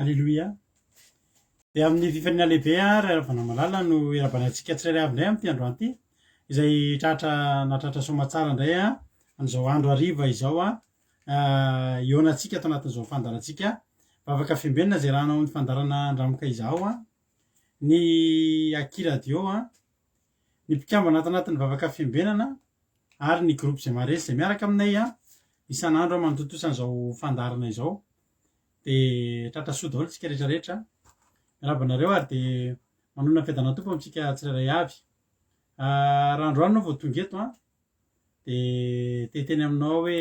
Aleloia. Dia amin'ny fifaliana lehibe ary haravana malala no iarahabana antsika tsirairay avy indray amin'ity androany ity, izay tratra nahatratra soamatsara indray an'izao andro hariva izao hihaonantsika ato anatin'izao fandaharantsika vavaka fiambenana izay rahanao amin'ny fandaharana Andramoka Izaho ny Aky Radio ny mpikambana ato anatin'ny vavaka fiambenana ary ny groupe izay maharesy izay miaraka aminay isan'andro manotontosa an'izao fandaharana izao. Dia tratra soa daholo tsika rehetra rehetra. Miarahaba anareo ary dia manonona ny fiadanan'ny Tompo amintsika tsirairay avy. Raha androany ianao vao tonga eto an, dia te hiteny aminao aho hoe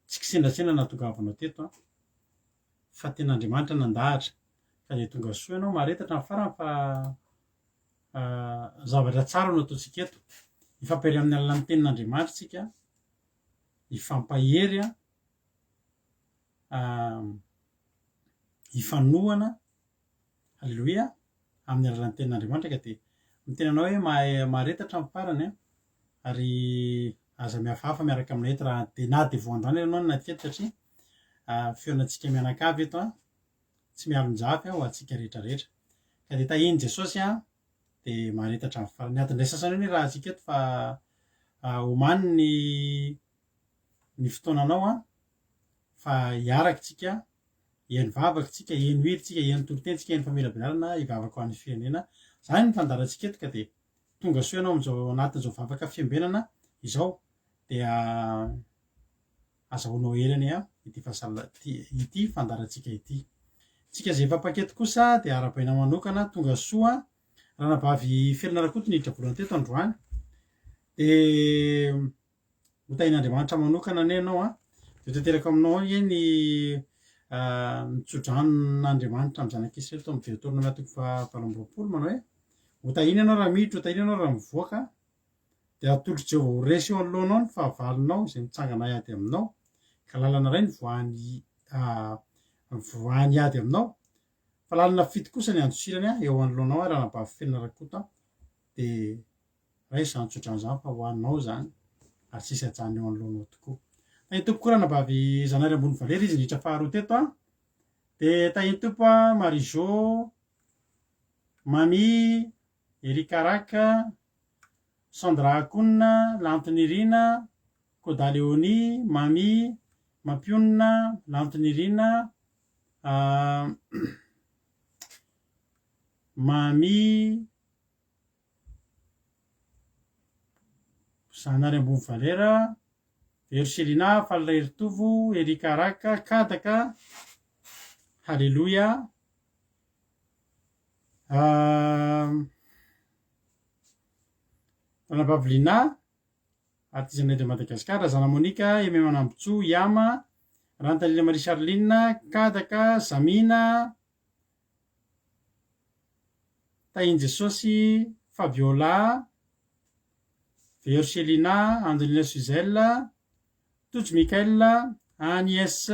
tsy kisendrasendra nahatongavanao teto an, fa tena Andriamanitra nandahatra ka dia tonga soa ianao, mahareta hatramin'ny farany fa zavatra tsara no ataontsika eto. Hifampahery amin'ny alalan'ny tenin'Andriamanitra isika, hifampahery an, hifanohana, Aleloia, amin'ny alalan'ny tenin'Andriamanitra ka dia miteny anao hoe mahay mahareta hatramin'ny farany an, ary aza mihafahafa miaraka aminay eto raha dia na dia vao androany ary ianao no naty eto satria fihaonantsika mianakavy eto an, tsy mialon-jafy ho antsika rehetra rehetra. Ka dia tahian'i Jesosy an, dia mahareta hatramin'ny farany. Ny adin'ny iray sasany eo ny rahantsika eto fa omany ny ny fotoananao an, fa hiaraka tsika, hihaino vavaka tsika, hihaino hira tsika, hihaino toriteny tsika, hihaino famelabelarana, hivavaka ho an'ny firenena. Izany ny fandaharantsika eto ka dia tonga soa ianao amin'izao anatin'izao vavaka fiambenana izao dia azahoanao hery anie ity fasal- ity fandaharantsika ity. Tsika izay efa mpaketo kosa dia arahabaina manokana tonga soa Ranabavy Felina Rakoto niditra voalohany teto androany. Dia Ho tahian'Andriamanitra manokana anie ianao an! Dia ho tanteraka aminao anie ny ny tsodranon'Andriamanitra amin'ny zanak'Israely tao amin'ny Deoteronomia toko faha 28 manao hoe, Ho tahiana ianao raha miditra, ho tahiana ianao raha mivoaka, dia hatolotr'i Jehovah ho resy eo anoloanao ny fahavalonao izay mitsangana hiady aminao, ka lalana iray nivoahany nivoahany hiady aminao, fa lalana fito kosa ny handosirany eo anoloanao ary Ranabavy Felina Rakoto dia Raiso izany tsodrano izany fa ho anao izany ary tsisy hajanona eo anoloanao tokoa. Tahin'ny Tompo koa ranabavy Zanahary Ambony Valera izy niditra faharoa teto an. Dia tahin'ny Tompo an Marie Jo, Mamy, Eric Arak, Sandra Akouna, Lantonirina, Koda Léonie, Mamy, Mampionona, Lantonirina, Mamy, Zanahary ambony valera, Vero Selina, Faly Raheritovo, Eric Araka, Kadaka, Haleloia. Ranabavy Lina, Artisanat de Madagascar, Razana Monica, Aimé Manambotsoa, Yama, Rantalina Marie Charline, Kadaka, Zamina, Tahin'i Jesosy, Fabiola, Vero Chelina, Angelina Suzelle, Tojo Michael, Agnès,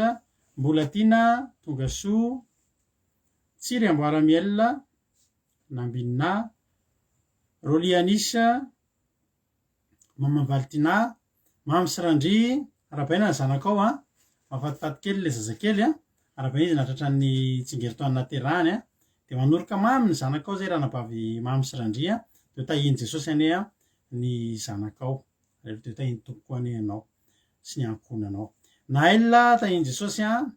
Mbolatiana, Tongasoa, Tsiry Amboara Miel, Nambinina, Rolly Anis, Maman Valtina, Mamy sy Randria, arahabaina ny zanakao an, mahafatifaty kely ilay zazakely an, arahabaina izy nahatratra ny tsingerin-taona nahaterahany an, dia manoroka mamy ny zanakao izay ranabavy Mamy sy Randria, dia ho tahian'i Jesosy anie an ny zanakao, ary dia ho tahian'ny Tompo koa anie ianao sy ny ankohonanao. Naël, tahian'i Jesosy an,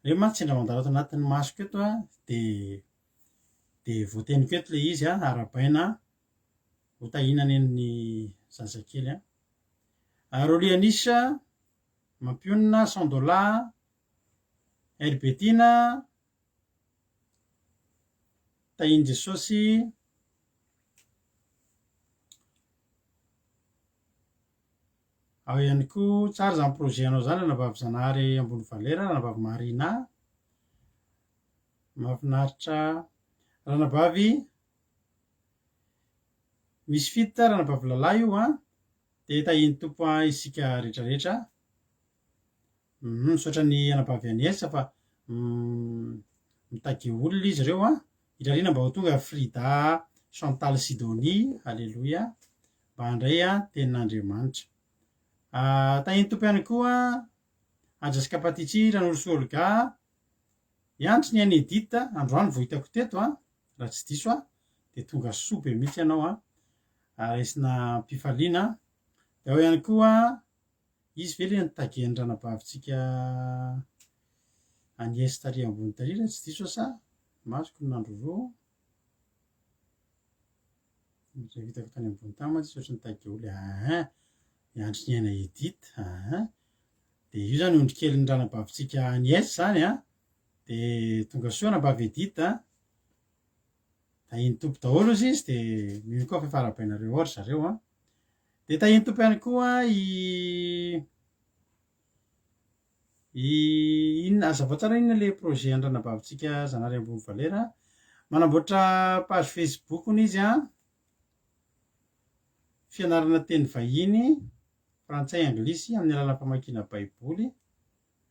ireo mantsy sendra mandalo ato anatin'ny masoko eto an, dia dia voateniko eto ilay izy an, arahabaina Ho tahiana anie ny zazakely an. Rolly Anisha, Mampionona, Sandola, Herbetina, Tahian'i Jesosy, Ao ihany koa, tsara izany projet anao izany Ranabavy Zanahary Ambony Valera, Ranabavy Marina, mahafinaritra, Ranabavy Misy fit ranabavy Lala io an! Dia tahian'ny Tompo an isika rehetra rehetra. Hum misaotra ny anabavy Agnès fa mitague olona izy ireo an! Irariana mba ho tonga Frida, Chantal Sidonie, Aleloia, mba handray an tenin'Andriamanitra. Tahian'ny Tompo ihany koa Haja sy Kapatichi, Ranorosoa Olga. I Andry ny an'i Edith androany vao hitako teto an, raha tsy diso aho, dia tonga soa be mihitsy ianao an, raisina am-pifaliana. Dia ao ihany koa izy ve ilay nitagen'ny ranabavintsika Agnès tary ambony tary raha tsy diso aho sa masoko no nandroroa. Rehefa hitako tany ambony tany mantsy izy ohatran'ny nitagy olona ahin, i Andry Niaina Edith ahin. Dia io izany ondry kelin'ny ranabavintsika Agnès izany an. Dia tonga soa anabavy Edith an. Tahian'ny Tompo daholo ozy izy dia mino koa fa efa arahabainareo ao ry zareo an. Dia tahian'ny Tompo ihany koa i i inona azavao tsara inona ilay projet an'ny ranabavintsika Zanahary Ambony Valera. Manamboatra page Facebook hono izy an. Fianarana teny vahiny, frantsay, anglisy amin'ny alalan'ny famakiana baiboly.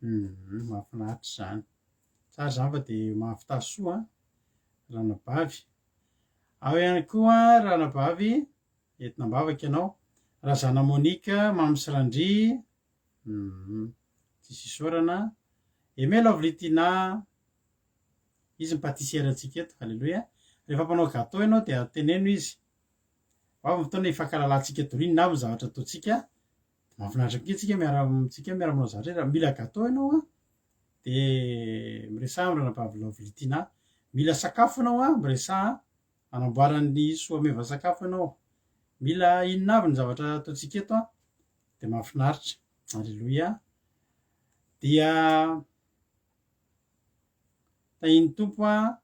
Humm mahafinaritra izany. Tsara izany fa dia mahavità soa an, ranabavy. Ao ihany koa ranabavy, entina am-bavaka ianao. Razana Monique, Mamy sy Randria, humm tsisy isaorana. Aimé Lovely Tina, izy ny pâtissière antsika eto, aleloia. Rehefa mpanao gâteau ianao dia teneno izy. Ho avy ny fotoana hifankahalalantsika daholo, inona avy ny zavatra ataontsika. Mahafinaritra koa tsika miara tsika miara manao zavatra raha mila gâteau ianao an de miresaha amin'ny ranabavy Lovely Tina. Mila sakafo ianao an, miresaha hanamboaran'ny Soameva sakafo ianao. Mila inona avy ny zavatra ataontsika eto an, de mahafinaritra. Alléluia. Dia tahian'ny Tompo an.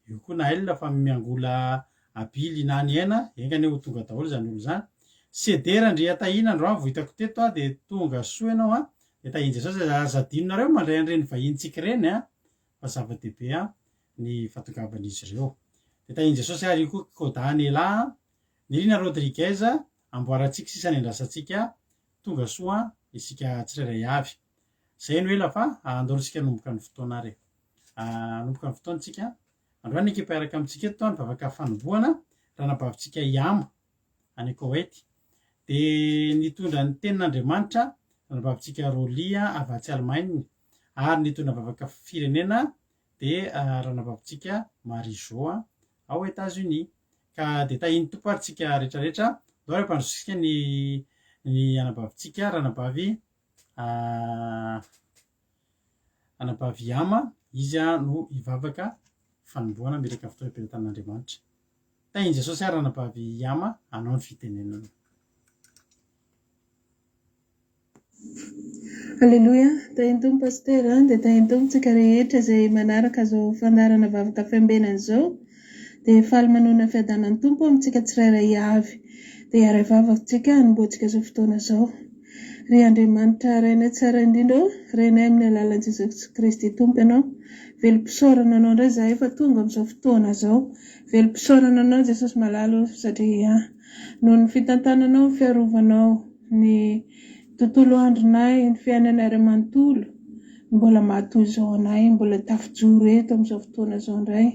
Io koa Naël fa miangola abily na ny aina, enga anie ho tonga daholo izany olona izany. CD Randriatahina androany vao hitako teto a, dia tonga soa ianao a, dia tahian'i Jesosy, aza adinonareo ny mandray an'ireny vahinintsika ireny a, fa zava-dehibe a ny fahatongavan'izy ireo. Dia tahian'i Jesosy ary io koa Koda Nela a, Nirina Rodriguez, amboarantsika sisa ny andrasantsika, tonga soa isika tsirairay avy. Zay no ela fa andao isika hanomboka ny fotoana ary e. Hanomboka ny fotoana isika. Androany ny ekipa hiaraka amintsika eto ny vavaka fanombohana, ranabavintsika Yama any Koweït. Dia nitondra ny tenin'Andriamanitra ranabavintsika Rolly avy atsy Allemagne ary nitondra vavaka firenena dia ranabavintsika Marie Jo ao Etats-Unis. Ka dia tahian'ny Tompo ary tsika rehetrarehetra. Andao ary hampandrosotsika ny ny anabavintsika ranabavy Anabavy Yama, izy no hivavaka fanombohana mireka fotoana am-pelatanan'Andriamanitra. Tahin'i Jesosy ary Ranabavy Yama hanao ny fitenenana. Aleloia, tahin'ny Tompo Pasitera, dia tahin'ny Tompo tsika rehetra izay manaraka izao fandaharana vavaka fiambenana izao. Dia faly manonona ny fiadanan'ny Tompo amintsika tsirairay avy. Dia hiara-hivavaka tsika hanombohantsika izao fotoana izao. Ry Andriamanitra Rainay tsara indrindra ô, Rainay amin'ny alalan'i Jesosy Kristy Tompo Ianao, velom-pisaorana Anao indray izahay fa tonga amin'izao fotoana izao. Velom-pisaorana Anao Jesosy malala ô, satria noho ny fitantananao, ny fiarovanao ny tontolo andronay, ny fiainanay iray manontolo, mbola mahatoy izao anay, mbola tafijoro eto amin'izao fotoana izao indray.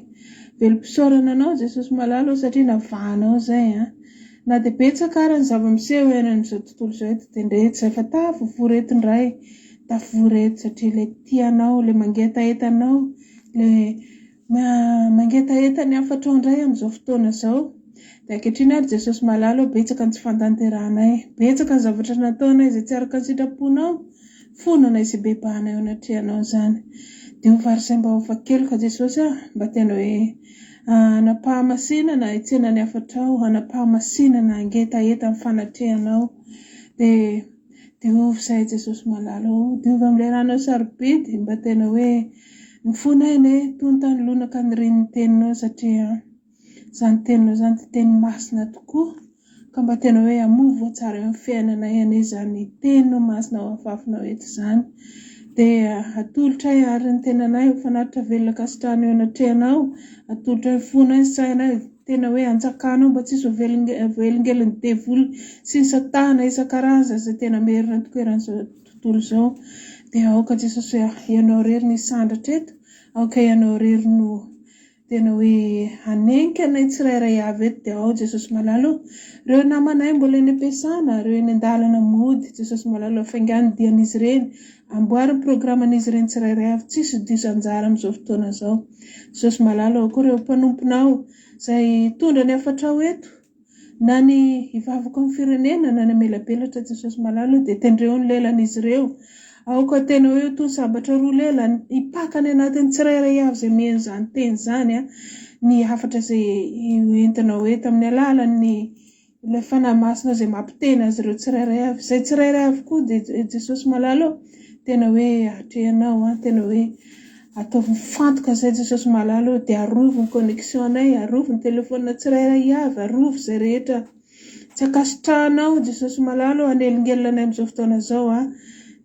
Velom-pisaorana Anao Jesosy malala ô, satria navahanao izay an. Na dia betsaka ara ny zava-miseho eny amin'izao tontolo izao eto dia ndre tsy efa tafavory eto indray, tafavory eto satria ilay tia anao, ilay mangetaheta anao, ilay mangetaheta ny hafatrao indray amin'izao fotoana izao. Dia ankehitriny ary Jesosy malala ô, betsaka ny tsy fantanterahanay, betsaka ny zavatra nataonay izay tsy araka ny sitraponao, fonanay sy bebahanay eo anatrehanao izany. Diovy ary izay mba ho afa-keloka Jesosy a, mba tena hoe Hanam-pahamasinana hitsena ny hafatrao, hanam-pahamasinana hangetaheta ny fanatrehanao. Dia diovy izahay Jesosy malala ô, diovy amin'ilay ranao sarobidy mba tena hoe ny fonay anie tonta ny lonaka nirian'ny teninao satria izany teninao izany dia teny masina tokoa. Ka mba tena hoe hamoa voa tsara eo amin'ny fiainanay anie izany teninao masina ao afafinao eto izany. Dia atolotray ary ny tenanay ho fanatitra velona ankasitrahana eo anatrehanao, atolotray ny fonay, ny sainay, tena hoe anjakanao mba tsy hisy ho velingelin'ny devoly sy ny satana isan-karazany izay tena merina tokoa eran'izao tontolo izao. Dia aoka Jesosy hoe Ianao irery no hisandratra eto, aoka Ianao irery no. Tena hoe hanenika anay tsirairay avy eto dia ao Jesosy malala o. Ireo namanay mbola eny am-piasana, ireo eny an-dalana mody, Jesosy malala o, faingano ny dian'izy ireny, amboary ny programan'izy ireny tsirairay avy, tsisy diso anjara amin'izao fotoana izao. Jesosy malala o, koa ireo mpanomponao izay hitondra ny hafatrao eto, na ny hivavaka amin'ny firenena na ny hamelabelatra Jesosy malala o, dia tendreo ny lelan'izy ireo. Aoka tena hoe ho toy ny sabatra roa lela hipaka any anatin'ny tsirairay avy izay mihaino izany teny izany ny hafatra izay hoentinao eto amin'ny alalan'ny ilay Fanahy Masina izay mampiteny azy ireo tsirairay avy. Izay tsirairay avy koa dia Jesosy malala ô, tena hoe atrehanao, tena hoe ataovy mifantoka izay Jesosy malala ô, dia arovy ny connexion-nay, arovy ny telephone tsirairay avy, arovy izay rehetra Tsy ankasitrahanao Jesosy malala ô hanelingelina anay amin'izao fotoana izao a!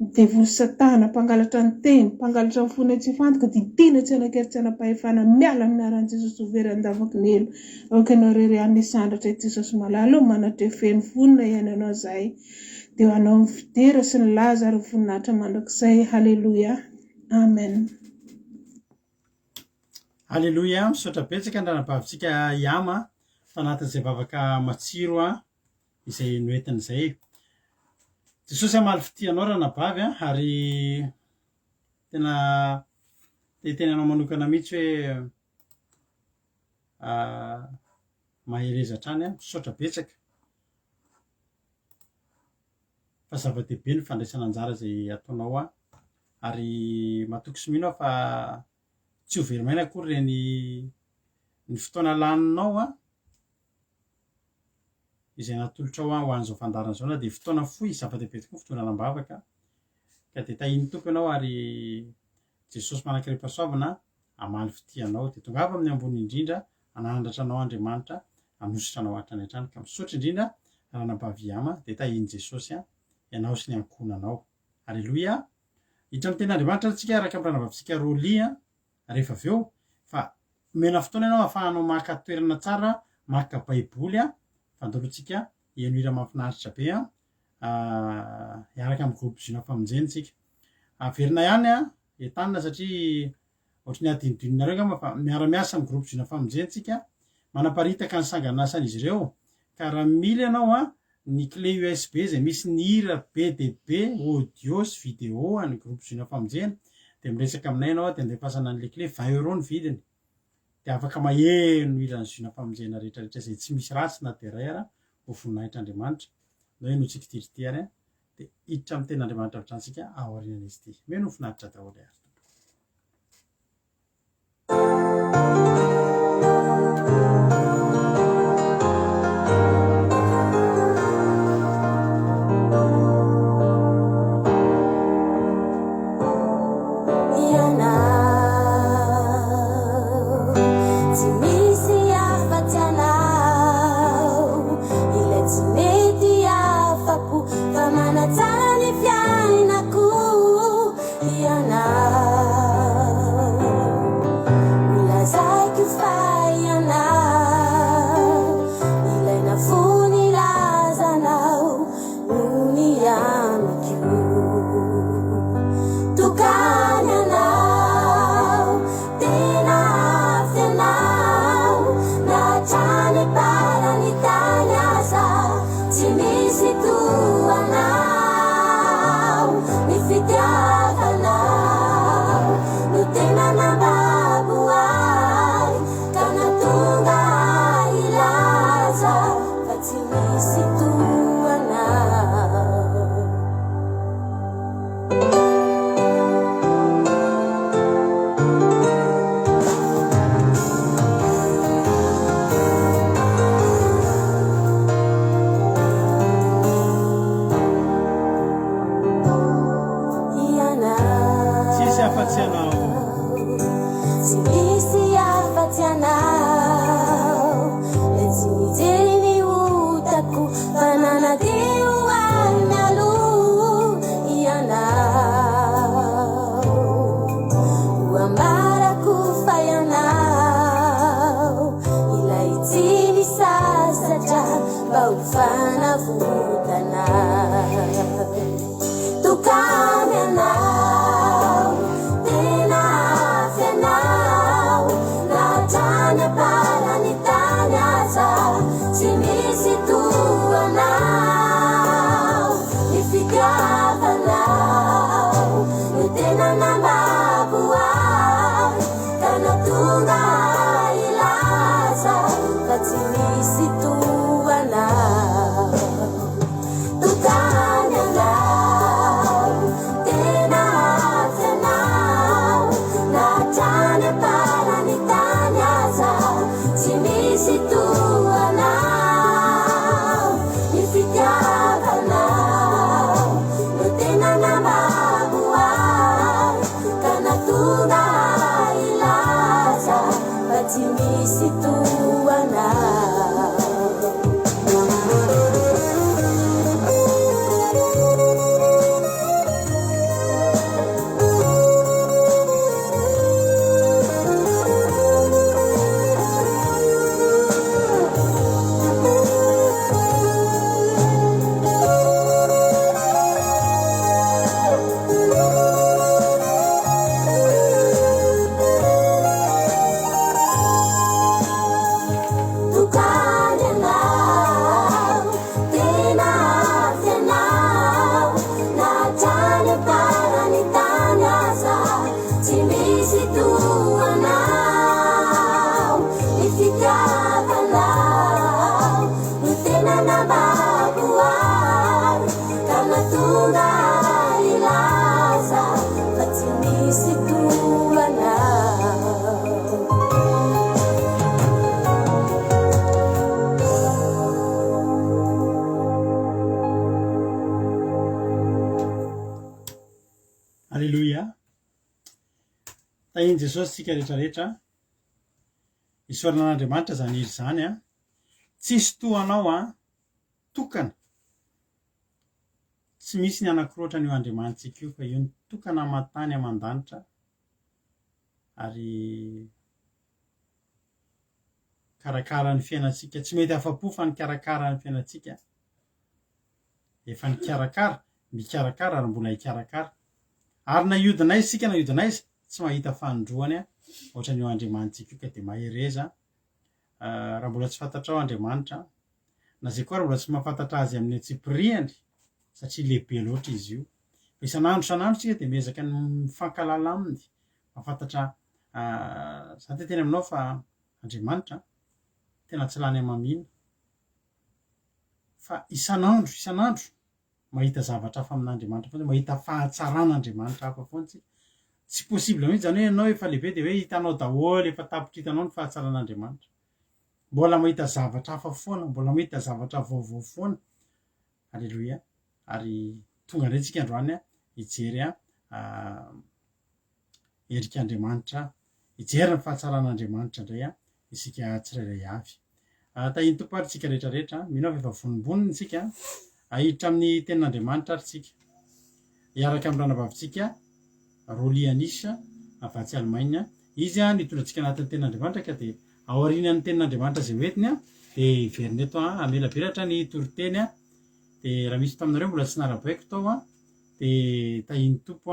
Ny devoly satana mpangalatra ny teny, mpangalatra ny fonay tsy hifantoka, didiana tsy hanan-kery tsy hanam-pahefana, miala amin'ny anaran'i Jesosy ho very an-davaky ny helo. Aoka ianao irery ihany hisandratra eto Jesosy malala ô, manatreha feno vonona hiainanao izahay. Dia ho anao ny fidera sy ny laza ary ny voninahitra mandrakizay. Haleloia. Amen. Aleloia, misaotra betsaka ny ranabavintsika Yama tanatin'izay vavaka matsiro izay noentiny izay. Jesosy hamaly fitia anao ranabavy a, ary tena te hiteny anao manokana mihitsy hoe mahereza hatrany a, misaotra betsaka fa zava-dehibe ny fandraisana anjara izay ataonao a, ary matoky sy mino aho fa tsy ho very maina akory ireny ny fotoana laninao an, izay natolotrao ho an'izao fandaharana izao na dia fotoana fohy, zava-dehibe tokoa ny fitondrana am-bavaka, ka dia tahian'ny Tompo ianao ary Jesosy manan-karem-pahasoavana hamaly fitia anao, dia tongava amin'ny ambony indrindra hanandratra anao Andriamanitra, hanositra anao hatrany hatrany, ka misaotra indrindra Ranabavy Yama, dia tahian'i Jesosy ianao sy ny ankohonanao. Aleloia! Hiditra amin'ny tenin'Andriamanitra ary tsika araka amin'ny ranavavintsika Rolly a, rehefa avy eo, fa omena fotoana ianao ahafahanao maka toerana tsara, maka baiboly a, fa andao aloha tsika hihaino hira mahafinaritra be a, hiaraka amin'ny groupe Zina Famonjena tsika. Averina ihany a, entanina satria ohatry ny adinodininareo angamba fa miara-miasa amin'ny groupe Zina Famonjena tsika, manaparitaka ny sanganasan'izy ireo, ka raha mila ianao a, ny clé usb izay misy ny hira be dia be audio sy video an'ny groupe Zina Famonjena dia miresaka aminay ianao dia andefasana an'ilay clé, 20 euros ny vidiny dia afaka maheno hiran'ny Zina Famonjena rehetra rehetra izay tsy misy ratsy na dia iray ara ho voninahitr'Andriamanitra. Ndao henointsika ity ity ary dia hiditra amin'ny tenin'Andriamanitra avy hatrany isika aorian'izy ity. Mino ho finaritra daholo ary tompoko. Tsisy afa-tsy anao. Tsy misy afa-tsy anao. Ilay tsy nijery ny otako fa nanadio ahy mialoha ianao. Ho ambarako fa ianao ilay tsy nisasatra mba ho fanavotana. Tokana ianao, tena avy ianao, na hatrany. voary ka nahatonga ahy hilaza fa tsy misy toa anao. Aleloia. Tahin'i Jesosy tsika rehetra rehetra. Isaorana an'Andriamanitra izany hira izany an. Tsisy toa anao an, tokana. Tsy misy ny anankiroa ohatran'io Andriamanitsika io fa io no tokana aman-tany aman-danitra ary mikarakara ny fiainantsika. Tsy mety afa-po fa nikarakara ny fiainantsika. Efa nikarakara, mikarakara ary mbola hikarakara. Ary na hiodina aiza isika na hiodina aiza, tsy mahita fanindroany ohatran'io Andriamanitsika io ka dia mahereza raha mbola tsy fantatrao Andriamanitra, na izay koa ary mbola tsy mahafantatra Azy amin'ny antsipiriany satria lehibe loatra Izy io. Fa isan'andro isan'andro isika dia miezaka ny mifankahalala Aminy, mahafantatra, za te hiteny aminao fa Andriamanitra tena tsy lany hamamiana fa isan'andro isan'andro mahita zavatra hafa amin'Andriamanitra foana, mahita fahatsaran'Andriamanitra hafa foana tsika. Tsy possible mihitsy izany hoe ianao efa lehibe dia hoe hitanao daholo, efa tapitra hitanao ny fahatsaran'Andriamanitra. Mbola mahita zavatra hafa foana, mbola mahita zavatra vaovao foana. Aleloia. Ary tonga indray tsika androany hijery endrik'Andriamanitra, hijery ny fahatsaran'Andriamanitra indray isika tsirairay avy. Tahian'ny Tompo ary tsika rehetra rehetra, mino aho fa efa vonombonona isika hahiditra amin'ny tenin'Andriamanitra ary tsika. Hiaraka amin'ny ranabavintsika Rolly Anis avy atsy Allemagne. Izy no hitondra antsika anatin'ny tenin'Andriamanitra ka dia aorianan'ny tenin'Andriamanitra izay hoentiny dia hiverina eto hamelabelatra ny toriteny dia raha misy taminareo mbola tsy narabaiko tao dia tahian'ny Tompo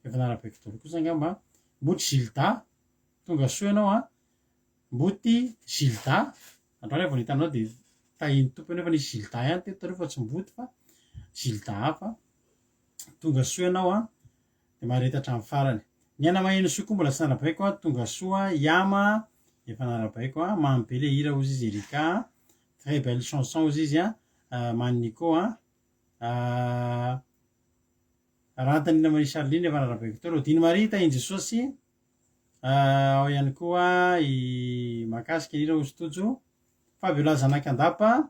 efa narabaiko daholo kosa angamba. Mboty Gilda, tonga soa ianao an. Mboty Gilda, androany aho vao nahita anao dia tahian'ny Tompo ianao, efa nisy Gilda ihany teto taloha fa tsy Mboty fa Gilda hafa. Tonga soa ianao an, dia mahareta hatramin'ny farany. Ny aina maheno soa koa mbola tsy narabaiko an, tonga soa Yama, efa narabaiko an, mamy be le hira hozy izy Erika an, très belle chanson hozy izy an, Mani Nico an. Rahantanina Marie Charline efa narabaiko teo. Rodine Marie Tahin'i Jesosy ao ihany koa i mahakasika ny hira Hozy Tojo. Fabiola Zanakandapa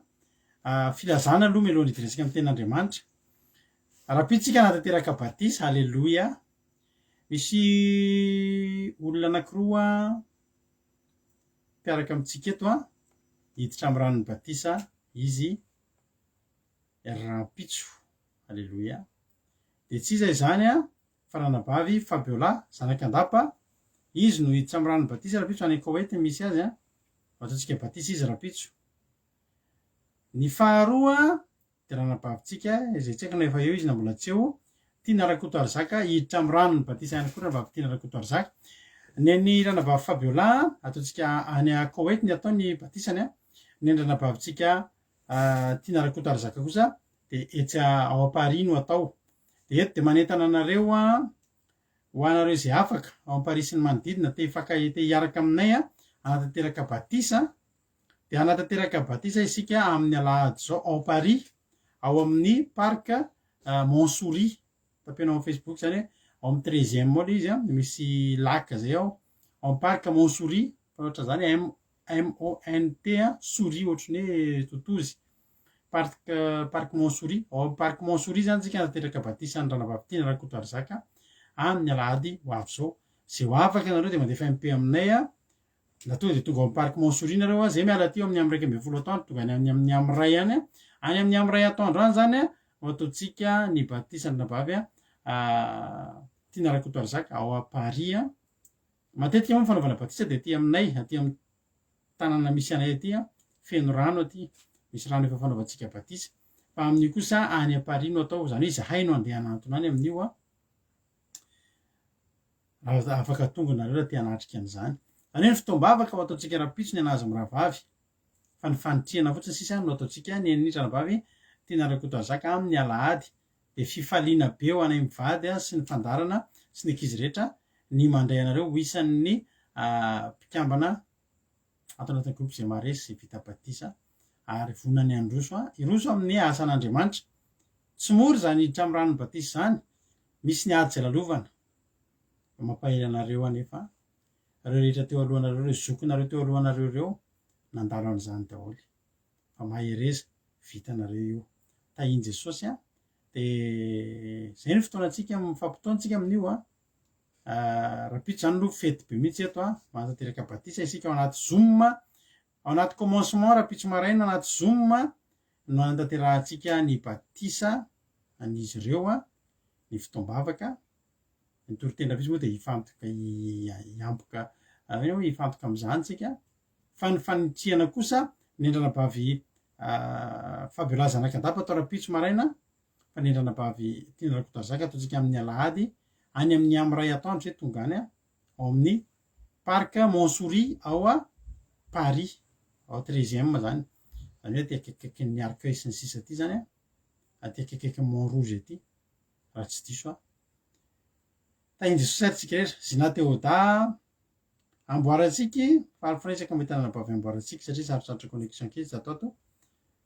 filazana aloha mialohan'ny hidirantsika amin'ny tenin'Andriamanitra. Rahampitso isika hanatanteraka batisa, Aleloia. Misy olona anankiroa mpiaraka amintsika eto hiditra amin'ny ranon'ny batisa izy rahampitso. Aleloia. Dia tsy iza izany fa ranabavy Fabiola, zanak'Andapa. Izy no hiditra amin'ny ranon'ny batisa rahampitso, any Koweït no misy azy. Ataontsika batisa izy rahampitso. Ny faharoa dia ranabavintsika, izay tsy haiko na efa eo izy na mbola tsy eo, Tiana Rakotoarizaka, hiditra amin'ny ranon'ny batisa ihany koa ranabavy Tiana Rakotoarizaka. Ny an'ny ranabavy Fabiola, ataontsika any Koweït ny atao ny batisany. Ny an'ny ranabavintsika Tiana Rakotoarizaka kosa dia etsy ao Paris no atao. Dia eto dia manentana anareo ho anareo izay afaka ao Paris sy ny manodidina te hifaka te hiaraka aminay hanatanteraka batisa dia hanatanteraka batisa isika amin'ny alahady izao ao Paris ao amin'ny parc Montsouris. Tapeno ao amin'ny Facebook izany hoe ao amin'ny treizième ao ilay izy misy lac izay ao ao amin'ny parc Montsouris fa ohatra izany M MONT souris ohatry ny hoe totozy. Parc Parc Montsouris. Ao amin'ny Parc Montsouris izany isika hanatanteraka batisa an'i Ranabavy Tiana Rakotoarizaka amin'ny alahady ho avy izao. Izay ho afaka ianareo dia mandefa MP aminay na tonga dia tonga ao amin'ny Parc Montsouris nareo izay miala aty eo amin'ny amin'ny 11 atoandro tonga any amin'ny amin'ny amin'ny iray any. Any amin'ny amin'ny iray atoandro any izany no ataontsika ny batisa an'i Ranabavy Tiana Rakotoarizaka ao Paris. Matetika moa ny fanaovana batisa dia aty aminay, aty amin'ny tanàna misy anay aty, feno rano aty, misy rano efa fanaovantsika batisa. Fa amin'io kosa any Paris no atao, izany hoe izahay no andeha hanantona any amin'io. Raha afaka tonga nareo raha te hanatrika an'izany. Izany hoe ny fotoam-bavaka ho ataontsika rahampitso ny an'azy mirahavavy, fa ny fanitrihana fotsiny sisa no ataontsika ny an'ny ranabavy Tiana Rakotoarizaka amin'ny alahady. Dia fifaliana be ho anay mivady sy ny fandaharana sy ny ankizy rehetra ny mandray anareo ho isan'ny mpikambana ato anatin'ny groupe izay maharesy izay vita batisa. ary vonona ny handroso hiroso amin'ny asan'Andriamanitra. Tsy mora izany hiditra amin'ny ranon'ny batisa izany, misy ny ady izay lalovana. Fa mampahery anareo anefa, ireo rehetra teo alohanareo, ireo zokinareo teo alohanareo ireo, nandalo an'izany daholo. Fa mahereza, vitanareo io. Tahin'i Jesosy an! Dia izay ny fotoanantsika, mifampitaona tsika amin'io an! Rahampitso izany aloha fety be mihitsy eto an! Manatanteraka batisa isika ao anaty zoom, ao anaty commencement rahampitso maraina anaty zoom no hanatanterahantsika ny batisa an'izy ireo an, ny fotoam-bavaka, ny toriteny rahampitso moa dia hifantoka hiampoka hoe hifantoka amin'izany tsika, fa ny fanitrihana kosa ny andranabavy Fabiola Zanakandapa atao rahampitso maraina, fa ny andranabavy Tiana Rakotozaka ataontsika amin'ny alahady any amin'ny am iray atoandro izay tonga any ao amin'ny Parc Montsouris ao Paris, ao treizième zany, zany hoe aty akaikikaikin'ny Arcueil sy ny sisa aty zany an, aty akaikikaikin'ny Mont Rouge aty raha tsy diso aho. Tahin'i Jesosy ary tsika rehetra. Zina Théoda, amboarantsika, faly foana isaka mahita anabavy amboarantsika satria sarotsarotra connexion kely zato ato.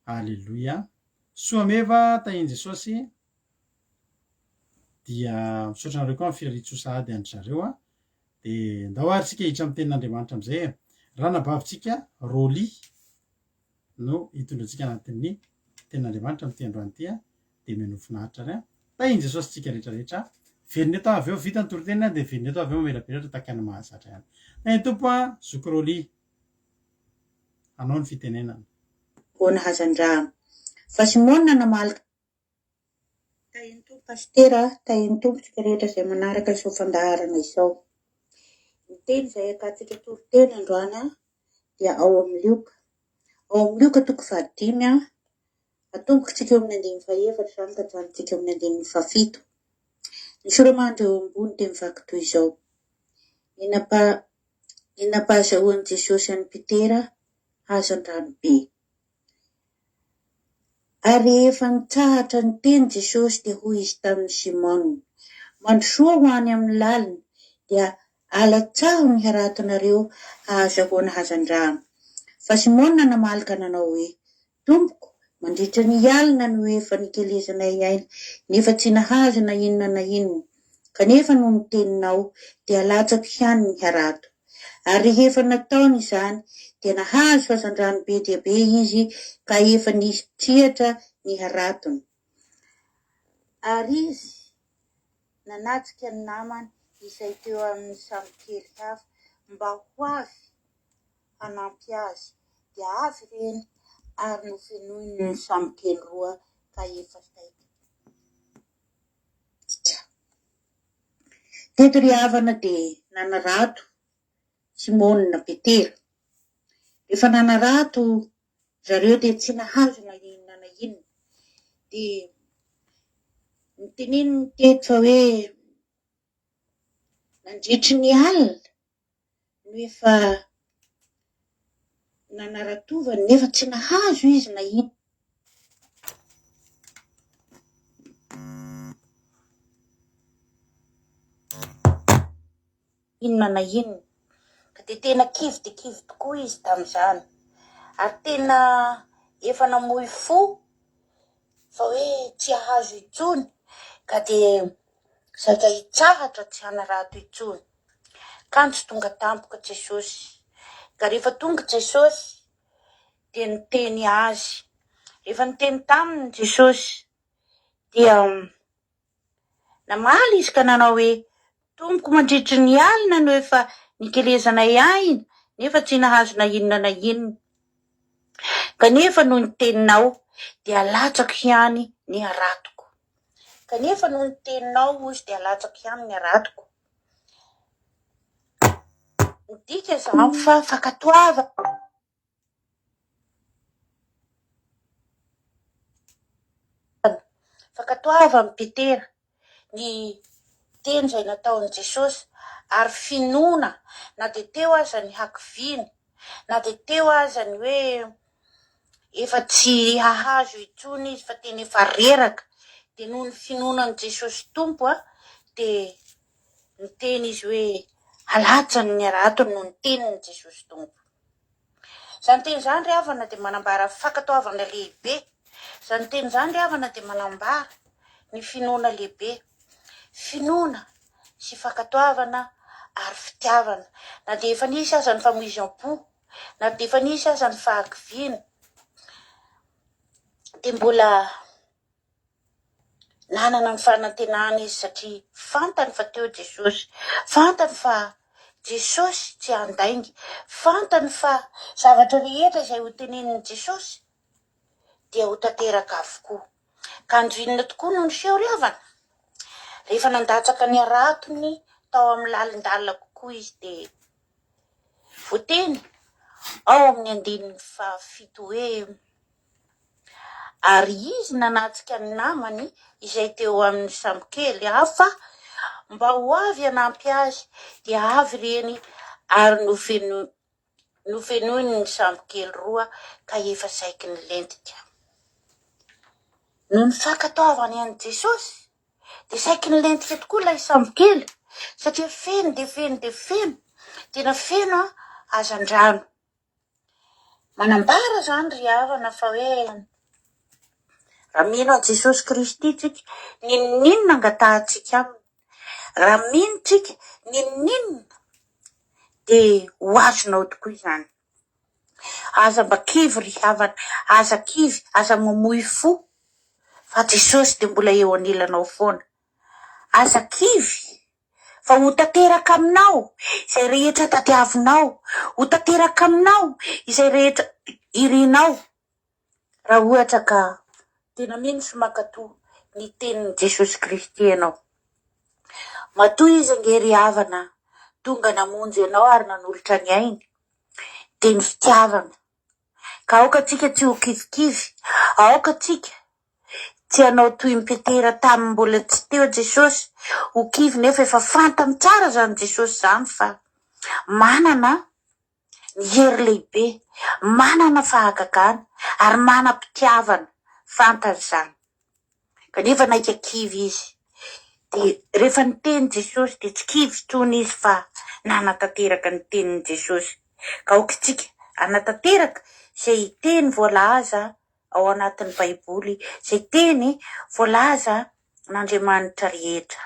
Alléluia. Soa meva, tahin'i Jesosy. Dia misaotra anareo koa amin'ny firariantsoa sahady an-dry zareo a. Dia ndao ary tsika hiditra amin'ny tenin'Andriamanitra amin'izay e. Ranabavintsika Rolly no hitondra antsika anatin'ny tenin'Andriamanitra amin'ity androany ity a. Dia mino finaritra ary a. Tahin'i Jesosy tsika rehetra rehetra. Velona eto aho avy eo, vita ny toriteny a, dia velona eto aho avy eo mamelabelatra tahaka ny mahazatra ihany. Tahin'ny Tompo a, zoky Rolly. Anao ny fitenenana. Hoana hazandrano. Fa Simona namaly Tahin'ny Tompo Pasitera a, tahin'ny Tompo tsika rehetra izay manaraka izao fandaharana izao. Ny teny izay akantsika toriteny androany a, dia ao amin'ny Lioka. Ao amin'ny Lioka toko fahadimy a, atombokitsika eo amin'ny andininy fahefatra izany ka hatramintsika eo amin'ny andininy fahafito. Ny sora-mandry eo ambony dia mivaky toy izao. Ny nampa ny nampahazahoan'i Jesosy an'i Petera hazandrano be. Ary rehefa nitsahatra niteny Jesosy dia hoy Izy tamin'i Simona, Mandrosoa ho any amin'ny lalina, dia alatsaho ny haratonareo hahazahoana hazandrano. Fa Simona namaly ka nanao hoe, Tompoko, mandritra ny alina no efa nikelezanay aina, nefa tsy nahazo na inona na inona, kanefa noho ny teninao dia alatsako ihany ny harato. Ary rehefa nataony izany, dia nahazo hazandrano be dia be izy ka efa nisy triatra ny haratony. Ary izy nanatrika ny namany izay teo amin'ny sambokely hafa mba ho avy hanampy azy, dia avy ireny ary nofenoiny ny sambokely roa ka efa saika hiditra. Teto ry havana dia nanarato Simona Petera. Rehefa nanarato zareo dia tsy nahazo na inona na inona. Dia noteneniny teto fa hoe nandritry ny alina no efa nanaratovany nefa tsy nahazo izy na inona na inona. Ka dia tena kivy dia kivy tokoa izy tamin'izany. Ary tena efa namoy fo fa hoe tsy hahazo intsony ka dia saika hitsahatra tsy hanarato intsony. Kanjo tonga tampoka Jesosy. Ka rehefa tonga Jesosy dia niteny azy. Rehefa niteny taminy Jesosy dia namaly izy ka nanao hoe, Tompoko mandritry ny alina no efa nikelezanay aina nefa tsy nahazo na inona na inona. Kanefa noho ny teninao dia alatsako ihany ny haratoko. Kanefa noho ny teninao hozy dia alatsako ihany ny haratoko. Midika izany fa fankatoavana. Fankatoavan'i Petera ny teny izay nataon'i Jesosy ary finoana na dia teo aza ny hakiviany, na dia teo aza ny hoe efa tsy hahazo intsony izy fa tena efa reraka, dia noho ny finoana an'i Jesosy Tompo dia niteny izy hoe halatsany ny haratony noho ny tenin'i Jesosy Tompo. Izany teny izany ry havana dia manambara fankatoavana lehibe. Izany teny izany ry havana dia manambara ny finoana lehibe. Finoana sy fankatoavana ary fitiavana. Na dia efa nisy aza ny famoizam-po, na dia efa nisy aza ny fahakiviana, dia mbola nanana ny fanantenana izy satria fantany fa teo Jesosy, fantany fa Jesosy tsy handainga, fantany fa zavatra rehetra izay ho tenenin'i Jesosy dia ho tanteraka avokoa. Kanjo inona tokoa no niseho ry havana? Rehefa nandatsaka ny haratony tao amin'ny lalindalina kokoa izy dia voateny ao amin'ny andininy fahafito hoe, Ary izy nanatsika ny namany izay teo amin'ny sambokely hafa mba ho avy hanampy azy, dia avy ireny ary nofenoiny ny sambokely roa ka efa saiky nilentika. Noho ny fankatoavany an'i Jesosy, dia saiky nilentika tokoa ilay sambokely, satria feno dia feno dia feno, tena feno hazandrano. Manambara izany ry havana fa hoe raha mino an'i Jesosy Kristy tsika, n'inon'inona angatahantsika aminy, raha mino tsika n'inon'inona dia ho azonao tokoa izany. Aza mba kivy ry havana, aza kivy, aza mamoy fo fa Jesosy dia mbola eo anilanao foana. Aza kivy Fa ho tanteraka aminao izay rehetra tadiavinao, ho tanteraka aminao izay rehetra irinao, raha ohatra ka tena mino sy mankatò ny tenin'i Jesosy Kristy ianao. Matoa Izy ange ry havana tonga namonjy anao ary nanolotra ny ainy, dia ny fitiavana. Ka aoka tsika tsy ho kivikivy, aoka tsika Tsy hanao toy ny Petera tamin'ny mbola tsy teo Jesosy, ho kivy nefa efa fantany tsara izany Jesosy izany fa manana ny hery lehibe, manana fahagagana ary manam-pitiavana, fantany izany. Kanefa naika kivy izy. Dia rehefa niteny Jesosy dia tsy kivy intsony izy fa nanatanteraka ny tenin'i Jesosy. Ka aoka isika hanatanteraka izay teny voalaza ao anatin'ny Baiboly izay teny voalazan'Andriamanitra rehetra.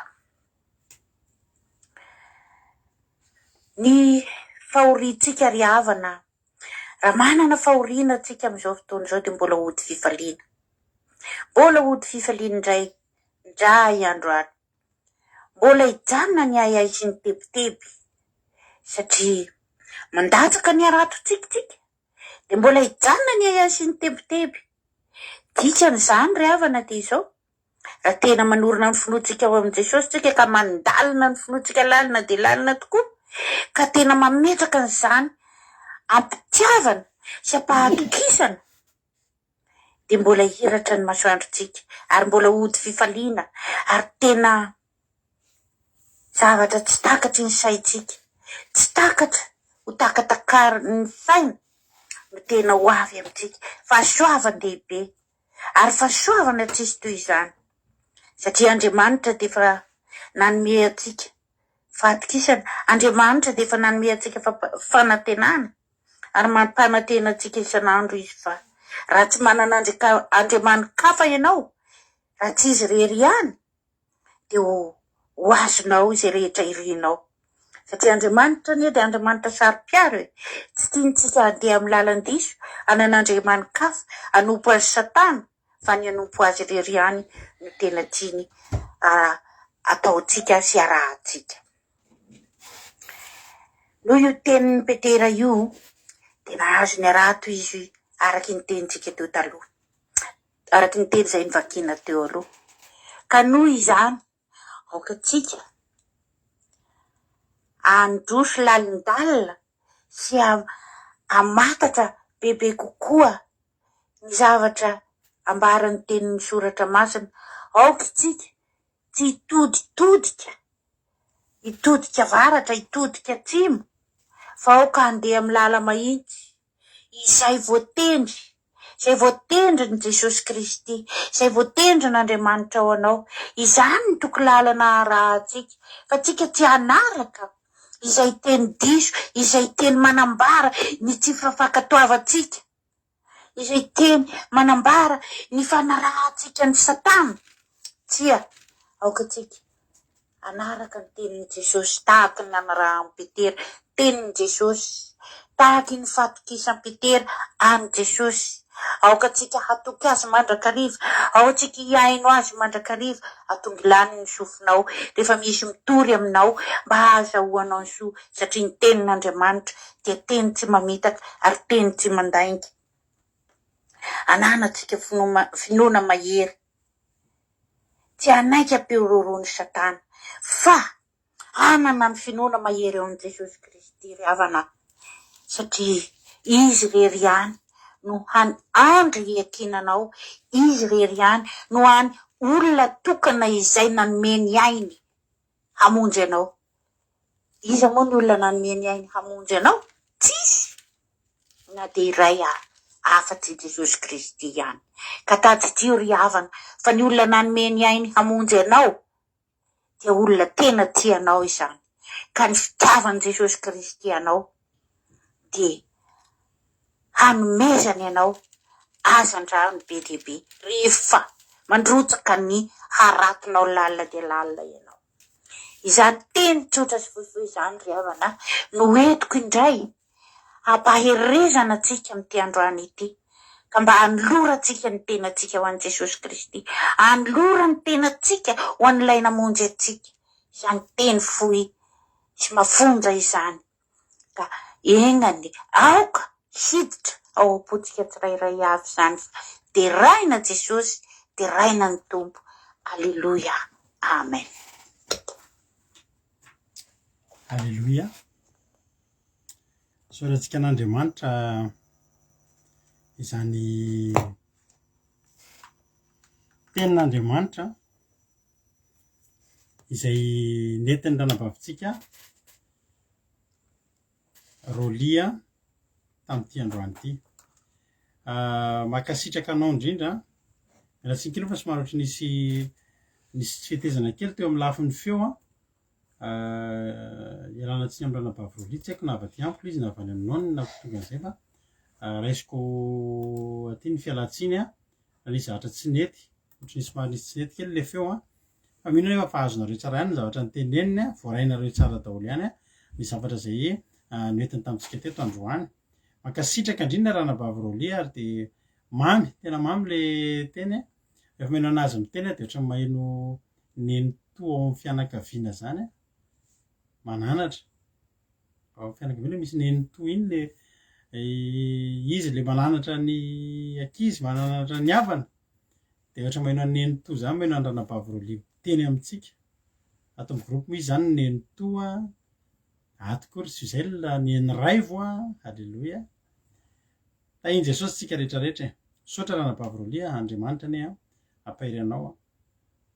Ny fahoriantsika ry havana, raha manana fahoriana tsika amin'izao fotoana izao dia mbola hody fifaliana. Mbola hody fifaliana indray indray andro any. Mbola hijanona ny ahiahy sy ny tebiteby satria mandatsaka ny haratontsika tsika. Dia mbola hijanona ny ahiahy sy ny tebiteby. Dikan'izany ry havana dia izao, raha tena manorina ny finoantsika ao amin'i Jesosy tsika ka mandalina ny finoantsika lalina dia lalina tokoa, ka tena mametraka an'izany am-pitiavana sy am-pahatokisana, dia mbola hihiratra ny masoandrontsika ary mbola hody fifaliana ary tena zavatra tsy takatry ny saintsika, tsy takatra ho takatakarin'ny saina no tena ho avy amintsika. Fahasoavan-dehibe ary fahasoavana tsisy toy izany satria Andriamanitra dia efa nanome antsika fahatokisana, Andriamanitra dia efa nanome antsika fanantenana. Ary mampanantena antsika isan'andro Izy fa raha tsy manana Andriamani-kafa ianao, raha tsy Izy irery ihany, dia ho ho azonao izay rehetra irinao. Satria Andriamanitra anie dia Andriamanitra saro-piaro e! Tsy tiantsika handeha amin'ny lalan-diso, hanana Andriamani-kafa, hanompo an'i Satana, fa ny hanompo Azy irery ihany no tena tiany ataontsika sy arahantsika. Noho io tenin'i Petera io, dia nahazo ny harato izy araka ny tenintsika teo taloha, araka ny teny izay novakiana teo aloha. Ka noho izany, aoka tsika handroso lalindalina sy hamantatra bebe kokoa ny zavatra ambaran'ny tenin'ny Soratra Masina. Aoka isika tsy hitoditodika, hitodika avaratra, hitodika atsimo, fa aoka handeha amin'ny lala-mahitsy, izay voatendry, izay voatendrin'i Jesosy Kristy, izay voatendrin'Andriamanitra ho anao. Izany no toko lalana harahantsika, fa tsika tsy hanaraka. Izay teny diso, izay teny manambara ny tsy fafankatoavantsika, izay teny manambara ny fanarahantsika an'i Satana. Tsia, aoka tsika hanaraka ny tenin'i Jesosy tahaka ny nanarahan'i Petera ny tenin'i Jesosy, tahaka ny fahatokisan'i Petera an'i Jesosy. Aoka tsika hatoky Azy mandrakariva, ao tsika hihaino Azy mandrakariva, atongilano ny sofinao rehefa misy mitory aminao mba hahazahoanao ny soa, satria ny tenin'Andriamanitra dia teny tsy mamitaka ary teny tsy mandainga. Ananantsika finoana mahery, tsy hanaiky hampihorohoroan'i Satana, fa hanana ny finoana mahery ao amin'i Jesosy Kristy ry havana, satria Izy irery ihany no hany andry hiankinanao, Izy irery ihany no hany olona tokana izay nanome ny ainy hamonjy anao. Iza moa ny olona nanome ny ainy hamonjy anao? Tsisy na dia iray ary, afa-tsy i Jesosy Kristy ihany. Ka tadidio ry havana fa ny olona nanome ny ainy hamonjy anao dia olona tena tia anao izany. Ka ny fitiavan'i Jesosy Kristy anao dia hanomezany anao hazandrano be dia be rehefa mandrotsaka ny haratonao lalina dia lalina ianao. Izany teny tsotra sy fohifohy izany ry havana no entiko indray hampaherezana antsika amin'ity androany ity ka mba hanolorantsika ny tenantsika ho an'i Jesosy Kristy, hanolora ny tenantsika ho an'ilay namonjy antsika. Izany teny fohy sy mafonja izany ka enga anie, aoka hiditra ao am-pontsika tsirairay avy izany fa deraina Jesosy, deraina ny Tompo. Aleloia. Amen. Aleloia. Isaorantsika an'Andriamanitra izany tenin'Andriamanitra izay nentin'ny ranabavintsika Rolia tamin'ity androany ity. Ah, mankasitraka anao indrindra. Miala tsiny kely fa somary ohatry nisy nisy tsy fetezana kely teo amin'ny lafiny feo an. Ialana tsiny amin'ny ranabavy Rolia, tsy haiko na avy aty amiko ilay izy na avy any aminao no nahatonga an'izay fa raisiko aty ny fialan-tsiny an, raha nisy zavatra tsy nety, ohatry ny somary nisy tsy nety kely ilay feo an, fa mino aho nefa fa azonareo tsara ihany ny zavatra noteneniny an, voarainareo tsara daholo ihany an, ny zavatra izay noentiny tamintsika teto androany. Mankasitraka indrindra ranabavy Rolia ary dia mamy, tena mamy ilay teny an, rehefa maheno an'azy miteny aho dia ohatran'ny maheno nenitoa ao amin'ny fianakaviana zany mananatra ao amin'ny fianakaviana misy nenitoa iny le izy le mananatra ny ankizy mananatra ny havana de ohatra maheno an'i nenitoa zany maheno an'i ranabavy Rolia miteny amintsika ato amin'ny groupe misy zany ny nenitoa ato koa ry Suzelle neny Raivo a aleloia tahin'i Jesosy tsika rehetra rehetra e misaotra ranabavy Rolia Andriamanitra anie a hampahery anao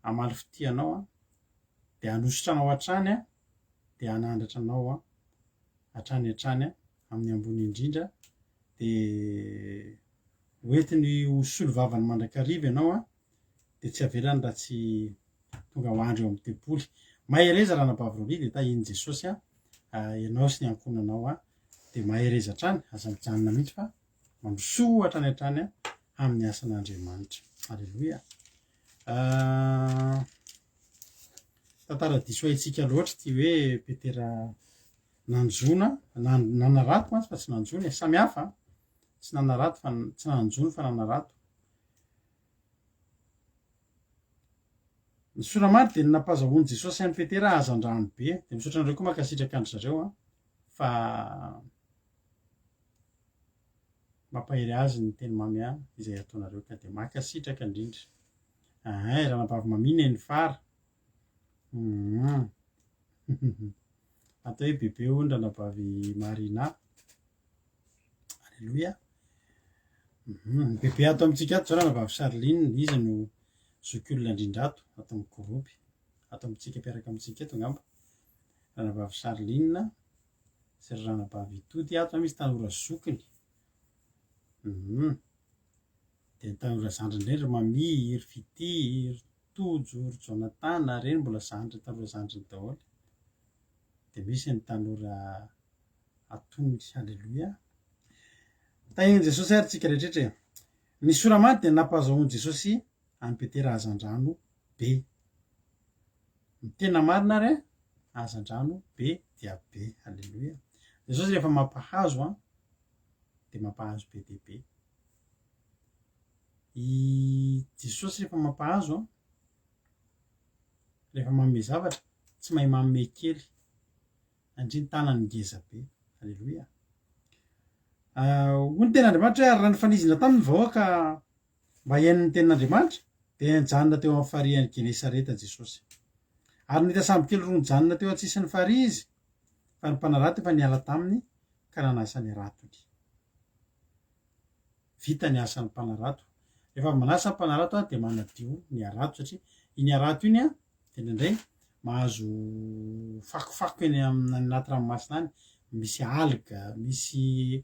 a hamaly fitia anao an, dia hanosotra anao hatrany an, dia hanandratra anao an, hatrany hatrany an, amin'ny ambony indrindra, dia hoentiny ho solovavany mandrakariva ianao an, dia tsy avelany raha tsy tonga ho andro eo amin'ny tempoly. Mahereza ranabavy Roly dia tahian'i Jesosy an, ianao sy ny ankohonanao an, dia mahereza hatrany, aza mijanona mihitsy fa mandrosoa hatrany hatrany an, amin'ny asan'Andriamanitra. Aleloia. Ah, tantara diso haintsika loatra ity hoe Petera nanjona, nanarato mantsy fa tsy nanjona e, samy hafa, tsy nanarato fa tsy nanjono fa nanarato. Ny soramary dia ny nampazahoan'i Jesosy an'i Petera hazandrano be. Dia misaotra anareo koa mankasitraka an-dry zareo an, fa Mampahery azy ny teny mamy ahy izay ataonareo ka dia mankasitraka indrindra. Ahay, ranabavy Mamie neny fara. Hum. Atao hoe bebe hono ranabavy Marina. Alléluia. Ny bebe ato amintsika ato zao ranabavy Charline, izy no zokiolona indrindra ato, ato amin'ny groupe, ato amintsika mpiaraka amintsika eto angamba. Ranabavy Charline. sy ry ranabavy Itody ato misy tanora zokiny hum dia ny tanora zandriny indray ry Mamie, ry Fitia, ry Tojo, ry Jonathan, ireny mbola zandriny tanora zandriny daholo. Dia misy ny tanora atonony. Aleloia. Tahian'i Jesosy ary tsika rehetra e. Ny sora-maty dia nampahazahoan'i Jesosy an'i Petera hazandrano be. Ny tena marina ary hazandrano be dia be. Aleloia. Jesosy rehefa mampahazo an, dia mampahazo be dia be. I Jesosy rehefa mampahazo an, rehefa manome zavatra, tsy mahay manome kely. Andria ny tanany ngeza be. Aleloia. Hoy ny tenin'Andriamanitra hoe ary raha nifanizina taminy ny vahoaka mba hihaino ny tenin'Andriamanitra, dia nijanona teo amin'ny farihin'i Genesareta Jesosy. Ary nahita sambokely roa nijanona teo an-tsisin'ny farihy izy, fa ny mpanarato efa niala taminy ka nanasa ny haratony. Vita ny asan'ny mpanarato. Rehefa avy manasa ny mpanarato dia manadio ny harato satria iny harato iny dia indraindray mahazo fakofako eny amin'ny anaty ranomasina any, misy algue, misy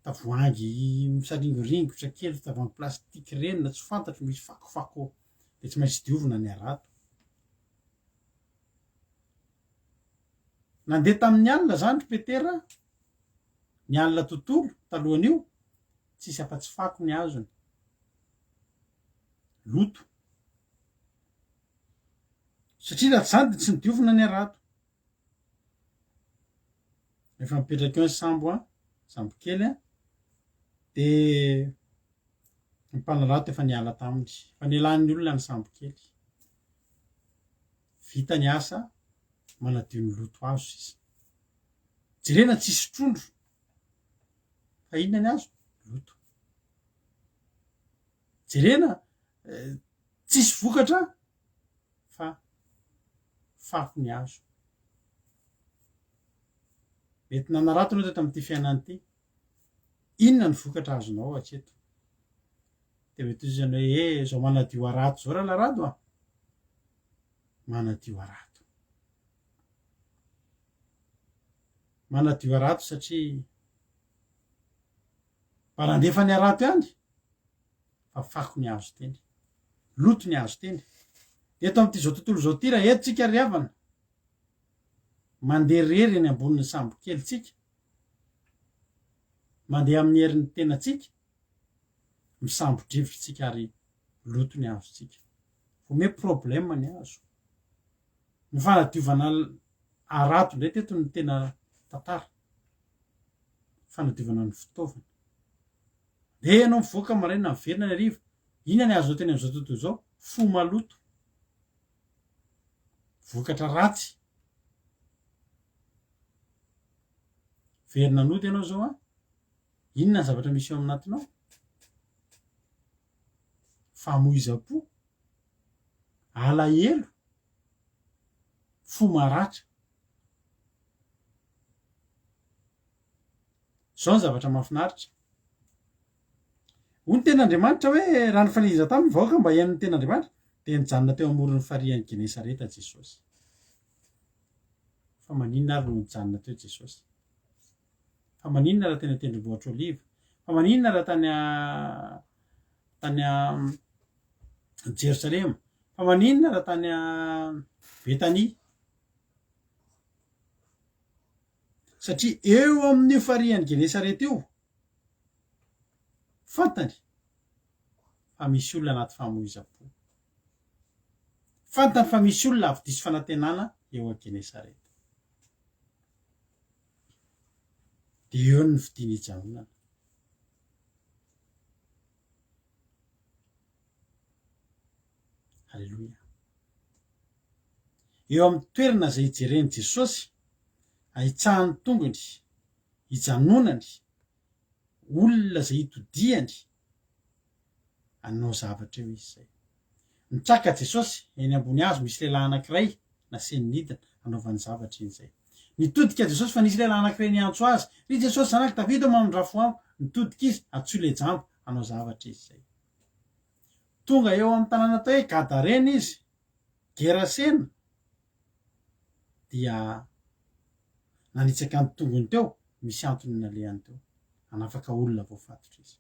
tavoahangy misaringoringotra kely, tavoahangy plastique ireny na tsy fantatro, misy fakofako dia tsy maintsy diovina ny harato. Nandeha tamin'ny alina izany ry Petera, ny alina tontolo talohan'io, tsisy afa-tsy fako ny azony. Loto. Satria raha tsy izany dia tsy nodiovina ny harato. Rehefa mipetraka eo ny sambo an, sambo kely an, dia ny mpanarato efa niala taminy. Efa nialan'ny olona ny sambo kely. Vita ny asa, manadio ny loto azo sisa. Jerena tsisy trondro. Fa inona ny azo? Loto. Jerena tsisy vokatra fa fako ny azo. Mety nanarato anao teto amin'ity fiainana ity. Inona ny vokatra azonao hatreto? Dia mety ho izy hoe eh, izao manadio harato izao raha Larado a! Manadio harato. Manadio harato satria mba nandefa ny harato ihany fa fako ny azo teny. Loto ny azo teny. Eto amin'ity izao tontolo izao ity raha eto tsika ry havana, mandeha irery eny ambonin'ny sambo kely tsika, mandeha amin'ny herin'ny tenantsika, misambo-drivotra tsika ary loto ny azontsika. Vao miha problème ny azo. Ny fanadiovana harato indray teto no tena tantara. Fanadiovana ny fitaovana. Ndeha ianao mivoaka maraina miverina ny hariva, inona ny azonao teny amin'izao tontolo izao? Fo maloto. Vokatra ratsy. Verina nody ianao izao an. Inona ny zavatra misy eo amin'ny anatinao? Famoizam-po, alahelo, fo maratra. Izao ny zavatra mahafinaritra. Hoy ny tenin'Andriamanitra hoe raha nifanizina taminy ny vahoaka mba hihaino ny tenin'Andriamanitra dia nijanona teo amoron'ny farihin'i Genesareta Jesosy. Fa maninona ary no nijanona teo Jesosy? Fa maninona raha teny an-tendrombohitra Oliva? Fa maninona raha tany tany Jerosalema? Fa maninona raha tany Betania? Satria eo amin'io farihin'i Genesareta io, fantany fa misy olona anaty famoizam-po. Fantany fa misy olona avy diso fanantenana eo a Genesareta. Dia eo no fidiny hijanonana. Aleloia. Eo amin'ny toerana izay hijeren'i Jesosy, ahitsahan'ny tongony, hijanonany, olona izay hitodihany, hanao zavatra eo izy izay. Mitraka Jesosy, eny ambony hazo misy lehilahy anankiray nasiany nidina, hanaovany zavatra iny izay. Nitodika Jesosy fa nisy lehilahy anankiray niantso azy, Ry Jesosy zanak'i Davida ô mamindrà fo amiko. Nitodika izy, antsoy ilay jamba, hanao zavatra izy izay. Tonga eo amin'ny tanàna atao hoe Gadarena izy, Gerasena, dia nanitsaka ny tongony teo, misy antony nalehany teo, hanafaka olona voafatotra izy.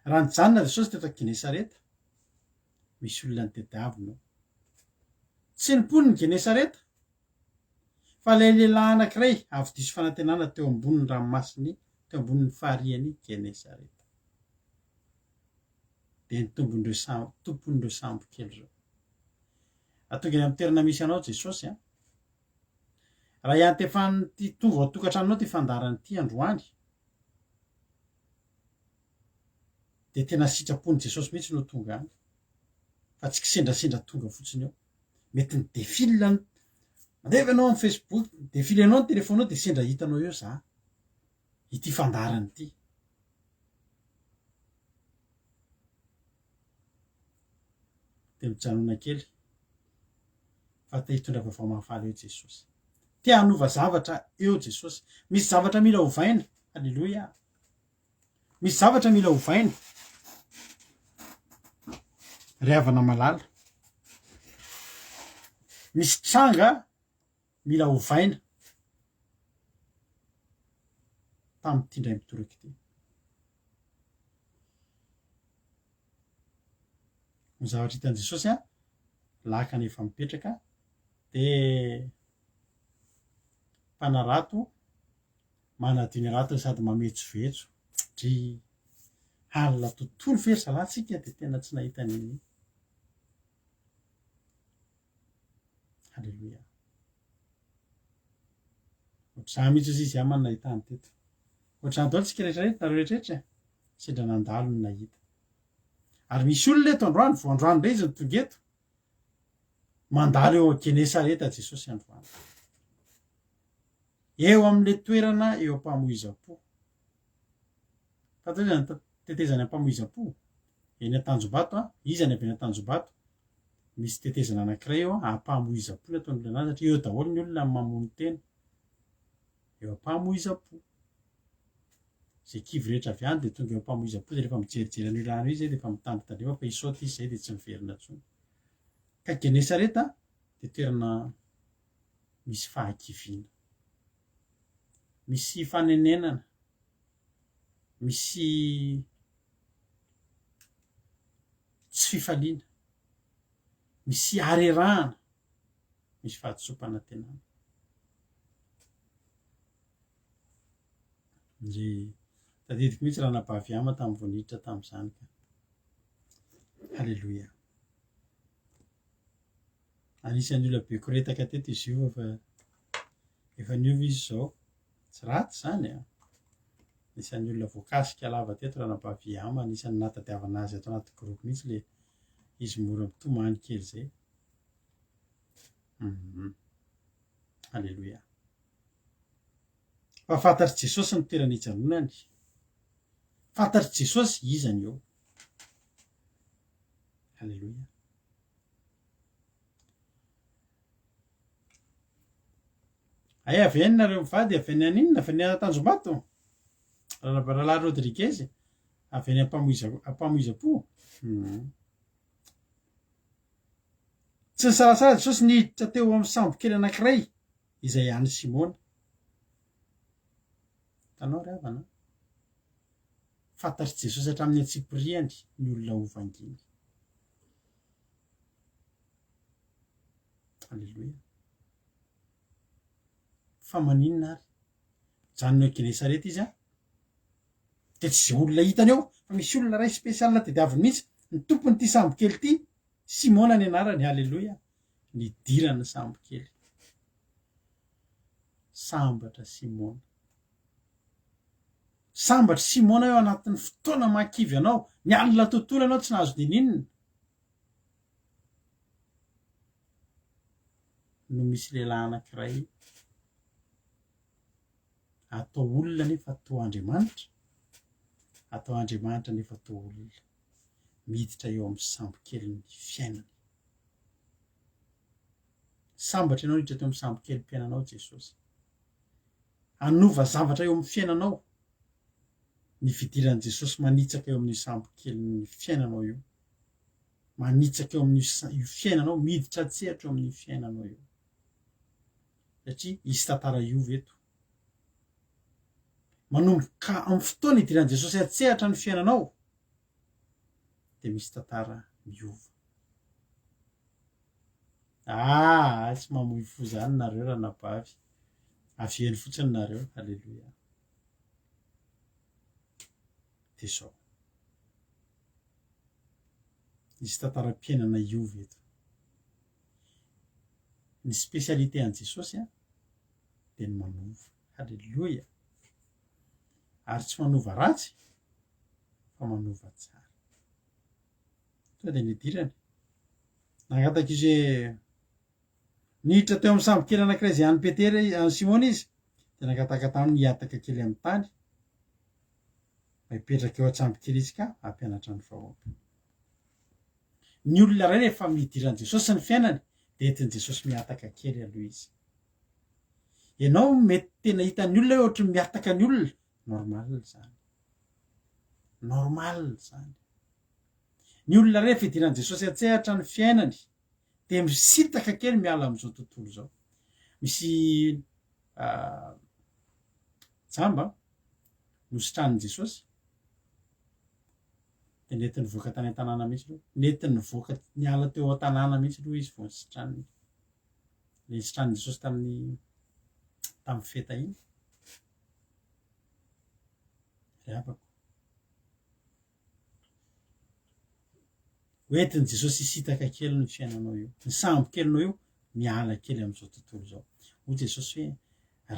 Raha nijanona Jesosy teto Genesareta, misy olona nitediavina ao. Tsy ny mponin'i Genesareta, Fa ilay lehilahy anankiray avy diso fanantenana teo ambonin'ny ranomasin'i, teo ambonin'ny farihin'i Genesareta. Dia ny tombon'ireo sambo, tompon'ireo sambo kely ireo. Raha tonga eny amin'ny toerana misy anao Jesosy an, raha iantefan'ity tonga ao an-tokantranonao ity fandaharana ity androany, dia tena sitrapon'i Jesosy mihitsy no tonga any, fa tsy kisendrasendra tonga fotsiny eo. Mety ny defile ny, mandeha ve ianao amin'ny Facebook, mi-defiler-nao ny telefaonao dia sendra hitanao eo za, ity fandaharana ity. Dia mijanona kely fa te hitondra vaovao mahafaly eo Jesosy. Te hanova zavatra eo Jesosy. Misy zavatra mila ovaina. Aleloia. Misy zavatra mila ovaina. Ry havana malala. Misy tranga mila ovaina tamin'ity indray mitoraka ity. Ny zavatra hitan'i Jesosy a, lakana efa mipetraka, dia mpanarato manadio ny aratony sady mametsovetso. Dry alina tontolo ve ry zalahy tsika dia tena tsy nahita an'iny. Haleloia. Ohatr'izany mihitsy ozy izy aman nahitany teto. Ohatr'izany daholo tsika rehetra rehetra, nareo rehetra rehetra. Sendra nandalo no nahita. Ary misy olona eto androany, vao androany indray izy no tonga eto. Mandalo eo Genesareta Jesosy androany. Eo amin'ilay toerana eo am-pamoizam-po. Fantatrao izany tetezana am-pamoizam-po? Eny Antanjombato, iza ny avy eny Antanjombato? Misy tetezana anankiray eo am-pamoizam-po ny ataon'ny olona anazy satria eo daholo ny olona mamono tena. Eo am-pamoizam-po. Izay kivy rehetra avy any dia tonga eo am-pamoizam-po dia rehefa mijerijery an'io rano io izy dia efa mitandritandrema fa hisaoty izy izay dia tsy miverina intsony. Ka Genesareta dia toerana misy fahakiviana. Misy fanenenana, misy tsy fifaliana, misy harerahana, misy fahadisoam-panantenana. Ndry, tadidiko mihitsy ranabavy Ama tamin'ny vao niditra tamin'izany ka. Haleloia. Anisan'ny olona be koretaka teto izy io fa efa niova izy izao. Tsy ratsy izany an! Anisan'ny olona voakasika lava teto ranabavy Ama, anisan'ny nahatadiavana azy ato anaty groupe mihitsy le izy mora mitomany kely izay. Mhm. Alléluia. Fa fantatr'i Jesosy ny toerana hijanonany. Fantatr'i Jesosy iza ny eo. Alléluia. Hay avy any nareo mivady, avy any aninona, avy any Tanjombato? Rahalahy Rodriguez, avy any Ampamoiza- Ampamoizapo. Hmm. Tsy nisalasala Jesosy niditra teo amin'ny sambo kely anankiray izay an'i Simona. Hitanao ry havana? Fantatr'i Jesosy hatramin'ny antsipiriany ny olona hovangiany. Aleloia. Fa maninona ary? Mijanona eo Genesareta izy an. Dia tsy izay olona hitany eo, fa misy olona iray spécial tadiaviny mihitsy, ny tompon'ity sambokely ity, Simona ny anarany, aleloia, nidirany ny sambokely. Sambatra Simona. Sambatra Simona eo anatin'ny fotoana mahakivy anao, ny alina tontolo ianao tsy nahazo nininona. No misy lehilahy anankiray atao olona nefa toa Andriamanitra, atao Andriamanitra nefa toa olona, miditra eo amin'ny sambokelin'ny fiainany. Sambatra ianao niditra teo amin'ny sambokelim-piainanao Jesosy. Hanova zavatra eo amin'ny fiainanao ny fidiran'i Jesosy manitsaka eo amin'io sambokelin'ny fiainanao io. Manitsaka eo amin'io io fiainanao, miditra an-tsehatra eo amin'io fiainanao io. Satria hisy tantara hiova eto. Manomboka amin'ny fotoana idiran'i Jesosy an-tsehatra ny fiainanao dia misy tantara miova. Ah, tsy mamoy fo zany nareo ranabavy. Avy eny fotsiny nareo. Haleloia. Dia izao. Nisy tantaram-piainana hiova eto. Ny spécialité an'i Jesosy an, dia ny manova. Haleloia. Ary tsy manova ratsy fa manova tsara. Tonga dia nidirany. Nangataka izy hoe niditra teo amin'ny sambo kely anankiray izay an'i Petera, an'i Simona izy, dia nangataka taminy hihataka kely amin'ny tany mba hipetraka eo an-tsambo kely izy ka hampianatra ny vahoaka. Ny olona iray rehefa midiran'i Jesosy ny fiainany dia entin'i Jesosy mihataka kely aloha izy. Ianao mety tena hitan'ny olona hoe ohatry ny mihataka ny olona, normal izany. Normal izany. Ny olona rehefa idiran'i Jesosy an-tsehatra ny fiainany dia misintaka kely miala amin'izao tontolo izao. Misy jamba nositranin'i Jesosy dia nentiny nivoaka tany an-tanàna mihitsy aloha. Nentiny nivoaka niala teo an-tanàna mihitsy aloha izy vao nisitraniny. Ilay nisitranin'i Jesosy tamin'ny tamin'ny feta iny. Ry havako. Hoentin'i Jesosy hisintaka kely ny fiainanao io. Ny sambo kelinao io miala kely amin'izao tontolo izao. Hoy Jesosy hoe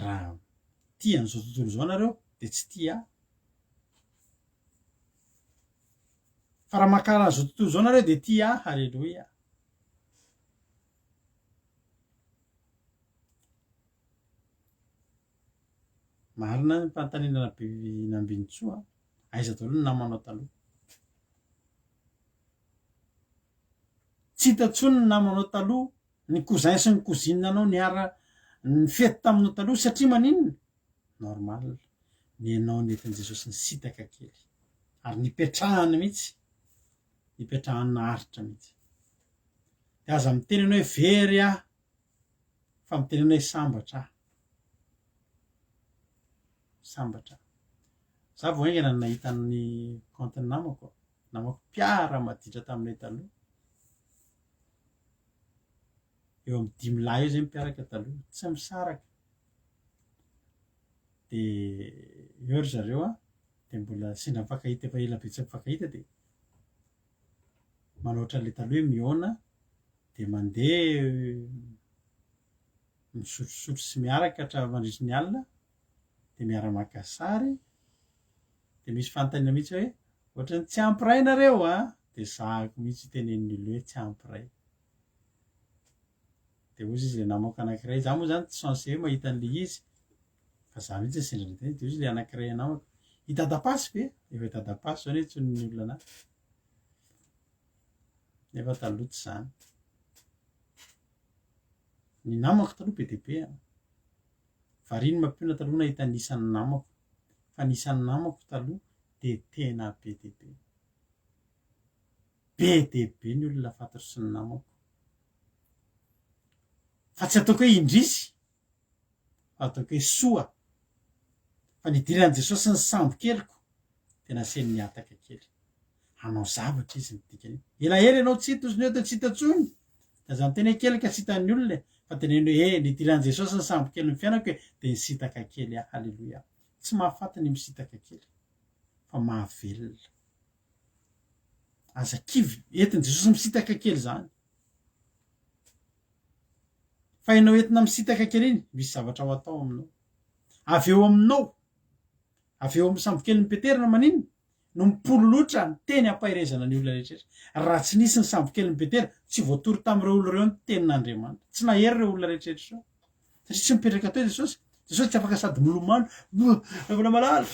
raha tia an'izao tontolo izao nareo dia tsy tia ahy. Fa raha mankahala an'izao tontolo izao nareo dia tia ahy. Haleloia. Marina ny fanontaniana Nambinintsoa, aiza daholo ny namanao taloha? Tsy hita intsony ny namanao taloha, ny cousin sy ny cousine anao niara nifety taminao taloha satria maninona? Normal, ny anao nentin'i Jesosy nisintaka kely ary nipetrahany mihitsy, nipetrahany naharitra mihitsy. Dia aza miteny ianao hoe very aho fa mitenena hoe sambatra aho. Sambatra aho. Za vao haingana no nahita ny compte-n'ny namako, namako mpiara-maditra taminay taloha. Eo amin'ny dimy lahy eo zay mpiaraka taloha, tsy misaraka. Dia eo ry zareo an, dia mbola sendra mifankahita efa ela be tsy mifankahita dia manao ohatran'ilay taloha hoe mihaona dia mandeha misotrosotro sy miaraka hatramin'ny mandritry ny alina dia miara-maka sary dia misy fanontaniana mihitsy hoe ohatran'ny tsy ampy ray nareo a! dia zahako mihitsy tenenin'ny olona hoe tsy ampy ray dia hozy izy ilay namako anankiray za moa zany tsy censé hoe mahita an'ilay izy fa za mihitsy no sendra nahita dia hozy ilay anankiray namako i dadapasy ve? efa i dadapasy zao anie antsoin'ny olona anahy Nefa taloha tsy izany. Ny namako taloha be dia be an. Varian'ny mampionona taloha nahita ny isan'ny namako. Fa ny isan'ny namako taloha dia tena be dia be. Be dia be ny olona fantatro sy ny namako. Fa tsy ataoko hoe indrisy, fa ataoko hoe soa. Fa nidiran'i Jesosy ny sambo keliko dia nasiany nihataka kely. Hanao zavatra izy ny dikan'io. Elaela ianao tsy hita ozy ny eo dia tsy hita intsony. Dia aza miteny hoe kely ka tsy hitan'ny olona e. Fa teneno hoe e, nidiran'i Jesosy ny sambo kelin'ny fiainako e, dia nisintaka kely aho. Haleloia. Tsy mahafaty ny misintaka kely, fa mahavelona. Aza kivy, entin'i Jesosy misintaka kely izany. Fa ianao entina misintaka kely iny, misy zavatra ho atao aminao. Avy eo aminao, avy eo amin'ny sambokelin'i Petera na maninona, no mipololotra ny teny hampaherezana ny olona rehetra. Raha tsy nisy ny sambokelin'i Petera, tsy voatory tamin'ireo olona ireo ny tenin'Andriamanitra. Tsy nahery ireo olona rehetra ireo. Satria tsy mipetraka teo Jesosy. Jesosy tsy afaka sady milomano, mbola malala,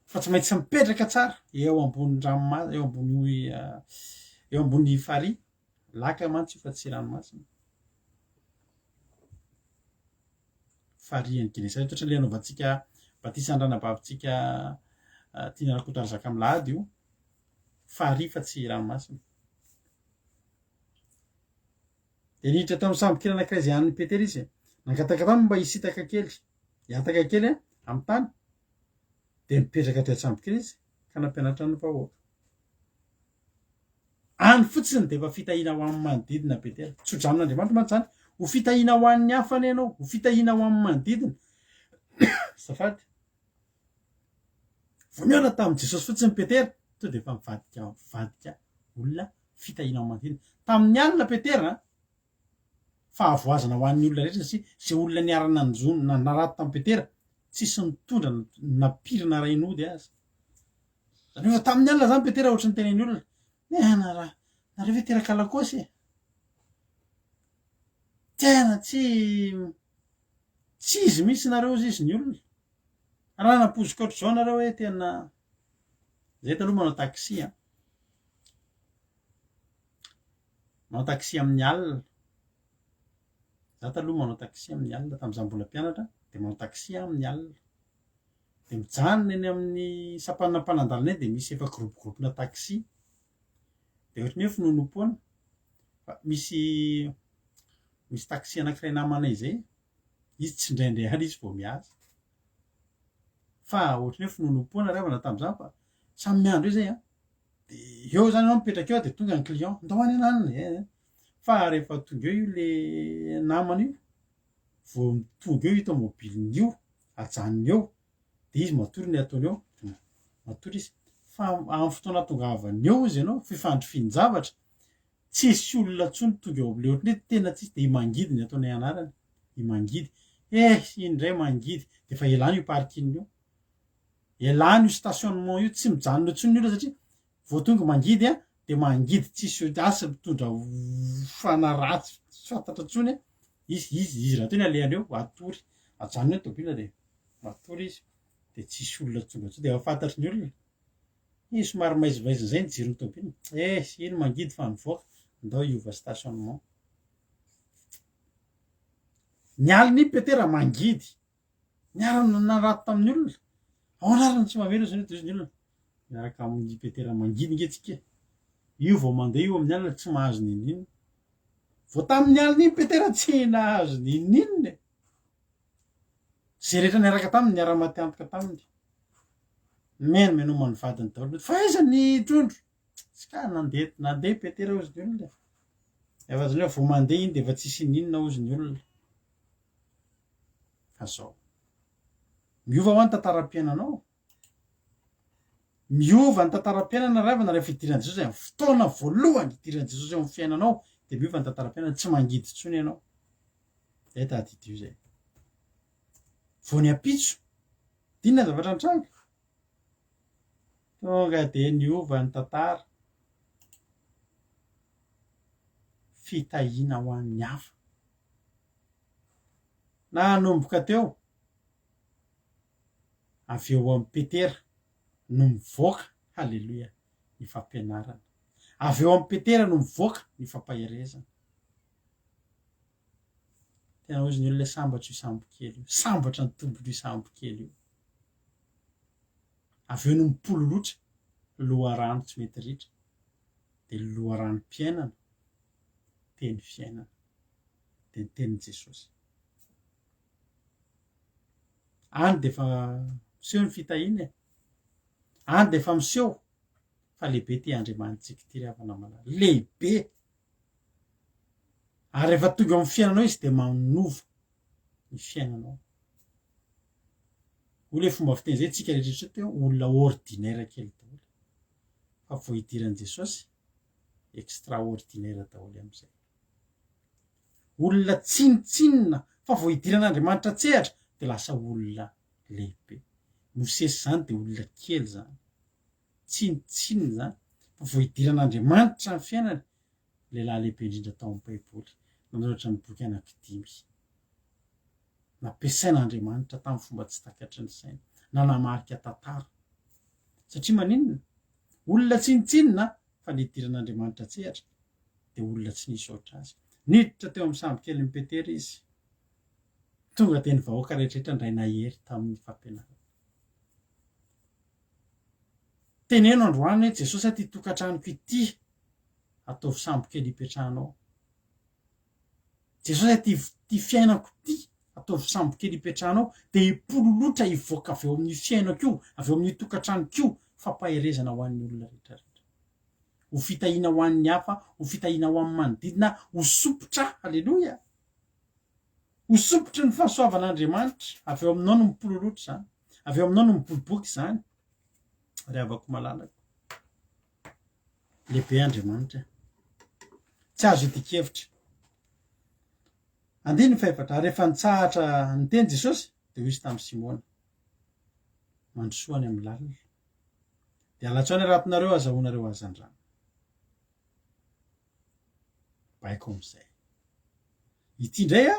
fa tsy maintsy mipetraka tsara eo ambony ranomasina, eo ambony eo ambony farihy. Laka mantsy io fa tsy ranomasina. Farihin'i Genesareta, ohatra ilay anaovantsika batisa ny ranabavintsika Tiana Rakotoarizaka Milahady io. Farihy fa tsy ranomasina. Dia niditra tao amin'ny sambokely anankiray izay an'i Petera izy. Nangataka taminy mba hisintaka kely, hihataka kely amin'ny tany. Dia nipetraka teo an-tsambokely izy ka nampianatra ny vahoaka. Any fotsiny dia efa fitahiana ho an'ny manodidina Petera. Tsodranon'Andriamanitra mantsy izany. Ho fitahiana ho an'ny hafa anie ianao, ho fitahiana ho an'ny manodidina. Azafady. Vao nihaona tamin'i Jesosy fotsiny Petera, tonga dia efa mivadika mivadika olona fitahiana ho an'ny manodidina. Tamin'ny alina Petera, fahavoazana ho an'ny olona rehetra satria izay olona niara-nanjono na narato tamin'i Petera, tsisy nitondra na pirina rain'ody aza. Izany hoe efa tamin'ny alina izany Petera ohatry ny tenen'ny olona, Nena raha nareo ve teraka lakôsy e? Tena tsy tsy izy mihitsy nareo ozy izy ny olona. Raha nampoiziko ohatr'izao nareo hoe tena zay taloha manao taxi an. Manao taxi amin'ny alina. Za taloha manao taxi amin'ny alina tamin'izaho mbola mpianatra dia manao taxi aho amin'ny alina. Dia mijanona eny amin'ny sampanana mpanandalana eny dia misy efa groupe groupe-na taxi. Dia ohatran'ny hoe finoanoam-poana fa misy misy taxi anankiray namanay izay, izy tsindraindray ihany izy vao miasa. Fa ohatran'ny hoe finoanoam-poana ry havana tamin'izany fa samy miandry eo izay an. Dia eo izany ianao mipetraka eo dia tonga ny client, ndao any ananona e. Fa rehefa tonga eo io le namana io, vao tonga eo io tomobiliny io, ajanony eo, dia izy matory ny ataony eo, matory izy. Fa amin'ny fotoana ahatongavany eo izy ianao, fifandrifian-javatra, tsisy olona intsony tonga eo amin'ilay ohatran'ny hoe tena tsisy, dia i Mangidy ny ataonay anarany, i Mangidy. Eh, iny indray Mangidy, dia efa elana io parking io. Elana io stationnement io, tsy mijanona intsony ny olona satria vao tonga mangidy an, dia mangidy tsisy asa mitondra fanahy ratsy tsy fantatra intsony an, izy izy izy rahateo ny alehany eo, hatory, ajanony eo ny tômôbila dia matory izy, dia tsisy olona tonga intsony, dia efa fantatry ny olona, iny somary maizimaizina izay ny jiron'ny tômôbila, eh iny mangidy fa nivoaka, ndao hiova stationnement. Ny alina iny Petera mangidy. Niara-narato tamin'ny olona. Ahoana ary no tsy mamela izany hoe ny olona? Miaraka amin'i Petera mangidy nge tsika e. Io vao mandeha io amin'ny alina tsy mahazo n'inon'inona. Vao tamin'ny alina iny Petera tsy nahazo n'inon'inona e. Izay rehetra niaraka taminy niara-maty antoka taminy. Menomenoma ny vadiny daholo. Fa aiza ny trondro? Tsy ka nandeha nandeha Petera hozy ny olona e. Efa zany hoe vao mandeha iny dia efa tsisy n'inona hozy ny olona. Fa zao. Miova hoa ny tantaram-piainanao. Miova ny tantaram-piainana ry havana rehefa idiran'i Jesosy amin'ny fotoana voalohany idiran'i Jesosy eo amin'ny fiainanao dia miova ny tantaram-piainana, tsy mangidy intsony ianao. Zay tadidio zay. Vao ny ampitso, inona ny zavatra nitranga? Tonga dia niova ny tantara. Fitahiana ho an'ny hafa. Nanomboka teo, avy eo amin'i Petera no mivoaka, haleloia, ny fampianarana. Avy eo amin'i Petera no mivoaka ny fampaherezana. Tena hozy ny olona sambatra io sambo kely io. Sambatra ny tompon'io sambo kely io. Avy eo no mipololotra loharano tsy mety ritra. Dia loharanom-piainana, teny fiainana. Dia ny tenin'i Jesosy. Any dia efa miseho ny fitahiana e. Any dia efa miseho fa lehibe ity Andriamanitsika ity ry havana malala. Lehibe. Ary rehefa tonga eo amin'ny fiainanao izy dia manova ny fiainanao. Hoy ilay fomba fiteny izay tsika rehetra teo olona ordinaire kely daholo. Fa vao idiran'i Jesosy extraordinaire daholo amin'izay. Olona tsinontsinona fa vao idiran'Andriamanitra an-tsehatra dia lasa olona lehibe. Mosesy izany dia olona kely izany. Tsinontsinona izany fa vao idiran'Andriamanitra ny fiainany, lehilahy lehibe indrindra tao amin'ny Baiboly, nanoratra ny boky anankidimy. Nampiasain'Andriamanitra tamin'ny fomba tsy takatry ny saina, nanamarika tantara. Satria maninona? Olona tsinontsinona fa nidiran'Andriamanitra an-tsehatra dia olona tsy nisy oatra azy. Niditra teo amin'ny sambokelin'i Petera izy. Tonga dia ny vahoaka rehetrarehetra indray nahery tamin'ny fampianarana. Teneno androany hoe Jesosy aty tokantranoko ity ataovy sambokely hipetrahanao. Jesosy aty ity fiainako ity ataovy sambokely hipetrahanao dia hipololotra hivoaka avy eo amin'io fiainako io, avy eo amin'io tokantranoko io fampaherezana ho an'ny olona rehetrarehetra. Ho fitahiana ho an'ny hafa, ho fitahiana ho an'ny manodidina, ho sompitra, haleloia! Ho sompitry ny fahasoavan'Andriamanitra, avy eo aminao no mipololotra izany, avy eo aminao no miboiboika izany, ry havako malalako. Lehibe Andriamanitra. Tsy azo idian-kevitra. Andininy fahefatra, ary rehefa nitsahatra niteny Jesosy, dia hoy Izy tamin'i Simona, Mandrosoa any amin'ny lalina, dia alatsao ny haratonareo hazahoanareo hazandrano. Baiko amin'izay. Ity indray a,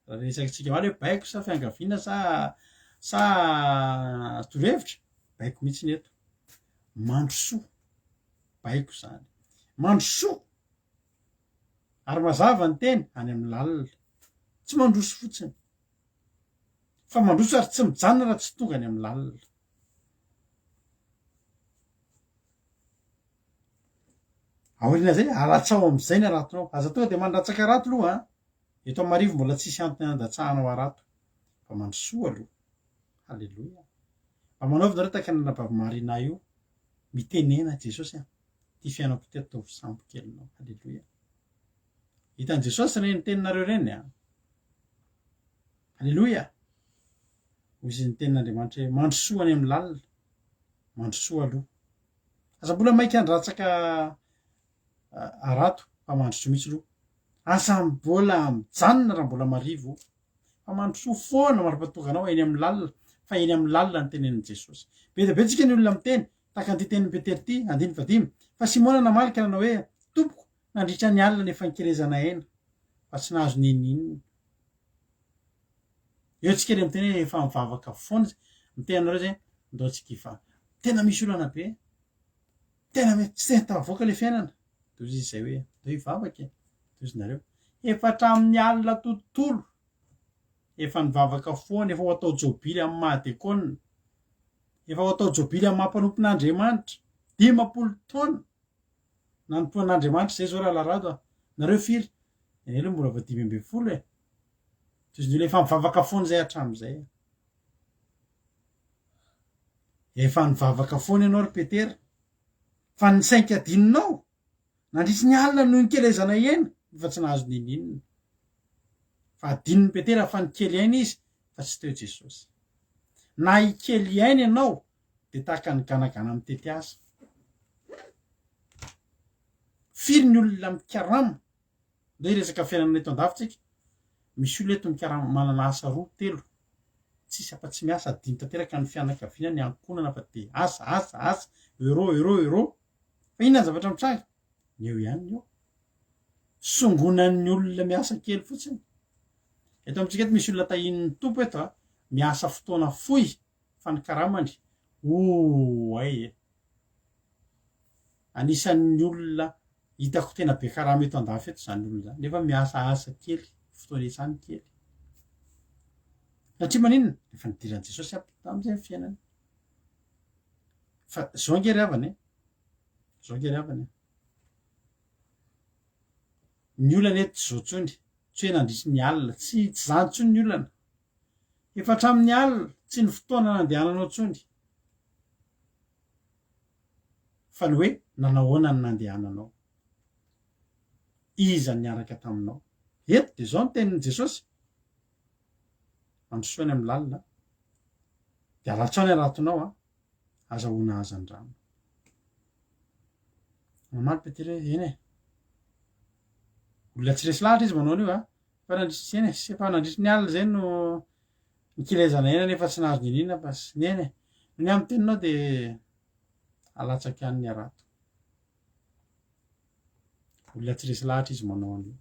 raha resakintsika omaly hoe baiko sa fiangaviana sa sa torohevitra, baiko mihitsy ny eto. Mandrosoa, baiko izany. Mandrosoa! Ary mazava ny teny, any amin'ny lalina. Tsy mandroso fotsiny. Fa mandroso ary tsy mijanona raha tsy tonga any amin'ny lalina. Aoriana zay, alatsao amizay ny haratonao. Aza tonga dia mandatsaka harato aloha an! Eto am marivo mbola tsisy antony handatsahanao harato. Fa mandrosoa aloha. Haleloia. Mba manaovy nareo tahaka ny anabavy Marina io. Mitenena Jesosy an! Ty fiainako ty ataovy sambo kelinao. Haleloia. Hitan'i Jesosy ireny teninareo ireny an! Haleloia. Hoy izy ny tenin'Andriamanitra hoe mandrosoa any amin'ny lalina. Mandrosoa aloha. Aza mbola maika handratsaka harato fa mandrosoa mihitsy aloha. Aza mbola mijanona raha mbola marivo fa mandrosoa foana mandra-pahatonga anao eny amin'ny lalina fa eny amin'ny lalina no tenenin'i Jesosy. Be dia be tsika ny olona miteny tahaka an'ity tenin'i Petera ity, andininy fahadimy, fa Simona namaly ka nanao hoe, Tompoko, nandritra ny alina no efa nikelezana aina fa tsy nahazo n'inon'inona. Eo tsika le miteny hoe efa mivavaka foana, miteny anareo zay, ndao tsika hiva-, tena misy olana be, tena hoe tsy te tafavoaka le fiainana, de hozy izy zay hoe ndao hivavaka e, de hozy nareo, efa hatramin'ny alina tontolo efa nivavaka foana, efa ho atao jobily amin'ny maha dekona, efa ho atao jobily amin'ny maha mpanompon'Andriamanitra, 50 taona nanompoan'Andriamanitra zay zao rahalahy Rado a, nareo firy? Ny aloha mbola vao 15 e. Toy ny olona efa mivavaka foana izay hatramin'izay. Efa nivavaka foana ianao ry Petera. Fa ny sainka adinonao, nandritry ny alina no nikelezana aina, efa tsy nahazo n'inon'inona. Fa adinon'i Petera fa nikely aina izy, fa tsy teo Jesosy. Na hikely aina ianao, dia tahaka ny ganagana mitety azy. Firy ny olona mikarama Ndao hiresaka fiainana eto andafy tsika, misy olona eto mikarama manana asa roa, telo, tsisy afa-tsy miasa, adino tanteraka ny fianakaviana, ny ankohonana fa dia asa, asa, asa, euro, euro, euro. Fa inona ny zavatra mitranga? Ny eo ihany ny eo. Songonan'ny olona miasa kely fotsiny. Eto amintsika eto misy olona tahian'ny Tompo eto a, miasa fotoana fohy fa ny karamany, oay e. Anisan'ny olona hitako tena be karama eto andafy eto izany olona izany, nefa miasa asa kely, fotoana iasany kely. Satria maninona? Efa nidiran'i Jesosy aby tamin'izay ny fiainany. Fa zao ange ry havana e, zao ange ry havana e. Ny olana eto tsy zao intsony, tsy hoe nandritry ny alina, tsy tsy izany intsony ny olana. Efa hatramin'ny alina, tsy ny fotoana nandehananao intsony. Fa ny hoe nanahoana ny nandehananao? Iza niaraka taminao? Eto dia izao ny tenin'i Jesosy, Mandrosoa any amin'ny lalina, dia alatsao ny haratonao, azahoana hazandrano. Namaly Petera hoe, Eny e. Olona tsy resy lahatra izy manao an'io a. Fa nandritry, eny e, efa nandritry ny alina izay no nikelezana aina nefa tsy nahazo n'inon'inona fa sy neny e. Ny amin'ny teninao dia alatsako ihany ny harato. Olona tsy resy lahatra izy manao an'io.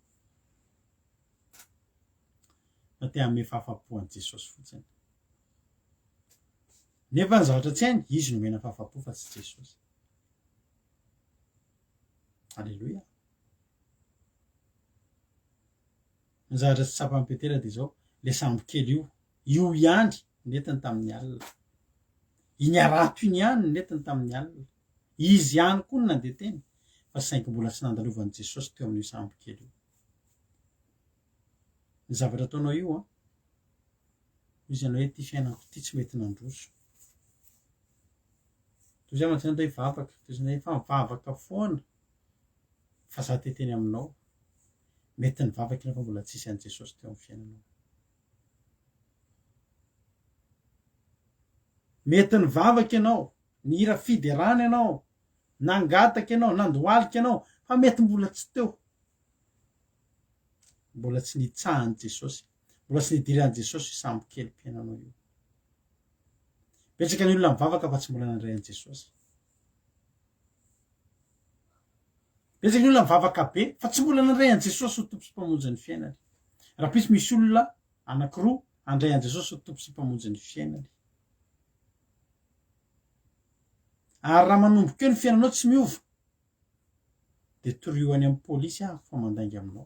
Fa te hanome fahafapo an'i Jesosy fotsiny. Nefa ny zavatra tsy hainy, izy no omena fahafapo fa tsy Jesosy. Aleloia. Ny zavatra tsy tsapan'i Petera dia izao, ilay sambo kely io, io ihany nentiny tamin'ny alina. Iny harato iny ihany no nentiny tamin'ny alina. Izy ihany koa no nandeha teny, fa saingy mbola tsy nandalovan'i Jesosy teo amin'io sambo kely io. Ny zavatra ataonao io an, hoy izy ianao hoe ity fiainako ity tsy mety nandroso. Toy izay mantsy anao hivavaka, toy izay efa mivavaka foana fa za te teny aminao. Mety nivavaka ianao fa mbola tsisy an'i Jesosy teo amin'ny fiainanao. Mety nivavaka ianao, nihira fiderana ianao, nangataka ianao, nandohalika ianao, fa mety mbola tsy teo. Mbola tsy nitsahan'i Jesosy, mbola tsy nidiran'i Jesosy io sambokelim-piainanao io. Betsaka ny olona mivavaka fa tsy mbola nandray an'i Jesosy. Betsaka ny olona mivavaka be fa tsy mbola nandray an'i Jesosy ho Tompo sy Mpamonjy ny fiainany. Rahampitso misy olona anankiroa handray an'i Jesosy ho Tompo sy Mpamonjy ny fiainany. Ary raha manomboka eo ny fiainanao tsy miova, dia torio any amin'ny polisy aho fa mandainga aminao.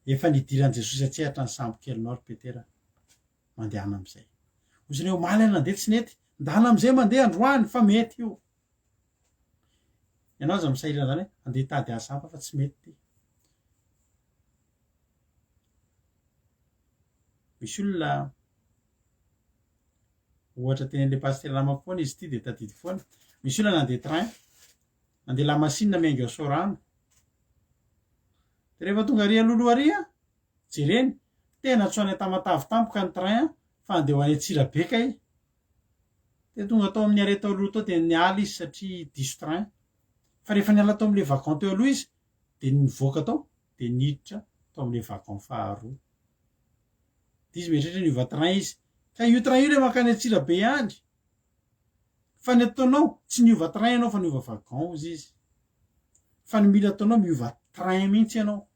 Efa nidiran'i Jesosy an-tsehatra ny sambo kelinao ry Petera. Mandehana amin'izay. Hoy izy ireo, omaly aho nandeha tsy nety. Ndana amin'izay mandeha androany fa mety io. Ianao aza misahirana izany hoe andeha hitady asa hafa fa tsy mety ity. Misy olona ohatra tenenin'ilay pasitera namako foana izy ity dia tadidy foana. Misy olona nandeha train, nandeha lamasinina miainga ao Soarano. Dia rehefa tonga ary alohaloha ary, jereny, tena tsy ho any Tamatave tampoka ny train fa handeha ho any Antsirabe kay. Dia tonga tao amin'ny arrêt tao aloha tao dia niala izy satria diso train. Fa rehefa niala tao amin'ilay wagon teo aloha izy dia nivoaka tao dia niditra tao amin'ilay wagon faharoa. Dia izy mieritreritra niova train izy. Ka io train io ilay mankany Antsirabe ihany. Fa ny ataonao, tsy niova train ianao fa niova wagon hozy izy. Fa ny mila ataonao miova train mihitsy ianao.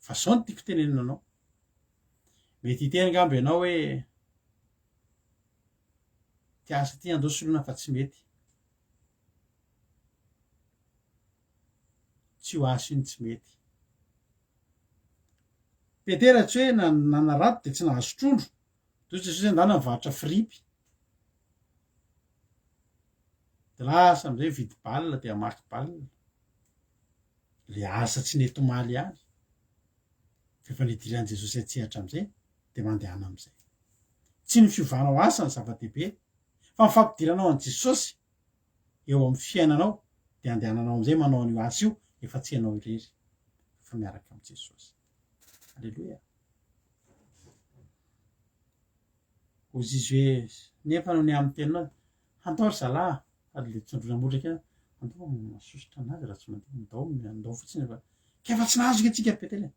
Fa zao no tiako tenenina anao. Mety hiteny angamba ianao hoe ty asa ty andao soloina fa tsy mety. Tsy io asa io no tsy mety. Petera tsy hoe nanarato dia tsy nahazo trondro. Toy Jesosy andana nivarotra fripy. Dia lasa amizay mividy balle dia hamaky balle. Le asa tsy nety omaly ihany. Fa efa nidiran'i Jesosy an-tsehatra amizay dia mandehana amizay. Tsy ny fiovanao asa no zava-dehibe fa ny fampidiranao an'i Jesosy eo amin'ny fiainanao dia andehananao amizay manao an'io asa io efa tsy ianao irery fa miaraka amin'i Jesosy. Aleloia. Hoy izy hoe, nefa noho ny amin'ny teninao, handao ry zalahy, sady le tsindrona motraka ihany, andao fa mahasosotra anazy raha tsy mandeha, andao, andao fotsiny fa, ka efa tsy nahazo nge tsika ry Petera e!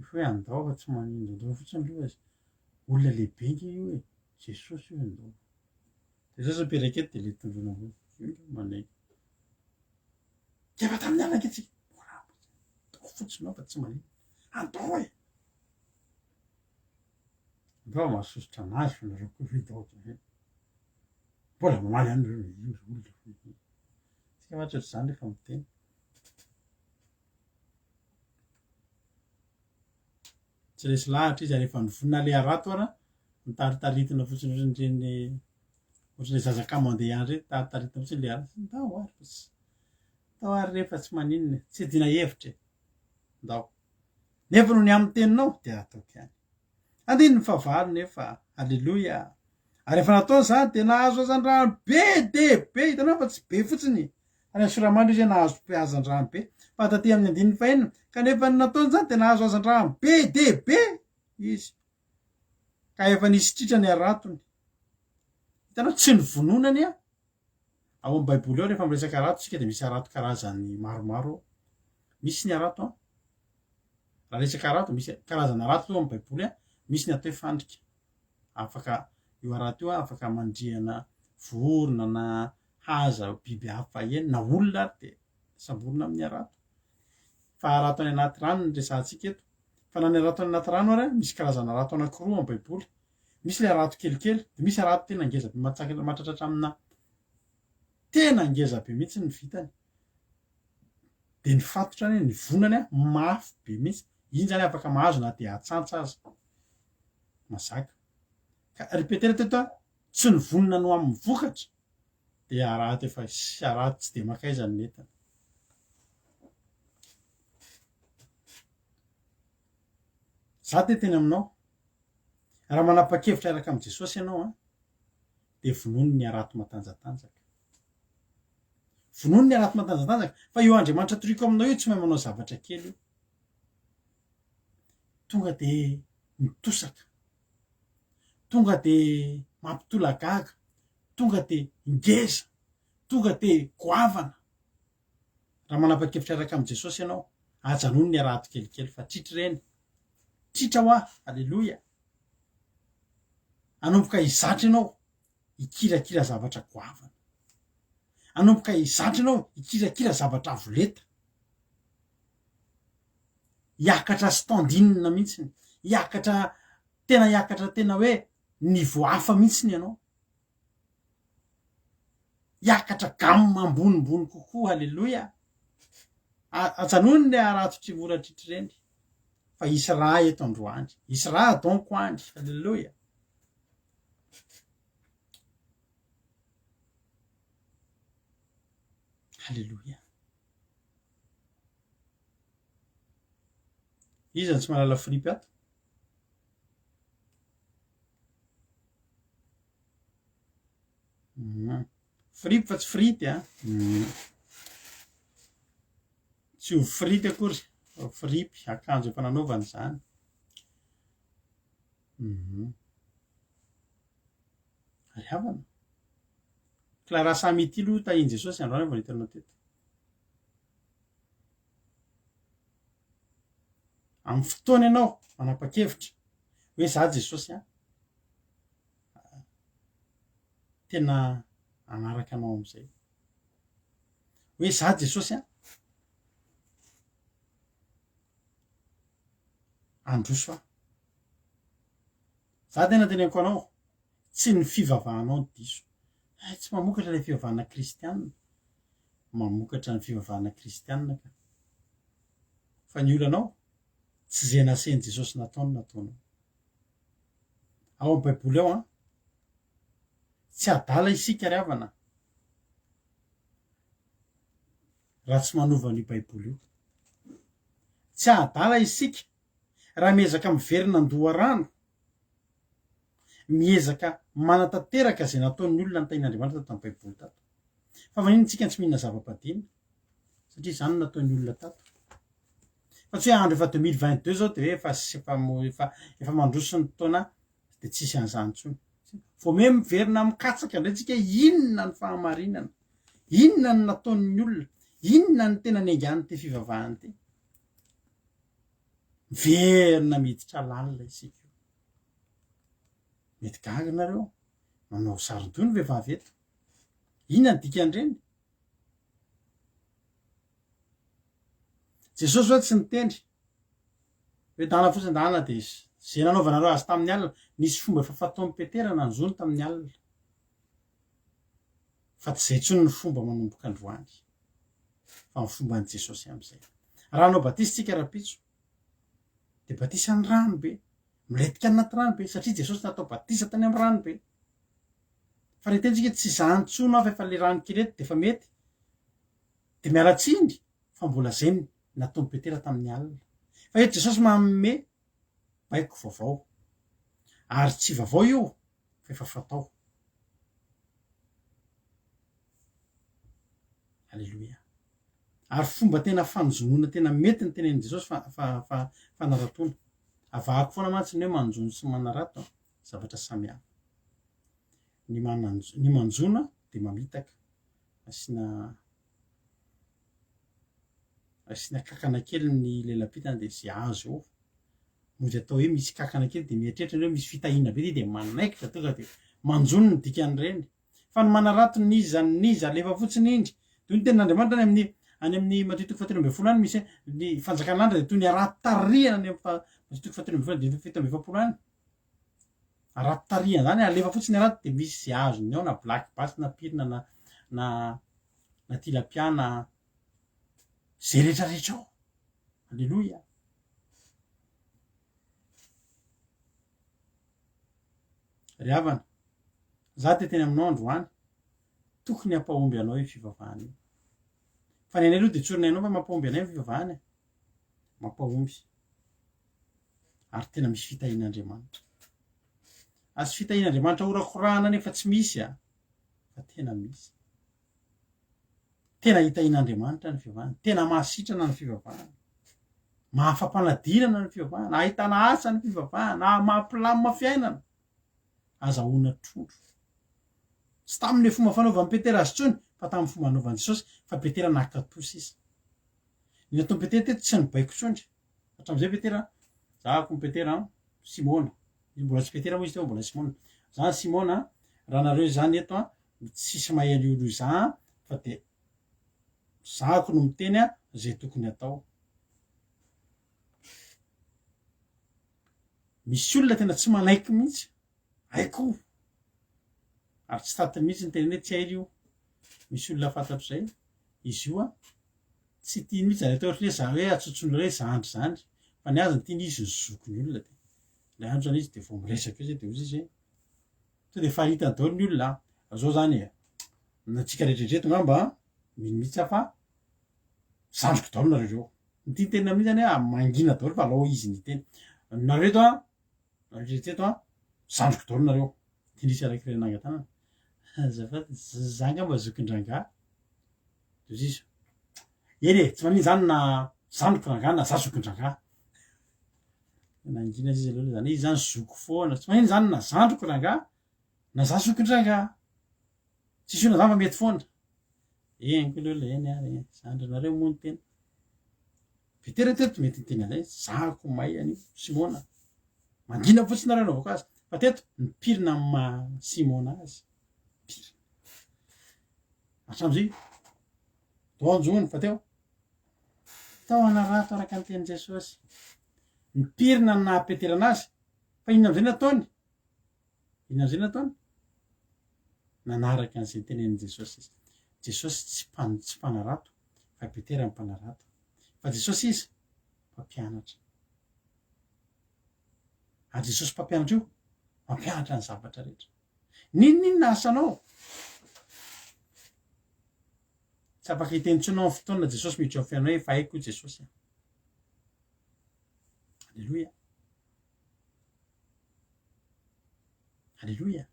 Efa hoe andao fa tsy maninona, andao fotsiny aloha e, olona lehibe nge io e, Jesosy io e, andao. Jesosy mipetraka eto dia le tondroina ambony, io nge manaiky. Ka efa tamin'ny alina nge tsika, mbola andao fotsiny ao fa tsy maninona, andao e! Angamba mahasosotra anazy fa nareo koa ve dao de mbola mamaly ihany nareo io ry olona Tsika mantsy ohatr'izany rehefa miteny. Tsy resy lahatra izy ary efa nivonona aleha harato ara, nitaritaritina fotsiny ohatran'ireny ohatran'ilay zaza kamo handeha ihany ireny, taritaritina fotsiny le harato. Ndao ary fa tsy ndao ary re fa tsy maninona e, tsy iadiana hevitra e, ndao. Nefa noho ny amin'ny teninao dia ataoko ihany. Andininy fahavalo nefa, Aleloia! Ary rehefa nataony izany dia nahazo hazandrano be dia be, hitanao fa tsy be fotsiny, any amin'ny Soramandry izy hoe nahazo hazandrano be, fa taty amin'ny andininy fahenina, kanefa ny nataony izany dia nahazo hazandrano be dia be izy, ka efa nisy tritra ny haratony. Hitanao, tsy ny vononany an! Ao amin'ny Baiboly ao rehefa miresaka harato isika dia misy harato karazany maromaro ao. Misy ny harato an, raha resaka harato, misy karazana harato aloha amin'ny Baiboly an, misy ny atao hoe fandrika. Afaka, io harato io afaka mandrihana vorona na haza, biby hafa eny, na olona ary dia samborina amin'ny harato. Fa harato any anaty rano no resahantsika eto. Fa na ny harato any anaty rano ary, misy karazana harato anankiroa amin'ny Baiboly. Misy ilay harato kelikely, dia misy harato tena ngeza be mahatsaka mahatratratra amina tena ngeza be mihitsy ny vitany. Dia ny fatotrany, ny vonany mafy be mihitsy. Iny zany afaka mahazo na dia atsantsa aza. Mazaka. Ka ry Petera teto a, tsy nivonona no amin'ny vokatra, dia harato efa harato tsy dia mankaiza ny entana. Za te teny aminao, Raha manapa-kevitra hiaraka amin'i Jesosy ianao an, dia vonono ny harato matanjatanjaka. Vonono ny harato matanjatanjaka fa io Andriamanitra toriko aminao io tsy mahay manao zavatra kely io. Tonga de mitosaka. Tonga de mampitolagaga. Tonga de ngeza. Tonga de goavana. Raha manapa-kevitra hiaraka amin'i Jesosy ianao, ajanony ny harato kelikely fa tritra ireny. Tritra hoa, aleloia. Hanomboka hizatra ianao hikirakira zavatra goavana. Hanomboka hizatra ianao hikirakira zavatra avo lenta. Hiakatra standing mihitsy, hiakatra tena hiakatra tena hoe niveau hafa mihitsy ianao. Hiakatra gamme ambonimbony kokoa, aleloia. Ajanony le harato trimora tritry ireny fa hisy raha eto androany, hisy raha donc any, aleloia. Aleloia. Iza no tsy mahalala fripy ato? Fripy fa tsy frity a. Tsy ho frity akory fa fripy, akanjo efa nanaovana izany. Ry havana. Clara Samy ity aloha tahin'i Jesosy androany vao nitanao teto. Amin'ny fotoana ianao manapa-kevitra hoe za Jesosy a, tena hanaraka anao amin'izay. Hoe za Jesosy a, handroso aho. Za tena teneniko anao, tsy ny fivavahanao no diso. Hay tsy mamokatra ilay fivavahana kristianina. Mamokatra ny fivavahana kristianina ka. Fa ny olanao, tsy izay nasain'i Jesosy natao no nataonao. Ao amin'ny Baiboly ao an, tsy adala isika ry havana raha tsy manova an'io Baiboly io. Tsy adala isika raha miezaka miverina an-doharano, miezaka manatanteraka izay nataon'ny olona nitahian'Andriamanitra tato amin'ny Baiboly tato. Fa maninona isika no tsy mihinana zava-padina? Satria izany no nataon'ny olona tato. Fa tsy hoe andro efa 2022 zao de hoe efa efa efa efa mandroso ny taona de tsisy an'izany intsony. Vao miha miverina mikatsaka indray tsika inona ny fahamarinana, inona ny nataon'ny olona, inona ny tena niaingan'ity fivavahana ity. Miverina miditra lalina isika io. Mety gaga nareo, manao saron-doha ny vehivavy eto. Inona ny dikan'ireny? Jesosy hoe tsy niteny hoe dana fotsiny dana dia izay nanaovanareo azy tamin'ny alina. Nisy fomba efa fataon'i Petera nanjono tamin'ny alina. Fa tsy izay intsony ny fomba manomboka androany. Fa ny fomban'i Jesosy amin'izay. Raha hanao batisa tsika rahampitso, dia batisa ny rano be. Milentika anaty rano be, satria Jesosy natao batisa tany amin'ny rano be. Fa raha hiteny tsika tsy izany intsony aho fa efa le rano kely eto dia efa mety, dia miala tsiny fa mbola zay ny nataon'i Petera tamin'ny alina. Fa eto Jesosy manome baiko vaovao. Ary tsy vaovao io fa efa fatao. Aleloia. Ary fomba tena fanjonoana tena mety ny tenenin'i Jesosy fa fa fa fanaratoana. Avahako foana mantsy ny hoe manjono sy manarato an, zavatra samy hafa. Ny mananjo ny manjona dia mamitaka. Asiana asiana kankana kely ny lela-pitana dia izay azo eo. Mody atao hoe misy kankana kely dia mieritreritra ny hoe misy fitahiana be dia manaikitra tonga dia manjono ny dikan'ireny. Fa ny manarato n'iza n'iza alefa fotsiny indry. Toy ny tenin'Andriamanitra any amin'ny any amin'ny Matio toko fahatelo ambin'ny folo any misy hoe ny fanjakan'ny lanitra dia toy ny harato tarihana any amin'ny Matio toko fahatelo ambin'ny folo andininy faha-47 any. Harato tarihana izany alefa fotsiny harato dia misy izay azony ao na black bass na pirina na na na tilapia na izay rehetra rehetra ao. Aleloia. Ry havana, za te teny aminao androany, tokony hampahomby anao io fivavahana io. Fa ny anay aloha dia tsorina hainao fa mampahomby anay ny fivavahana e. Mampahomby. Ary tena misy fitahian'Andriamanitra. Azo fitahian'Andriamanitra horakorahana nefa tsy misy a. Fa tena misy. Tena hitahian'Andriamanitra ny fivavahana, tena mahasitrana ny fivavahana, mahafa-panadinana ny fivavahana, ahitana asa ny fivavahana, mampilamina fiainana. Azahoana trondro. Tsy tamin'ilay fomba fanaovan'i Petera azy intsony fa tamin'ny fomba nanaovan'i Jesosy, fa Petera nankatò sisa. Ny nataon'i Petera teto tsy nibaiko intsony. Hatramin'izay Petera, za koa Petera, Simona, mbola tsy Petera moa izy teo fa mbola Simona. Za Simona, raha nareo izany eto an, tsisy mahay an'io olo za fa de zahako no miteny an zay tokony atao. Misy olona tena tsy manaiky mihitsy, haiko io, ary tsy tatiny mihitsy ny tenany hoe tsy hainy io, misy olona fantatro zay, izy io an, tsy tiany mihitsy zany atao ohatran'ny hoe za hoe atsontson'olona hoe zandry zany, fa ny azy ny tiany izy ny zokin'ny olona de ilay andro zany izy de vao miresaka eo zay de hoy izy hoe to de faritany daholo ny olona an, zao zany e, ny antsika rehetra rehetra eto angamba an, mino mihitsy aho fa zandriko daholo nareo reo, ny tiany tenenina amin'io zany hoe mangina daholo fa alao izy ny hiteny, nareo eto an, nareo rehetra eto an, zandriko daholo nareo, de nisy araiky iray nangan-tanana, azafady, za angamba zokin-drangahy, de hoy izy, eny e, tsy maninona zany na zandriko rangahy na za zokin-drangahy, nangina izy aloha zany hoe izy zany zoko foana, tsy maninona zany na zandriko rangahy na za zokin-drangahy, tsisy olana zany fa mety foana. Eny koa aloha eny ary e, zandrinareo moa ny tena. Petera teto mety niteny an'izay, za ko mahay an'io, Simona. Mangina fotsiny nareo anaovako azy. Fa teto, mipirina amin'ny maha Simona azy. Mipirina. Hatramin'izay, donjony fa teo. Tao anarato araka ny tenin'i Jesosy. Mipirina ny naha Peterana azy. Fa inona amin'izay nataony? Inona amin'izay nataony? Nanaraka an'izay notenenin'i Jesosy izy. Jesosy tsy mpan- tsy mpanarato, fa Petera no mpanarato. Fa Jesosy iza? Mpampianatra. Ary Jesosy mpampianatra io, mampianatra ny zavatra rehetra. N'inon'inona asanao, tsy afaka hiteny intsony aho amin'ny fotoana Jesosy miditra ao amin'ny fiainanao hoe efa haiko Jesosy. Aleloia. Aleloia.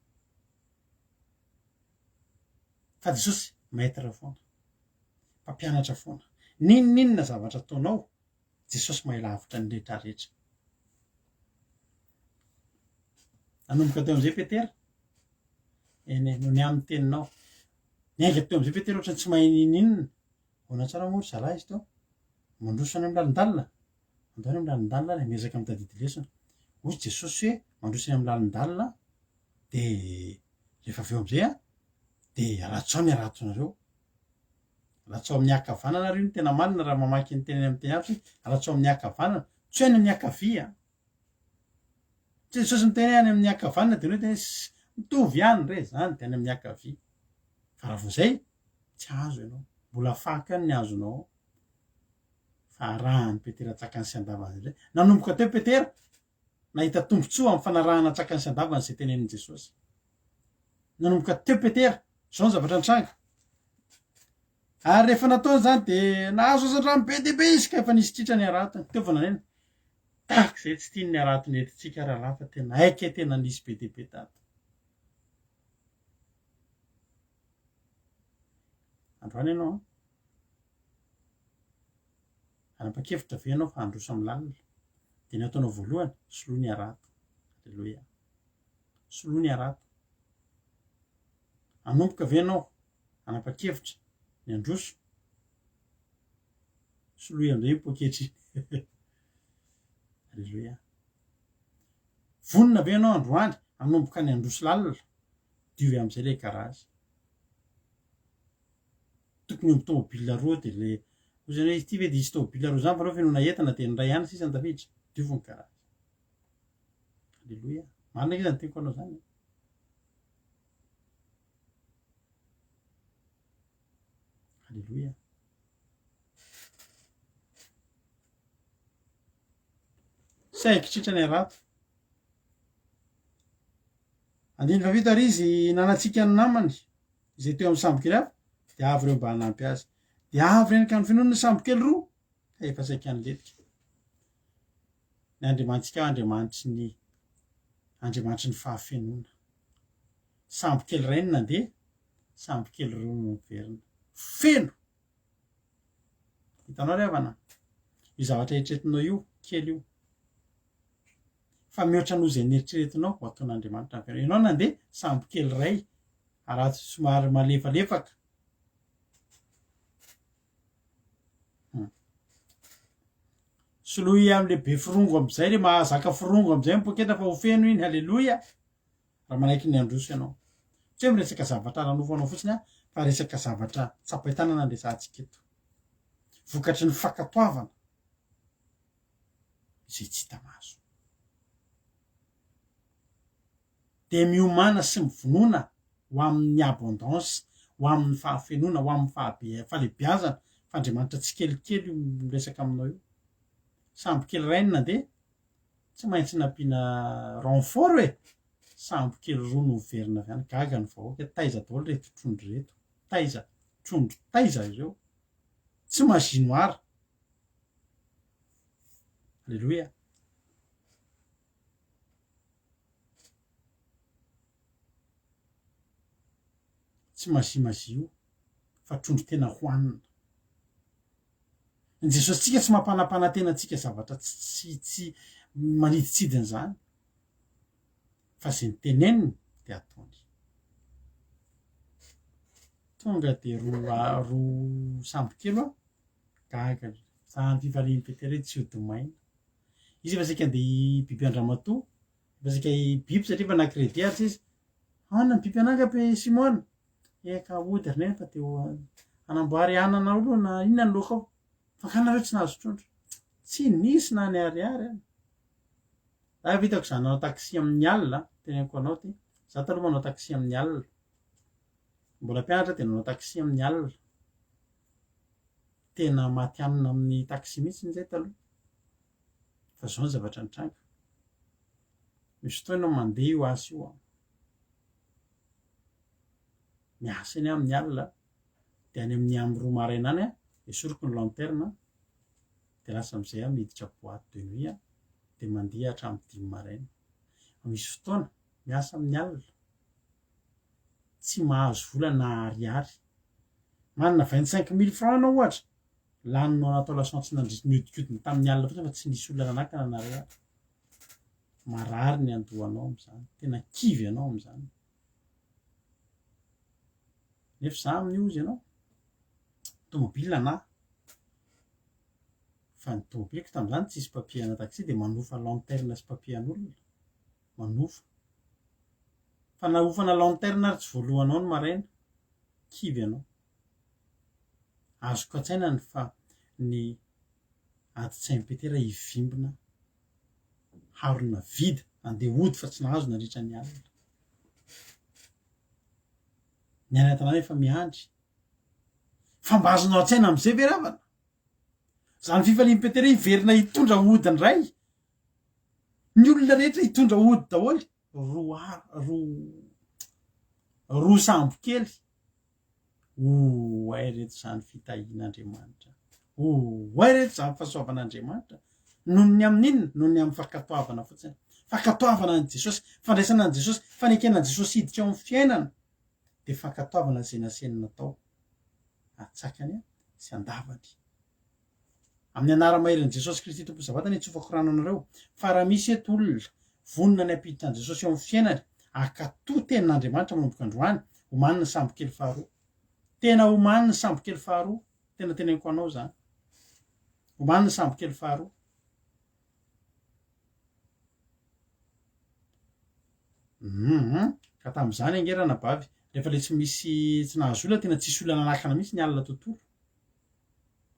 Fa Jesosy maître foana, mpampianatra foana. N'inon'inona zavatra ataonao, Jesosy mahay lavitra ny rehetra rehetra. Nanomboka teo am'izay Petera, eny e, noho ny amin'ny teninao. Niainga teo am'izay Petera ohatran'ny tsy mahay n'inon'inona. Ahoana tsara moa ry zalahy izy teo? Mandroso any amin'ny lalindalina? Andao any amin'ny lalindalina ary miezaka mitadidy lesona. Hoy Jesosy hoe mandroso any amin'ny lalindalina de rehefa avy eo am'izay an, de alatsao ny haratonareo. Alatsao amin'ny ankavanana ary io no tena marina raha mamaky ny teny amin'ny teny hafa isika, alatsao amin'ny ankavanana, tsy hoe any amin'ny ankavia an. Tsy Jesosy miteny hoe any amin'ny ankavanana de ny hoe tena hoe mitovy ihany re zany de any amin'ny ankavia. Fa raha vao zay, tsy azo ianao. Mbola fako ihany ny azonao ao. Fa arahan'i Petera antsakany sy andavany indray. Nanomboka teo Petera, nahita tombontsoa amin'ny fanarahana antsakany sy andavany izay tenenin'i Jesosy. Nanomboka teo Petera, izao ny zavatra nitranga. Ary rehefa nataony izany dia nahazo hazandrano be dia be izy ka efa nisy tritra ny haratony. Teo vao naneno. Tahaka izay tsy tiany ny haratony entintsika rahalahy fa tena haika tena nisy be dia be tato. Androany ianao an. Hanapa-kevitra ve ianao fa handroso amin'ny lalina? Dia ny ataonao voalohany, soloy ny harato. Aleloia. Soloy ny harato. Hanomboka ve ianao hanapa-kevitra ny handroso? Soloy amin'izay iny poketra iny. Aleloia. Vonona ve ianao androany hanomboka ny handroso lalina? Diovy amin'izay ilay garazy. Tokony omby tomobile roa de le hoy zany hoe ity ve de hisy tomobile roa zany fa aleo fenoina entana de ny iray ihany sisa no tafiditra, diovy ny garage. Aleloia. Marina ange zany teniko anao zany e. Aleloia. Saiky tritra ny harato. Andininy fahafito ary izy nanatsika ny namany izay teo amin'ny sambokely hafa dia avy ireo mba hanampy azy. Dia avy ireny ka nofenoiny ny sambokely roa ka efa saika nilentika. Ny Andriamanitsika Andriamanitry ny Andriamanitry ny fahafenoana. Sambokely iray no nandeha, sambokely roa no niverina. Feno! Hitanao ry havana? Io zavatra eritreretinao io, kely io. Fa mihoatra noho izay neritreretinao ho ataon'Andriamanitra ny fiainanao. Ianao nandeha sambo kely iray, harato somary malefalefaka. Hmm. Soloy amin'ilay be forongo amin'izay, ilay mahazaka forongo amin'izay ny poketra fa ho feno iny, haleloia. Raha manaiky ny handroso ianao. Tsy hoe miresaka zavatra ara-nofo anao fotsiny aho, fa resaka zavatra tsapain-tanana no resahantsika eto. Vokatry ny fankatoavana izay tsy hita maso. Dia miomàna sy mivonona ho amin'ny abondance, ho amin'ny fahafenoana, ho amin'ny fahabe- fahalehibiazana, fa Andriamanitra tsikelikely io miresaka aminao io. Sambo kely iray no nandeha, tsy maintsy nampiana renfort e! Sambo kely roa no niverina avy any, gaga ny vahoaka, taiza daholo ireto trondro ireto, taiza, trondro taiza ireo? Tsy magie noire. Aleloia. Tsy magie magie io fa trondro tena hohanina. Ny Jesosintsika tsy mampanampanantena antsika zavatra tsy tsy tsy manidintsidina izany fa izay niteneniny dia ataony. Tonga dia roa roa sambo kely aho, gaga, zany fifalian'i Petera io tsy hody maina. Izy efa saika andeha hibiby an-dramatoa, efa saika hibiby satria efa na crédit ary sisa. Ahoana ny biby ananga be Simona? Eka hody ry neny fa dia hanamboary anana ao aloha na inona ny laoka ao. Fa nga nareo tsy nahazo trondro? Tsy nisy na ny ariary an. Za efa hitako za nanao taxi amin'ny alina, teneniko anao ty. Za taloha manao taxi amin'ny alina. Mbola mpianatra dia nanao taxi amin'ny alina. Tena matihanina amin'ny taxi mihitsy zay taloha. Fa zao ny zavatra nitranga. Misy fotoana ianao mandeha io asa io an. Miasa eny aho amin'ny alina, dia any amin'ny amin'ny roa maraina any an, esoriko ny lanterne, dia lasa amin'izay aho miditra boite de nuit an, dia mandeha hatramin'ny dimy maraina. Fa misy fotoana, miasa amin'ny alina, tsy mahazo vola na ariary. Manana 25 mille francs ianao ohatra, laninao natao lasantsy nandritry nihodinkodina tamin'ny alina fotsiny fa tsy nisy olona nanakana anareo ary. Marary ny andohanao amin'izany, tena kivy ianao amin'izany. Nefa za amin'io hozy ianao, tomobile anah, fa ny tomobiliko tamin'izany tsisy papier ana taxi dia manofa lanterne sy papier an'olona, manofa. Fa na hofana lanterne ary tsy voalohanao ny maraina, kivy ianao. Azoko an-tsaina ny fa ny adin-tsain'i Petera hivimbina harona vide andeha hody fa tsy nahazo nandritra ny alina. Ny any an-tanàna efa miandry. Fa mba azonao an-tsaina amin'izay ve ravana? Zany fifalian'i Petera hiverina hitondra hody indray. Ny olona rehetra hitondra hody daholo. Roa roa roa sambo kely. Oay reto izany fitahian'Andriamanitra. Oay reto izany fahasoavan'Andriamanitra. Noho ny amin'inona? Noho ny amin'ny fankatoavana fotsiny. Fankatoavana an'i Jesosy, fandraisana an'i Jesosy, fanekena an'i Jesosy hiditra ao amin'ny fiainana, dia fankatoavana izay nasainy natao. Atsakany sy andavany. Amin'ny anara-maherin'i Jesosy Kristy Tompon'ny Sabata anie tsofako rano anareo, fa raha misy eto olona vonona ny hampiditra an'i Jesosy eo amin'ny fiainany, hankatò tenin'Andriamanitra manomboka androany, omany ny sambokely faharoa. Tena omany ny sambokely faharoa, tena teneniko anao izany. Omany ny sambokely faharoa. Hum, ka tamin'izany ange ranabavy, rehefa le tsy misy tsy nahazo olona, tena tsisy olona nanakana mihitsy ny alina tontolo.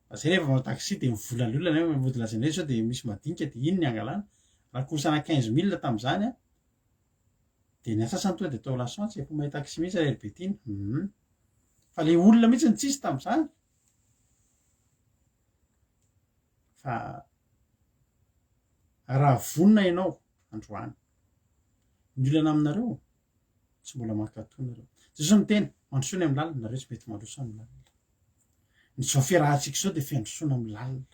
Fa zay rehefa manao taxi dia mivola ny olona nefa mody lazaina hoe sao dia misy madinika dia iny ny angalana. Raha course ana 15 mille tamin'izany an, dia ny antsasany tonga dia atao lasantsy, efa mahay taxi mihitsy ry Heribetiny. Hum. Fa le olona mihitsy no tsisy tamin'izany. Fa raha vonona ianao androany, ny olana aminareo tsy mbola mankatò nareo. Jesosy miteny, mandrosoa ny amin'ny lalina, nareo tsy mety mandroso amin'ny lalina. Ny izao fiarahantsika izao dia fiandrosoana amin'ny lalina.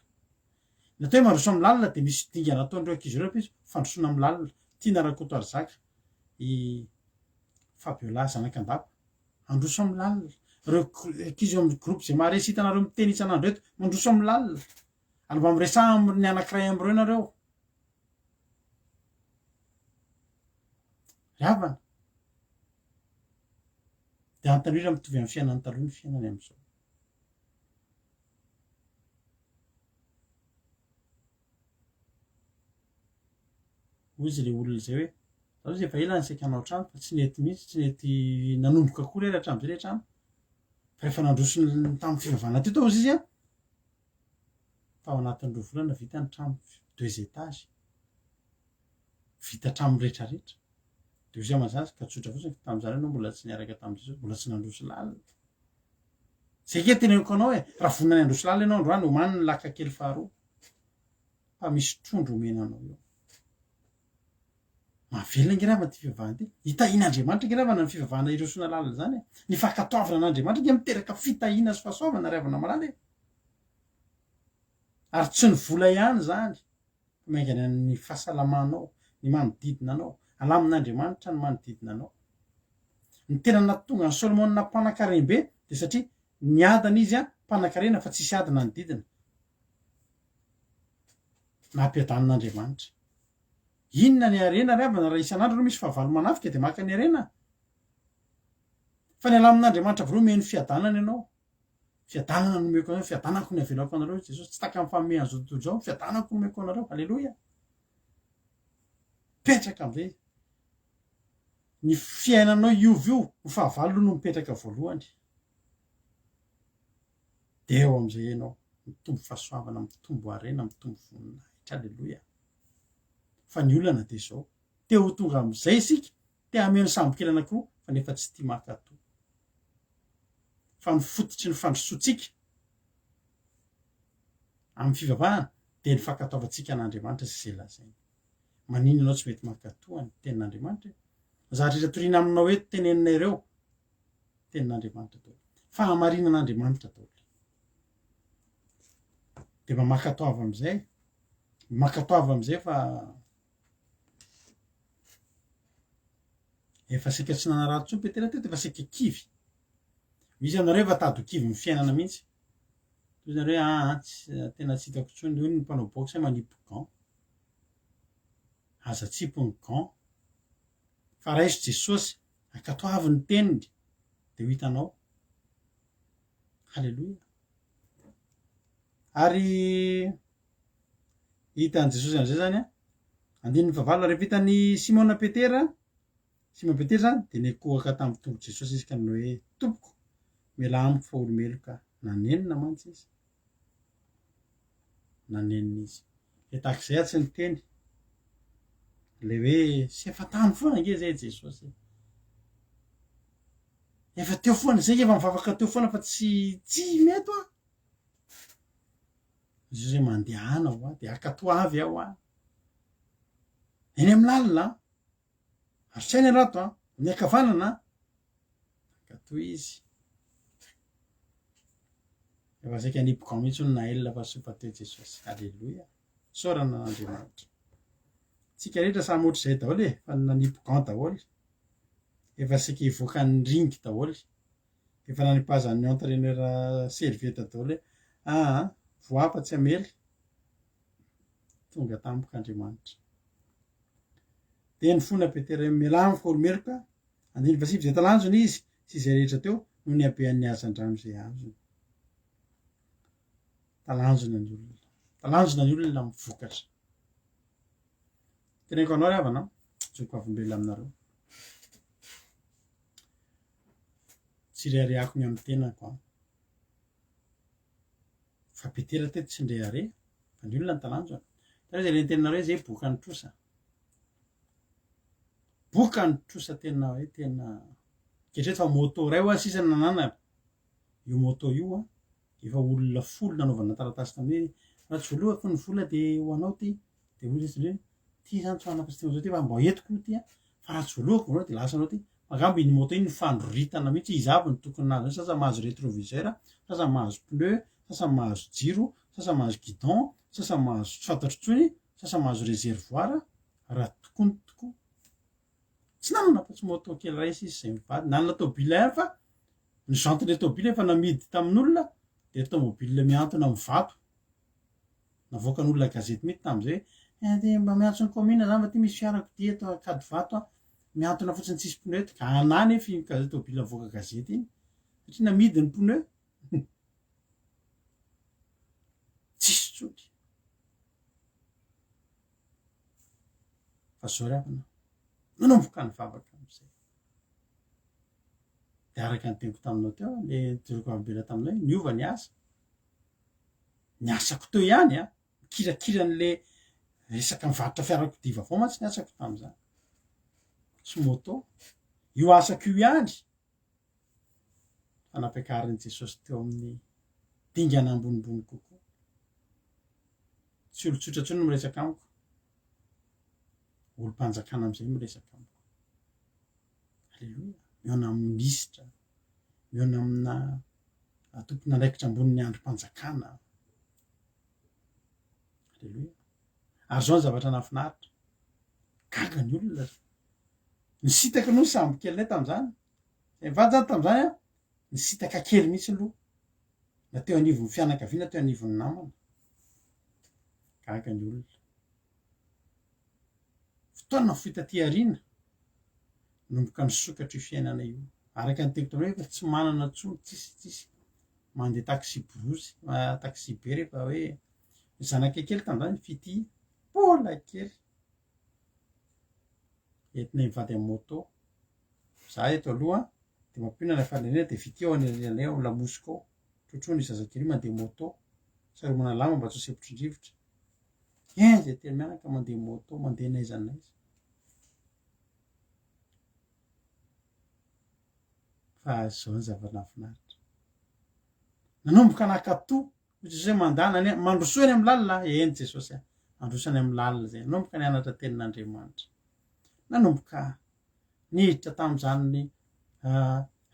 Ny atao hoe mandroso amin'ny lalina dia misy dingana ataon'ireo ankizy ireo mpizo, fandrosoana amin'ny lalina. Tiana Rakotoarizaka, i Fabiola zanak'Andapa, handroso amin'ny lalina. Ireo ankizy eo amin'ny groupe izay maharesy hitanareo miteny isan'andro eto, mandroso amin'ny lalina. Ary mba miresaha amin'ny anankiray amin'ireo nareo. Ry havana, dia anontanio raha mitovy amin'ny fiainany taloha ny fiainany amin'izao. Hoy izy ilay olona izay hoe, zaho izy efa ela nisaika hanao trano fa tsy nety mihitsy, tsy nety nanomboka akory ary hatramin'izay ilay trano. Fa rehefa nandroso ny tamin'ny fivavahana teto hozy izy an, tao anatin'ny roa volana vita ny trano, deux étages, vita hatramin'ny rehetrarehetra. Dia hoy izy aman-zaza, ka tsotra fotsiny, tamin'izany ianao mbola tsy niaraka tamin'i Jesosy, mbola tsy nandroso lalina. Zay ange teneniko anao e, raha vonona ny handroso lalina ianao androany, omano ny laka kely faharoa. Fa misy trondro omena anao eo. Mahavelona ange ravana ity fivavahana ity. Hitahian'Andriamanitra ange ravana ny fivavahana hirosoana lalina izany e. Ny fankatoavana an'Andriamanitra ange miteraka fitahiana sy fahasoavana ry havana malala e. Ary tsy ny vola ihany izany, fa miaingana ny fahasalamanao, ny manodidina anao. Alamin'Andriamanitra ny manodidina anao. Ny tena nahatonga an'i Solomona mpanankarem-be dia satria niadana izy mpanankarena fa tsisy ady nanodidina. Nampiadanin'Andriamanitra. Inona ny harena ry havana raha isan'andro aloha misy fahavalo manafika dia maka ny harena? Fa ny alamin'Andriamanitra voalohany omeny fiadanana ianao. Fiadanana no omeko anareo, fiadanako no avelako anareo hoy Jesosy. Tsy tahaka ny fanomezan'izao tontolo izao, fiadanako no omeko anareo. Aleloia. Mipetraka amin'izay ny fiainanao hiova io, ho fahavalo aloha no mipetraka voalohany. Dia eo amin'izay ianao mitombo fahasoavana, mitombo harena, mitombo voninahitra. Aleloia. Fa ny olana dia izao, te ho tonga amin'izay isika, te hameno sambokely anankiroa fa nefa tsy tia mankatò. Fa ny fototry ny fandrosoantsika amin'ny fivavahana dia ny fankatoavantsika an'Andriamanitra sy izay lazainy. Maninona ianao tsy mety mankatò ny tenin'Andriamanitra e? Ny zavatra rehetra toriana aminao eto tenenina ireo, tenin'Andriamanitra daholo. Fahamarinan'Andriamanitra daholo. Dia mba mankatoava amin'izay, mankatoava amin'izay fa efa saika tsy nanarato intsony Petera teto, efa saika kivy. Misy aminareo efa tady ho kivy ny fiainana mihitsy. Toy izany hoe ah, ah tsy, tena tsy hitako intsony, hoy ny mpanao boxe manipy gant. Aza atsipy ny gant. Fa raiso Jesosy, ankatoavy ny teniny, dia ho hitanao. Haleloia. Ary hitan'i Jesosy amin'izay zany an, andininy fahavalo, ary rehefa hitan'i Simona Petera, Simona Petera zany, dia nikohaka tamin'ny tongotr'i Jesosy izy ka nanao hoe, Tompoko, mialà amiko fa olo-meloka aho. Nanenina mantsy izy. Nanenina izy. Dia tahaka izay aho tsy niteny. Ilay hoe, sy efa tany foana ange izay Jesosy. Efa teo foana, zay efa mivavaka teo foana fa tsy tsy mety hoa. Jesosy hoe mandehana hoa, dia ankatoavy aho hoa. Eny amin'ny lalina an, ary saina ianao ato an, amin'ny ankavanana an, ankatoa izy. Efa saika hanipika ao mihitsy hono Naël fa soa fa teo Jesosy. Aleloia. Isaorana an'Andriamanitra. Tsika rehetra samy ohatr'izay daholo e, fa nanipy gant daholo. Efa saika hivoaka ny ring daholo. Efa nanipazan'ny entraîneur serviette daholo hoe aa voa fa tsy hamely. Tonga tampoka Andriamanitra. Dia nifona Petera hoe mialà amiko olo-meloka, andininy fahasivy izay talanjona izy sy izay rehetra teo noho ny habean'ny hazandrano izay azony. Talanjona ny olona. Talanjona ny olona amin'ny vokatra. Teneniko anao ry havana, joko vavolombelona aminareo. Tsy reharehako ny amin'ny tenako an. Fa Petera teto tsy nirehareha, fa ny olona ny talanjona. Hitanareo izay ilay teninareo izay boka ny trosa. Boka ny trosa tena hoe tena Eritrereto fa moto iray hoa sisa no nananana. Io moto io an, efa olona folo nanaovana taratasy tamin'ny hoe raha tsy voalohako ny vola dia ho anao ity. Dia hoy izy hoe ity zany tsy ho anako sy ity fa mba entiko aloha ity an, fa raha tsy voalohako voalohany dia lasanao ity. Fa angamba iny moto iny nifandroritana mihitsy, iza avy no tokony nahazo an'iny, sasany mahazo rétroviseur, sasany mahazo pneu, sasany mahazo jiro, sasany mahazo guidon, sasany mahazo tsy fantatro intsony, sasany mahazo réservoir, raha tokony tokoa. Tsy nanana afa-tsy moto kely iray sisa izay mivady, nanana tôbila ihany fa. Ny jante-n'ilay tômôbila efa namidy tamin'olona dia tômôbila mihantona amin'ny vato. Navoakan'olona gazety mihitsy tamin'izay hoe eh, dia mba miantso ny commune zany fa ty misy fiarakodia eto Ankadivato a, mihantona fotsiny tsisy pneu eto. Ka anà nefa iny tômôbila nivoaka gazety iny satria namidy ny pneu. Tsisy intsony. Fa zao ry havana, nanomboka nivavaka amin'izay. Dia araka ny teniko taminao teo, le nijoroako vavolombelona taminao hoe niova ny asa. Ny asako teo ihany an, mikirakira an'le resaka mivarotra fiarakodia vaovao mantsy ny asako tamin'izany. Sy moto. Io asako io ihany fa nampiakarin'i Jesosy teo amin'ny dingana ambonimbony kokoa. Tsy olon-tsotra intsony no miresaka amiko, olom-panjakana amin'izay no miresaka amiko. Aleloia! Mihaona amin'ny minisitra, mihaona amina tompon'andraikitra ambonin'ny andrim-panjakana. Aleloia! Ary izao ny zavatra nahafinaritra, gaga ny olona. Nisintaka aloha ny sambo kelinay tamin'izany. Izay mivady zany tamin'izany an, nisintaka kely mihitsy aloha. Na teo anivon'ny fianakaviana, teo anivon'ny namana. Gaga ny olona. Fotoana fohy taty aoriana, nanomboka nisokatra io fiainana io. Araka ny teniko taminao efa tsy manana intsony, tsisy tsisy. Mandeha taxi-brousse, taxi-be rehefa hoe ny zanakay kely tamin'izany Fitia, mbola kely. Entinay mivady amin'ny moto. Za eto aloha dia mampionona ilay faniriana dia fitia ao anelanay ao lamosiko ao. Trotroina io zazakely io mandeha moto. Saromana lamba mba tsy ho sempotry ny rivotra. Eny izay telo mianaka mandeha moto, mandeha n'aiza n'aiza. Fa izao ny zava-nahafinaritra. Nanomboka nankato Hoy Jesosy hoe mandana anie, mandrosoa eny amin'ny lalina, eny Jesosy a, handroso any amin'ny lalina izay. Nanomboka nianatra tenin'Andriamanitra. Nanomboka niditra tamin'izany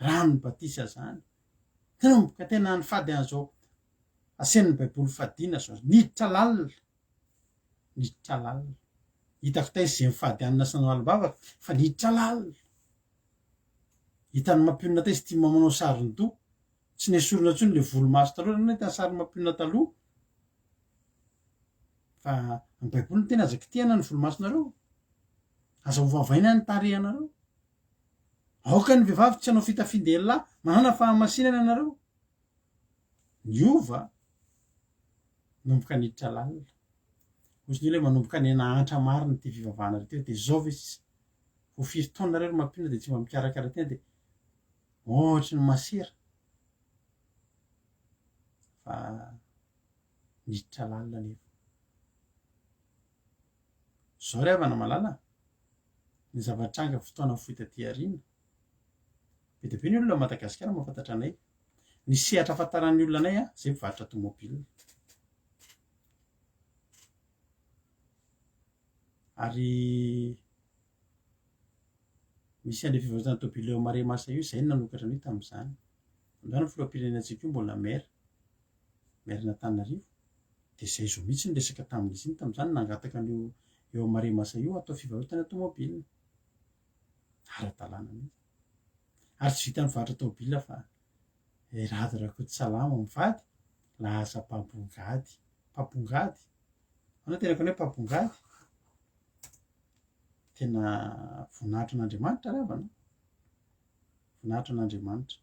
ranon'ny batisa izany. Nanomboka tena nifady an'izao asen'ny Baiboly fadiana izao. Niditra lalina. Niditra lalina. Hitako taiza izay mifady hanina sy nanao alim-bavaka fa niditra lalina. Hitan'ny mampionona taiza ity manao saron-doha. Tsy nesorina intsony le volomaso taloha, nareo nahita ny sary mampionona taloha? Fa ny baiboly miteny aza kitihana ny volomasonareo, aza ovavaina ny tarehanareo, aoka ny vehivavy tsy hanao fitafian-dehilahy, manana fahamasinana ianareo. Niova, nanomboka niditra lalina. Hoy ny olona hoe manomboka ny nahantra marina ity fivavahana ity, dia izao ve sisa? Vao firy taona nareo ry mampionona dia tsy mba mikarakara tena dia Ohatry ny masera fa niditra lalina anefa. Zao ry havana malala a, ny zava-tranga fotoana fohy taty aoriana, be dia be ny olona ao Madagasikara mahafantatra anay, ny sehatra ahafantaran'ny olona anay a, zay mpivarotra tomobile. Ary Misy an'ilay fivarotana tôbily eo Marais Masa io, izay no nanokatra an'io tamin'izany. Androany ny filoham-pirenenantsika io mbola maire, maire-n'Antananarivo, dia izay zo mihitsy no resaka tamin'izy iny tamin'izany, nangataka an'io eo Marais Masa io atao fivarotana tômôbila. Ara-dalàna mihitsy. Ary tsy vitan'ny mivarotra tômôbila fa i Rado Rakotosalama mivady lasa mpampongady. Mpampongady? Ahoana tenako ny hoe mpampongady? Tena voninahitra an'Andriamanitra ry havana. Voninahitra an'Andriamanitra.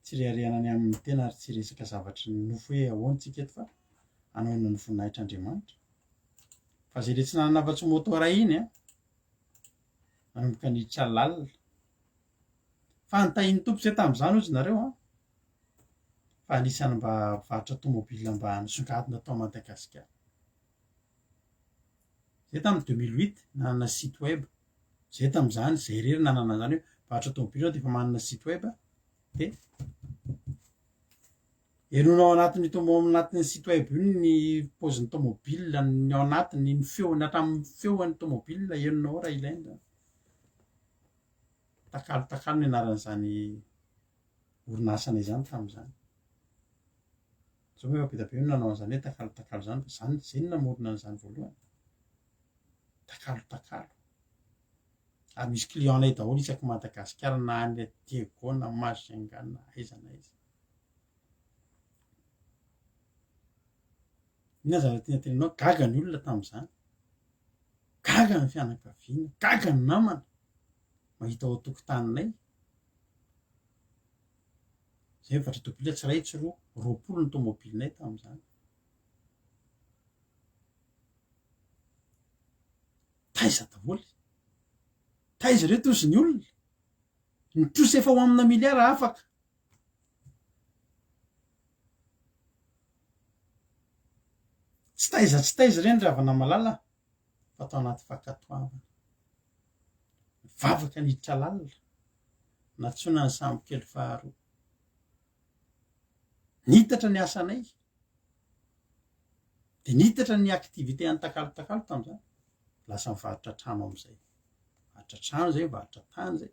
Tsy reharehana ny amin'ny tena ary tsy resaka zavatry ny nofo hoe ahoana tsika eto fa hanahoana ny voninahitr'Andriamanitra. Fa zay le tsy nanana afa-tsy moto iray iny an, nanomboka niditra lalina. Fa nitahian'ny Tompo zay tamin'izany hozy nareo an, fa anisan'ny mba mpivarotra tomobile mba nisongadina tao Madagasikara. Zay tamin'ny 2008 nanana site web, zay tamin'izany, zay irery nanana an'izany hoe mpivarotra tomobile aho dia efa manana site web dia henoina ao anatin'io tomo- ao anatin'ny site web io ny paozin'ny tomobile, ny ao anatiny, ny feony, hatramin'ny feon'ny tomobile henonao ao raha ilaina zany. Takalo takalo ny anaran'izany orinasanay izany tamin'izany. Zao moa efa be dia be no nanao an'izany hoe takalo takalo izany fa zany zay no namorona an'izany voalohany. Takalo takalo. Ary misy client-nay daholo isaky Madagasikara na any Diego na Majunga na aiza na aiza. Inona ny zavatra tiana tenenao? Gaga ny olona tamin'izany. Gaga ny fianakaviana, gaga ny namana mahita ao an-tokotaninay. Izay mivarotra tôbila tsy iray tsy roa, 20 ny tômôbilinay tamin'izany. Taiza daholo? Taiza ireto ozy ny olona? Ny trosa efa ho amina miliara afaka. Tsy taiza tsy taiza ireny ry havana malala fa tao anaty fankatoavana. Nivavaka niditra lalina, nantsoina ny sambo kely faharoa. Nitatra ny asanay. Dia nitatra ny activité an'ny takalo takalo tamin'izany. Lasa nivarotra trano amin'izay. Varotra trano izay, varotra tany izay.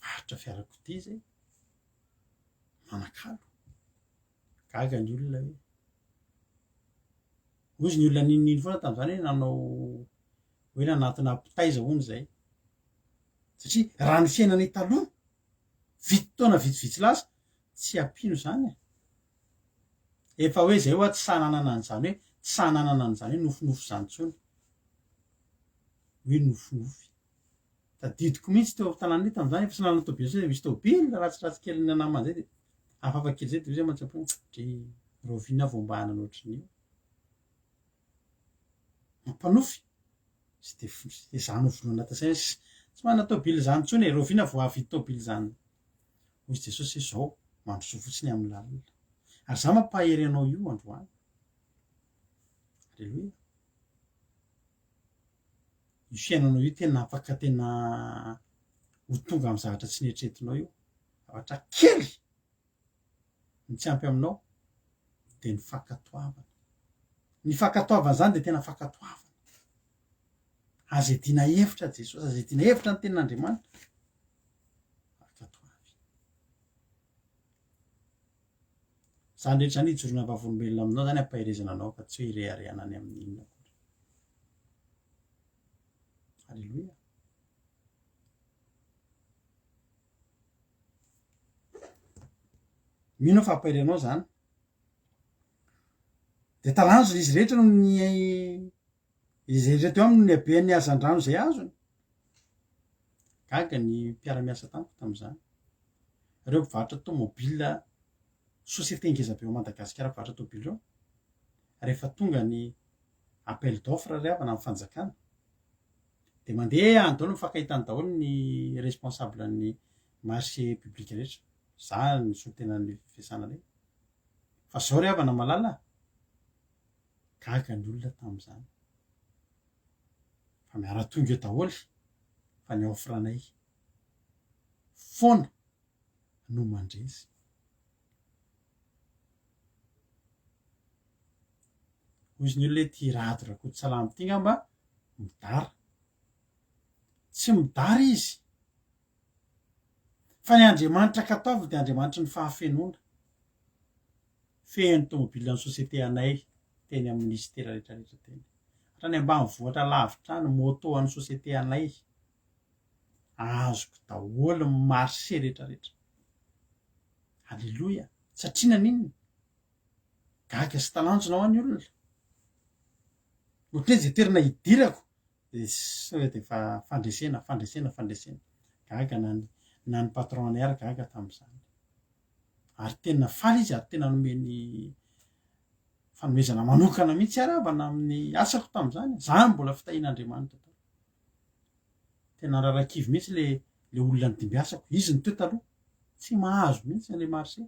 Varotra fiarakodia izay. Manakalo. Gaga ny olona hoe. Hozy ny olona ninonino foana tamin'izany hoe nanao hoe nanatona mpitaiza hono izay. Satria raha ny fiainanay taloha, vity taona vitsivitsy lasa, tsy hampino izany e. Efa hoe izay hoa tsy sahy nanana an'izany hoe tsy sahy nanana an'izany hoe nofinofy izany intsony. Hoe nofinofy. Tadidiko mihitsy teo an-tanàna iny tamin'izany efa tsy nanana tôbily intsony, misy tôbily ratsiratsy kely namana izay dia hafahafa kely izay dia hoy izaho mantsy am-po, dry rahoviana aho vao mba hanana ohatran'io. Mampanofy. Tsy dia tsy dia izany no vonoina anaty saina hoe tsy manana tôbily izany intsony e, rahoviana vao hahavidy tôbily izany. Hoy Jesosy hoe izao, mandrosoa fotsiny amin'ny lalina. Ary izaho mampahery anao io androany. Aleloia. Io fiainanao io tena afaka tena ho tonga amin'ny zavatra tsy neritreretinao io. Zavatra kely ny tsy ampy aminao dia ny fankatoavana. Ny fankatoavana izany dia tena fankatoavana. Aza iadiana hevitra Jesosy, aza iadiana hevitra ny tenin'Andriamanitra. Fankatoavy. Izany rehetra izany hijoroana vavolombelona aminao izany hampaherezana anao fa tsy hoe hireharehana any amin'ny inona akory. Alléluia. Mino aho fa hampahery anao izany. Dia talanjona izy rehetra noho ny izay rehetra teo aminy noho ny haben'ny hazandrano izay azony. Gaga ny mpiara-miasa tamiko tamin'izany. Ireo mpivarotra tomobile, société ngeza be ao Madagasikara mpivarotra tomobile ireo, rehefa tonga ny appel d'offre ry havana amin'ny fanjakana, dia mandeha any daholo mifankahita any daholo ny responsable ny marché public rehetra. Za ny solontenan'ny fiasana anay. Fa zao ry havana malala, gaga ny olona tamin'izany. Fa miara-tonga eo daholo fa ny offre anay foana no mandresy. Hoy ny olona hoe ity Rado Rakototsalama ity ngamba midara. Tsy midara izy. Fa ny Andriamanitra ankatoaviny dia Andriamanitry ny fahafenoana. Feno tomobilan'ny société anay teny amin'ny minisitera rehetra rehetra teny. Hatrany ambanivohitra lavitra any, moto an'ny société anay. Azoko daholo ny marché rehetra rehetra. Aleloia! Satria naninona? Gaga sy talanjona hoa ny olona. Ohatran'ny hoe izay toerana hidirako dia sao dia efa fandresena, fandresena, fandresena. Gaga na ny na ny patron-nay ary gaga tamin'izany. Ary tena faly izy ary tena nomeny fanomezana manokana mihitsy ary havana amin'ny asako tamin'izany. Za mbola fitahian'Andriamanitra tao. Tena rarakivy mihitsy le le olona nodimbiasako. Izy no teo taloha. Tsy mahazo mihitsy an'le marché.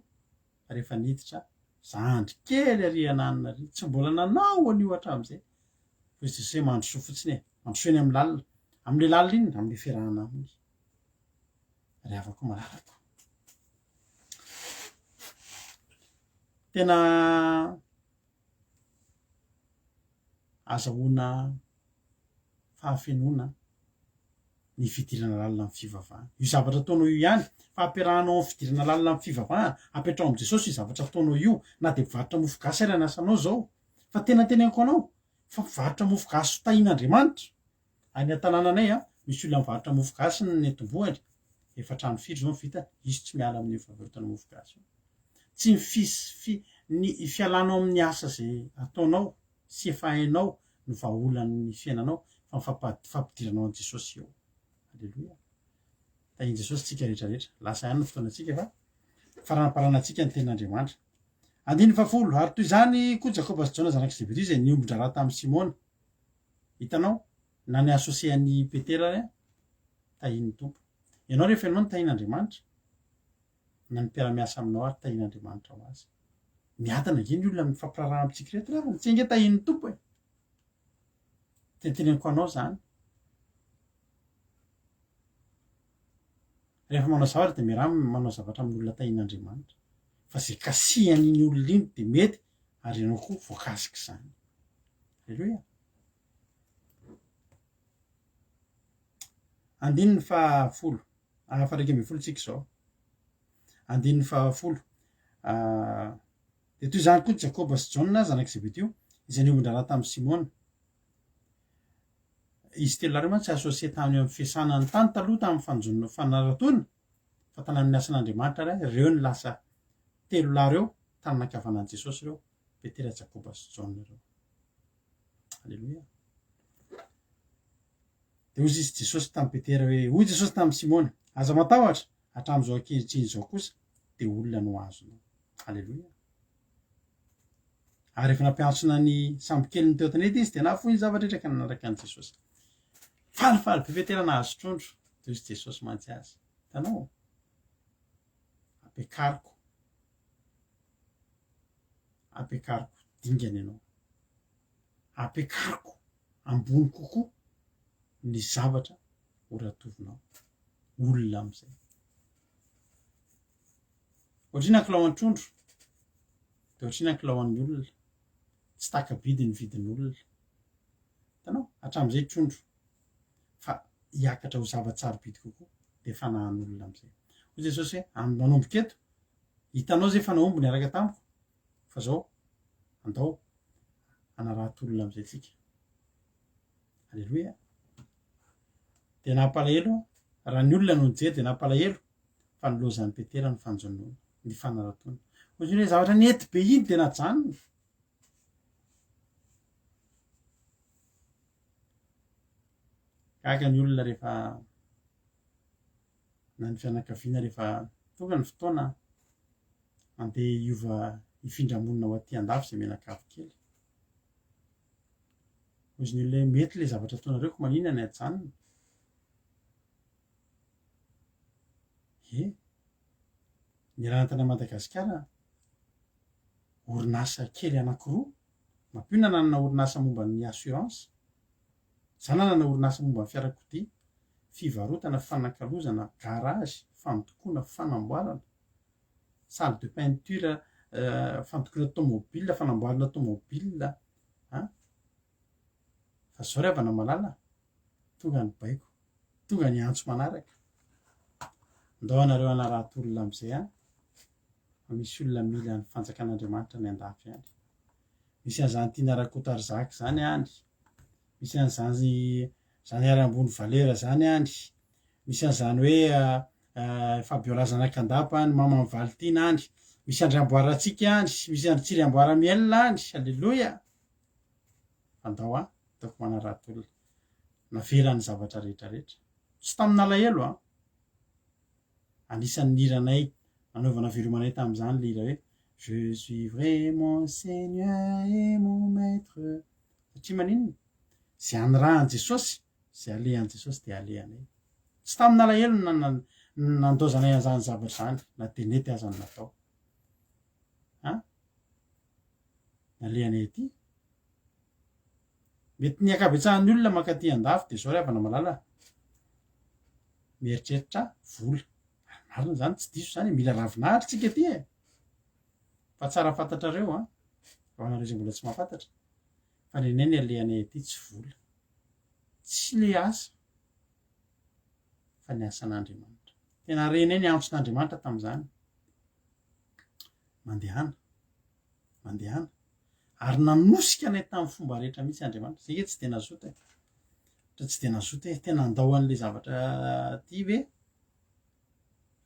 Fa rehefa niditra, zandry kely ary ananona ary, tsy mbola nanao an'io hatramin'izay. Fa izy Jesosy hoe mandrosoa fotsiny e. Mandrosoa eny amin'ny lalina. Amin'le lalina inona? Amin'le fiarahana aminy. Ry havako malalako. Tena azahoana fahafenoana ny fidirana lalina amin'ny fivavahana. Io zavatra ataonao io ihany, fa ampiarahanao amin'ny fidirana lalina amin'ny fivavahana, apetraho amin'i Jesosy io zavatra ataonao io, na dia mpivarotra mofo gasy ary ny asanao izao. Fa tena teneniko anao, fa mpivarotra mofo gasy ho tahian'Andriamanitra. Any an-tanànanay an, misy olona mivarotra mofo gasy ny niantombohany, efa trano firy izao no vitany, izy tsy miala amin'io fivarotana mofo gasy io. Tsy ny fis, fi, ny fialanao amin'ny asa izay ataonao sy efa hainao no vahaolan'ny fiainanao fa ny fampa, fampidiranao an'i Jesosy eo. Aleloia. Tahin'i Jesosy tsika rehetra rehetra. Lasa ihany ny fotoanantsika fa faranamparanantsika ny tenin'Andriamanitra. Andininy fahafolo, Ary toy izany koa Jakoba sy Jaona zanak'i Zebedia izay niombon-draharaha tamin'i Simona. Hitanao, na ny associé an'i Petera ary tahin'ny Tompo. Ianao rehefa ianao no tahin'Andriamanitra, na ny mpiara-miasa aminao ary tahin'Andriamanitra ho azy. Miadana ange ny olona mifampiraharaha amintsika ireto ry havana, tsy ange tahin'ny Tompo e! Teniteneniko anao izany. Rehefa manao zavatra dia miaraha manao zavatra amin'olona tahin'Andriamanitra. Fa izay kasihan'iny olona iny dia mety ary ianao koa voakasik'izany. Aleloia. Andininy fahafolo, ah, faha 11 tsika izao. Andininy fahafolo. Ah, dia toy izany koa Jakoba sy Jaona zanak'i Zebedio, izay niombon-draharaha tamin'i Simona. Izy telo lahy ireo mantsy associé tany amin'ny fiasana ny tany taloha tamin'ny fanjono fanaratoana fa tany amin'ny asan'Andriamanitra ary ireo no lasa telo lahy ireo tany nankavanan'i Jesosy ireo, Petera, Jakoba sy Jaona ireo. Aleloia. Dia hoy izy Jesosy tamin'i Petera hoe, hoy Jesosy tamin'i Simona, aza matahotra, hatramin'izao ankehitriny izao kosa dia olona no azonao. Aleloia. Ary rehefa nampiantsona ny sambokeliny teo an-tanety izy dia nahafoy ny zava-drehetra ka nanaraka an'i Jesosy. Falifaly be Petera nahazo trondro, dia hoy Jesosy mantsy azy, hitanao, ampiakariko, ampiakariko dingana ianao, ampiakariko ambony kokoa ny zavatra horatovinao, olona amin'izay. Ohatr'inona ny kilao an-trondro dia ohatr'inona ny kilao an'ny olona. Tsy taka-bidy ny vidin'olona. Hitanao? Hatramin'izay trondro fa hiakatra ho zava-tsarobidy kokoa dia fanahin'olona amin'izay. Hoy Jesosy hoe, amin'ny manomboka eto, hitanao izay efa nahomby niaraka tamiko, fa izao, andao hanarato olona amin'izay tsika. Aleloia. Dia nampalahelo, raha ny olona no nijery dia nampalahelo fa nilozan'i Petera ny fanjonoana, ny fanaratoana. Hoy izy hoe zavatra nety be iny dia najanona. Gaga ny olona rehefa na ny fianakaviana rehefa tonga ny fotoana andeha hiova hifindra monina ho aty andafy izay mianakavy kely. Hoy izy ny olona hoe mety ilay zavatra ataonareo ko maninona ny ajanona. Ie, nialana tany Madagasikara orinasa kely anankiroa, Mampionona nanana orinasa momba ny assurance, za nanana orinasa momba ny fiarakodia, fivarotana, fanakalozana, garage, fandokoana, fanamboarana, salle de peinture, fandokoana tomobile, fanamboarana tomobile, an! Fa zao ry havana malala, tonga ny baiko. Tonga ny antso manaraka. Ndao anareo hanarato olona amin'izay an! Fa misy olona mila ny fanjakan'Andriamanitra any andafy any. Misy an'izany Tiana Rakotarizaka izany any. Misy an'izany Zanahary Ambony Valera izany any. Misy an'izany hoe Fabiola Zanakandapa any, Maman'i Valitiana any. Misy Andriamboarantsika any. Misy an-dry Tsiriamboara Miel any. Aleloia! Andao an, ataoko manarato olona. Navela ny zavatra rehetra rehetra. Tsy tamin'alahelo an! Anisan'ny hiranay nanaovana velomanay tamin'izany ilay hira hoe Je suivrai mon Seigneur et mon Maître. Satria maninona? Izay anirahan'i Jesosy, izay alehan'i Jesosy dia alehanay. Tsy tamin'alahelo no nandaozanay an'izany zavatra izany, na dia nety aza ny natao. An? Nalehanay aty. Mety ny ankabetsahan'ny olona mankaty andafy dia zao ry havana malala a! Mieritreritra vola. Ary marina izany, tsy diso izany e, mila ravinahitra tsika aty e! Fa tsara fantatrareo an, ho anareo izay mbola tsy mahafantatra, fa ny anay ny alehanay aty tsy vola. Tsy le asa, fa ny asan'Andriamanitra. Tena renay ny antson'Andriamanitra tamin'izany. Mandehana. Mandehana. Ary nanosika anay tamin'ny fomba rehetra mihitsy Andriamanitra. Zay nge tsy dia nazoto e. Ohatra tsy dia nazoto hoe tena handao an'ilay zavatra ity ve?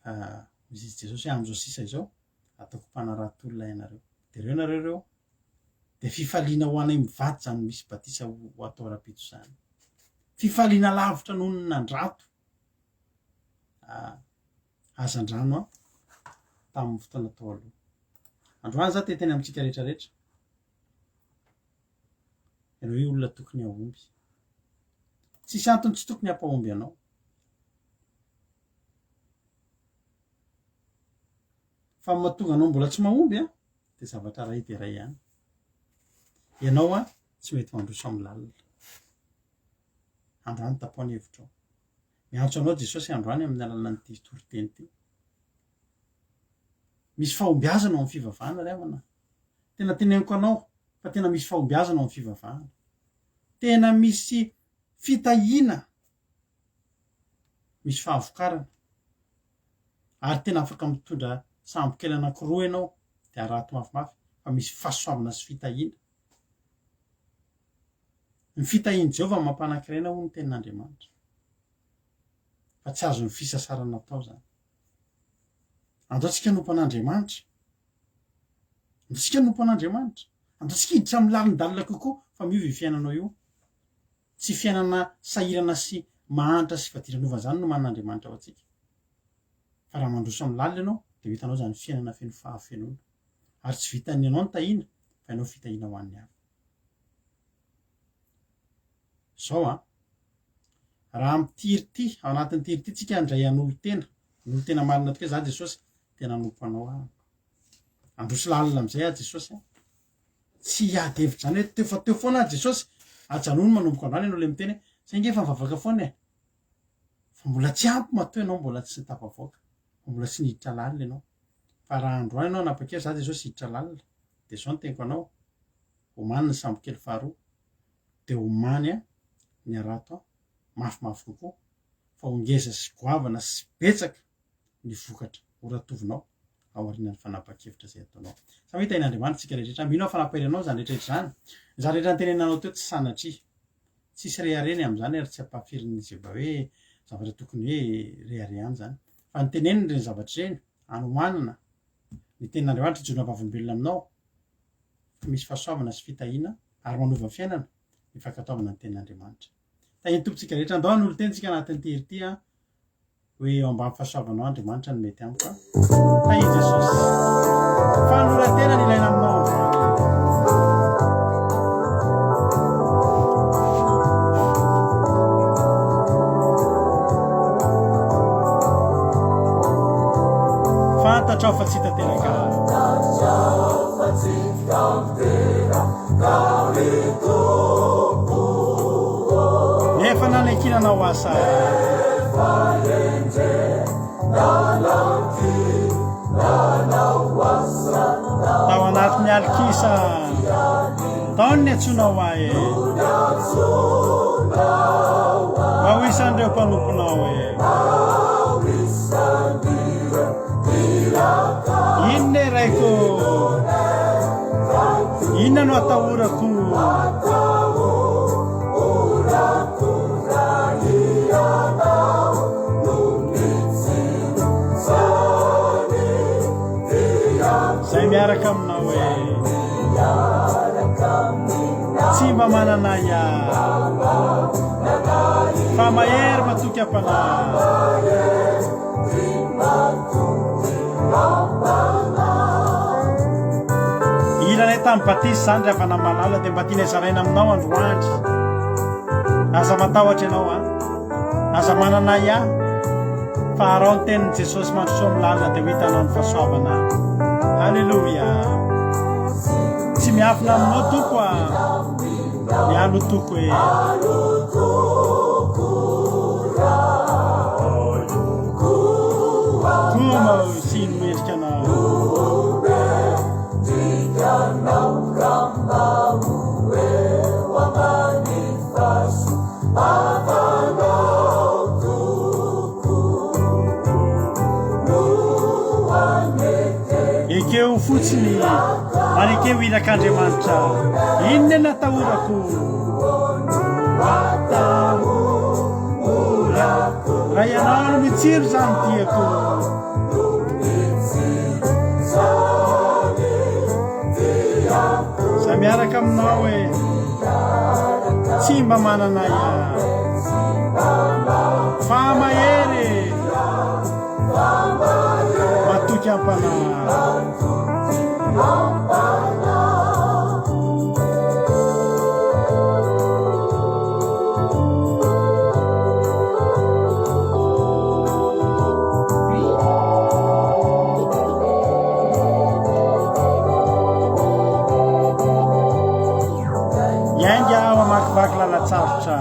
Fa hoy izy Jesosy hoe amin'izao sisa izao, ataoko mpanarato olona ianareo. Dia ireo nareo ireo, dia fifaliana ho anay mivady izany misy batisa ho atao rahampitso izany. Fifaliana lavitra noho ny nandrato hazandrano aho tamin'ny fotoana tao aloha. Androany za te hiteny amintsika rehetra rehetra. Ianao io olona tokony hahomby. Tsisy antony tsy tokony hampahomby anao. Fa ny mahatonga anao mbola tsy mahomby an, dia zavatra iray dia iray ihany. Ianao an, tsy mety mandroso amin'ny lalina. Androany tapaho ny hevitrao. Miantso anao Jesosy androany amin'ny alalan'ity toriteny ity. Misy fahombiazana ao amin'ny fivavahana ry havana. Tena teneniko anao fa tena misy fahombiazana ao amin'ny fivavahana. Tena misy fitahiana, misy fahavokarana. Ary tena afaka mitondra sambo kely anankiroa ianao dia harato mafimafy fa misy fahasoavana sy fitahiana. Ny fitahian'i Jehovah no mampanan-karena hoy ny tenin'Andriamanitra. Fa tsy azon'ny fisasarana atao izany. Andao tsika hanompo an'Andriamanitra. Andao tsika hanompo an'Andriamanitra. Andao tsika hiditra amin'ny lalindalina kokoa fa miova io fiainanao io. Tsy fiainana sahirana sy mahantra sy fadiranovana izany no manan'Andriamanitra ho antsika. Fa raha mandroso amin'ny lalina ianao dia ho hitanao izany fiainana feno fahafenoana. Ary tsy vitan'ny ianao no tahiana fa ianao fitahiana ho an'ny hafa. Izao an, raha amin'ity ity, ao anatin'ity ity tsika handray hanolo-tena, hanolo-tena marina tokoa za Jesosy, tena hanompo anao aho. Handroso lalina amin'izay aho Jesosy an. Tsy hiady hevitra izany hoe teo fa teo foana aho Jesosy, ajanony manomboka androany ianao ilay miteny hoe, zay nge efa mivavaka foana e. Fa mbola tsy ampy matoa ianao mbola tsy tafavoaka, fa mbola tsy niditra lalina ianao. Fa raha androany ianao hanapa-kevitra, za Jesosy hiditra lalina, dia izao no teniko anao, omany ny sambokely faharoa, dia omany ny harato mafimafy kokoa, fa ho ngeza sy goavana sy betsaka ny vokatra ho ratovinao aorianan'ny fanapahan-kevitra izay ataonao. Samy hitahian'Andriamanitra isika rehetra. Mino aho fa nampahery anao izany rehetra izany. Ny zavatra rehetra notenenina anao teo tsy sanatria. Tsisy rehareha ny amin'izany ary tsy ampahafirin'ny izay mba hoe zavatra tokony hoe reharehana izany. Fa ny tenenina ireny zavatra ireny, anomanana ny tenin'Andriamanitra hijoroana vavolombelona aminao fa misy fahasoavana sy fitahiana ary manova fiainana ny fankatoavana ny tenin'Andriamanitra. Tahian'ny Tompontsika rehetra. Andao hanolo-teny tsika anatin'ity hira ity an. Hoe eo ambany fahasoavanao Andriamanitra no mety amiko. Tahian'i Jesosy. Fanoloran-tena no ilaina aminao androany. Fantatrao fa tsy tanteraka. Fantatrao fa tsy tanteraka ry Tompo ô. Nefa nanankinanao asa. Nefa endrey nanankinanao asa. Tao anatin'ny alikisa. Tao ny niantsoanao ahy e. Mba ho isan'ireo mpanomponao e. Inona e Raiko? Inona no atahorako? Zay miaraka aminao e. Tsy mba manana ahiahy. Fa mahery matoky am-panahy. Hiranay tamin'ny batisa izany ry havana malala dia mba tianay zaraina aminao androany. Aza matahotra ianao an. Aza manana ahiahy fa araho ny tenin'i Jesosy mandrosoa amin'ny lalana dia ho hitanao ny fahasoavana. Alléluia. Tsy miafina aminao Tompo a. Ny alotoko e. Koma sy ny mendrika anao. Ekeo fotsiny ary ekeo irak'Andriamanitra. Inona no atahorako? Raha ianao no mitsilo izany tiako. Zay miaraka aminao e. Tsy mba manana ahiahy. Fa mahery e. Matoky am-panahy. Miainga aho hamakivaky lalan-tsarotra.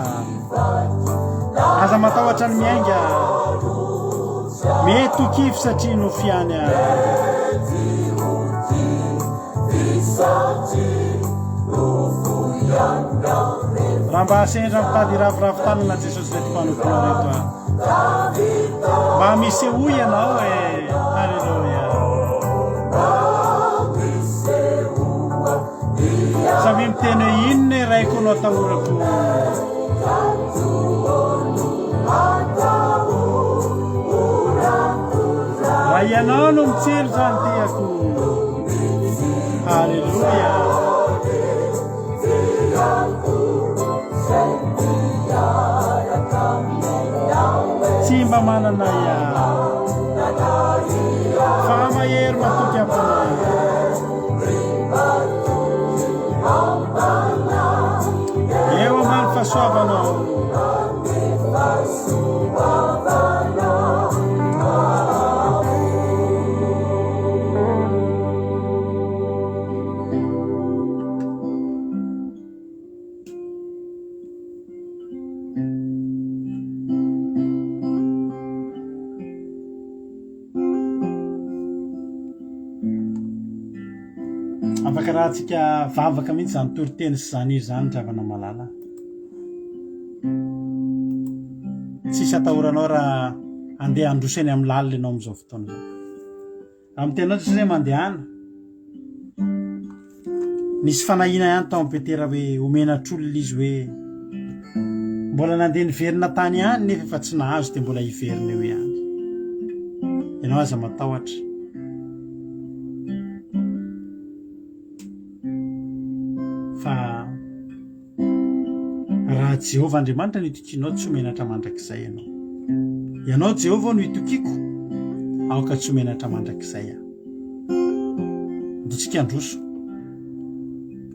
Aza matahotra ny miainga. Mety ho kivy satria nofy ihany aho. Raha mba sendra mitady hiraviravy tanana Jesosy ireto mpanomponao ireto aho. Mba misehoa ianao e. Haleloia. Samia miteny hoe inona e raiko no atahorako. Raha ianao no mitsilo izany tiako. Haleloia. Tsy mba manana ahiahy. Fa mahery matoky am-panahy. Eo ambany fahasoavanao. Afaka rahantsika vavaka mihitsy izany toriteny sy izany hira izany ry havana malala. Tsisy atahoranao raha andeha handroso eny amin'ny lalina ianao amin'izao fotoana izao. Raha miteny anao Jesosy hoe mandehana, nisy fanahiana ihany tao amin'i Petera hoe ho menatr'olona izy hoe mbola nandeha niverina tany ihany nefa efa tsy nahazo dia mbola hiverina eo ihany. Ianao aza matahotra. Fa Raha Jehovah Andriamanitra no itokianao, tsy ho menatra mandrakizay ianao. Ianao Jehovah no itokiako, aoka tsy ho menatra mandrakizay aho. Ndrotsika handroso.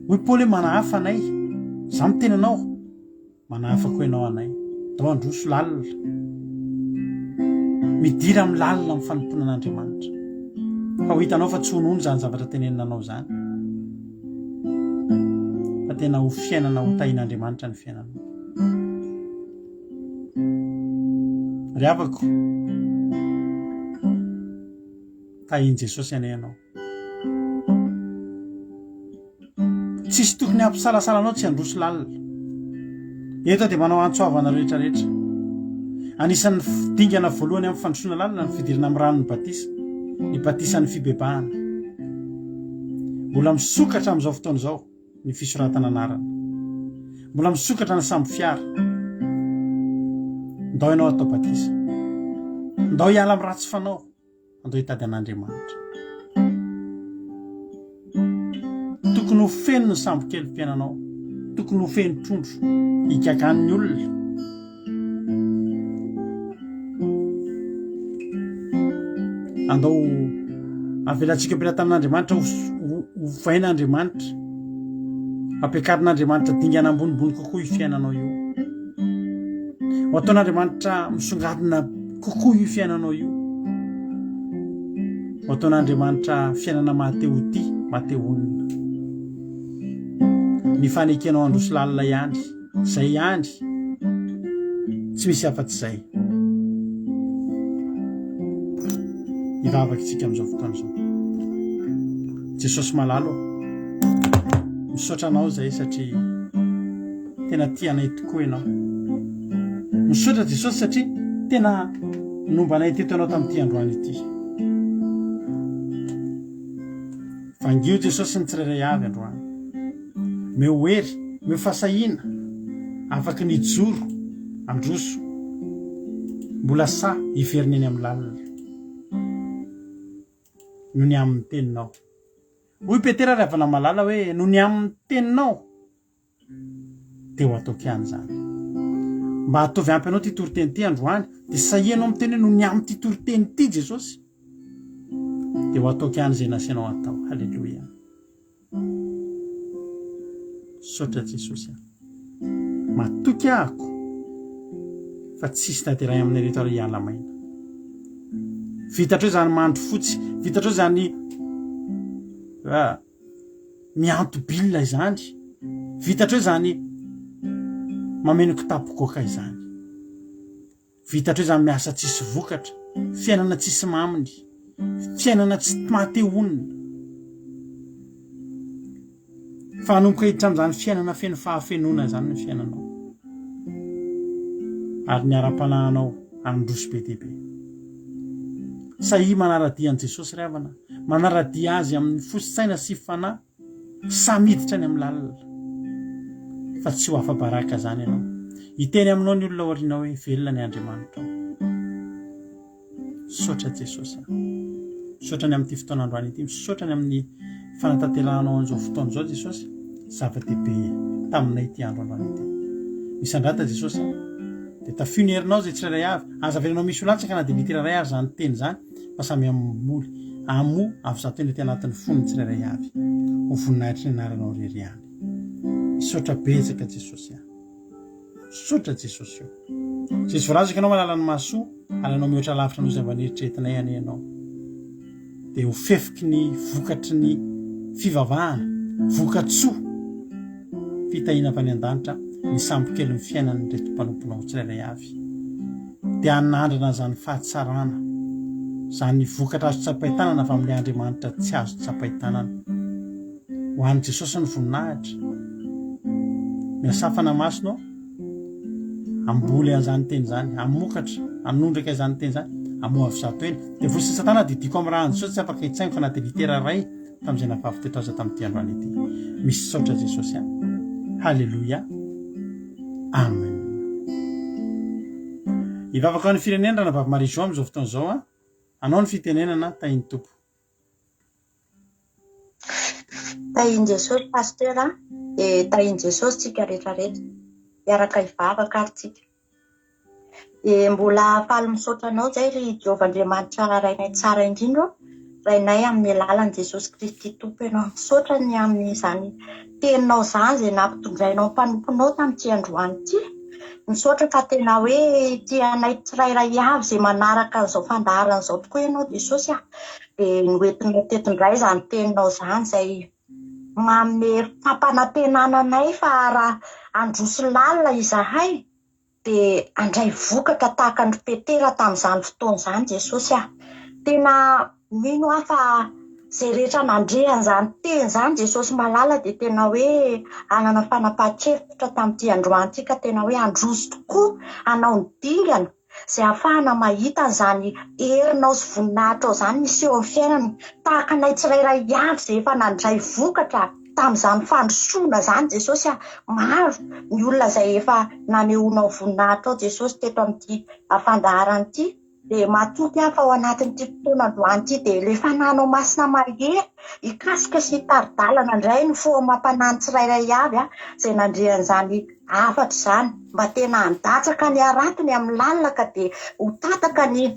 Hoy Paoly hoe manahafa anay. Izaho miteny anao, manahafa koa ianao anay. Ndao handroso lalina. Midira amin'ny lalina amin'ny fanompoana an'Andriamanitra. Fa ho hitanao fa tsy honohono izany zavatra tenenina anao izany. Fa tena ho fiainana ho tahin'Andriamanitra ny fiainanao. Ry havako, tahin'i Jesosy anie ianao. Tsisy tokony hampisalasala anao tsy handroso lalina. Eto dia manao antso avo anareo rehetra rehetra. Anisan'ny dingana voalohany amin'ny fandrosoana lalina ny fidirana amin'ny ranon'ny batisa, ny batisan'ny fibebahana. Mbola misokatra amin'izao fotoana izao ny fisoratana anarana. Mbola misokatra ny sambo fiara. Ndao ianao atao batisa. Ndao hiala amin'ny ratsy fanao. Andao hitady an'Andriamanitra. Tokony ho feno ny sambokelim-piainanao. Tokony ho feno trondro higagan'ny olona. Andao avelantsika am-pelatanan'Andriamanitra hovain'Andriamanitra. Ampiakarin'Andriamanitra dingana ambonimbony kokoa io fiainanao io. Ho ataon'Andriamanitra misongadina kokoa io fiainanao io. Ho ataon'Andriamanitra fiainana maha-te ho tia, maha-te honina. Ny fanekenao handroso lalina ihany, izay ihany, tsy misy afa-tsy izay. Hivavaka isika amin'izao fotoana izao. Jesosy malala ô, misaotra anao izay satria Tena tia anay tokoa ianao. Misaotra Jesosy satria tena nomba anay teto ianao tamin'ity androany ity. Vangio Jesosy ny tsirairay avy androany. Meo hery, meo fahasahiana, afaky ny hijoro, handroso. Mbola sahy hiverina eny amin'ny lalina. Noho ny amin'ny teninao. Hoy Petera ry havana malala hoe, noho ny amin'ny teninao dia ho ataoko ihany izany. Mba ataovy ampy anao ity toriteny ity androany, dia sahia ianao miteny hoe noho ny amin'ity toriteny ity Jesosy, dia ho ataoko ihany izay nasianao atao. Haleloia. Misaotra Jesosy a. Matoky ahako fa tsisy na dia iray aminay reto ary hiala maina. Vita hatreo izany mandry fotsy, vita hatreo izany ah, mianto-bilona izany, vita hatreo izany mameno kitapo goaka izany. Vita hatreo izany miasa tsisy vokatra, fiainana tsisy maminy, fiainana tsy maha-te honina. Fa hanomboka hiditra amin'izany fiainana feno fahafenoana izany ny fiainanao. Ary ny ara-panahinao handroso be dia be. Sahia manara-dia an'i Jesosy ry havana, manara-dia Azy amin'ny fo sy saina sy fanahy. Samy hiditra any amin'ny lalina fa tsy ho afa-baraka izany ianao. Hiteny aminao ny olona aorianao hoe velona ny Andriamanitrao. Misaotra Jesosy a. Misaotra ny amin'ity fotoana androany ity. Misaotra ny amin'ny fanatanterahanao an'izao fotoana izao Jesosy. Zava-dehibe taminay ity andro androany ity. Misandrata Jesosy a. Dia tafio ny herinao izay tsirairay avy. Aza avelanao misy ho latsaka na dia litera iray ary izany teny izany. fa samy hamoly hamoa avy zato eny aty anatin'ny fony ny tsirairay avy ho voninahitry ny anaranao irery ihany. Misaotra betsaka Jesosy a. Misaotra Jesosy o. Jesosy voalazako ianao malala ny mahasoa ary anao mihoatra lavitra noho izay mba neritreretinay anie ianao. Dia ho fefiky ny vokatry ny fivavahana, vokatsoa, fitahiana avy any an-danitra ny sambokelin'ny fiainan'ireto mpanomponao tsirairay avy. Dia hanandrana izany fahatsarana, izany vokatra azo tsapain-tanana avy amin'ilay Andriamanitra tsy azo tsapain-tanana. Ho an'i Jesosy ny voninahitra. Miasà Fanahy Masina ô, hamboly an'izany teny izany, hamokatra, hanondraka izany teny izany, hamoa avy zato heny. Devoly sy Satana didiako amin'ny ràn'i Jesosy tsy afaka hitsaingoka na dia litera iray tamin'izay navavy teto aza tamin'ity androany ity. Misaotra Jesosy a. Haleloia. Amen. Hivavaka ho an'ny firenena Ranabavy Marie Jo amin'izao fotoana izao a. Anao ny fitenenana, tahin'ny Tompo. Tahin'i Jesosy Pasteur a, dia tahin'i Jesosy tsika rehetra rehetra. Hiaraka hivavaka ary tsika. Dia mbola faly misaotra anao izay ry Jehovah Andriamanitra Rainay tsara indrindra ô, Rainay amin'ny alalan'i Jesosy Kristy Tompo ianao. Misaotra ny amin'izany teninao izany izay nampitondrainao ny mpanomponao tamin'ity androany ity. Misaotra fa tena hoe tia anay tsirairay avy izay manaraka an'izao fandaharana izao tokoa ianao Jesosy a. Dia noentinao teto indray izany teninao izany izay manome fampanantenana anay fa raha handroso lalina izahay dia handray vokatra tahaka an-dry Petera tamin'izany fotoana izany Jesosy ah. Tena mino aho fa izay rehetra nandre an'izany teny izany Jesosy malala dia tena hoe hanana fanapahan-kevitra tamin'ity androany ity ka tena hoe handroso tokoa hanao ny dingana izay ahafahana mahita an'izany herinao sy voninahitrao izany miseho amin'ny fiainana tahaka anay tsirairay avy izay efa nandray vokatra tamin'izany fandrosoana izany Jesosy a! Maro ny olona izay efa nanehoanao voninahitrao Jesosy teto amin'ity fandaharana ity dia matoky aho fa ao anatin'ity fotoana androany ity dia ilay Fanahinao Masina mahery hikasika sy hitari-dalana indray ny fo amam-panahy ny tsirairay avy izay nandre an'izany hafatra izany mba tena handatsaka ny haratony amin'ny lalina ka dia ho tataka ny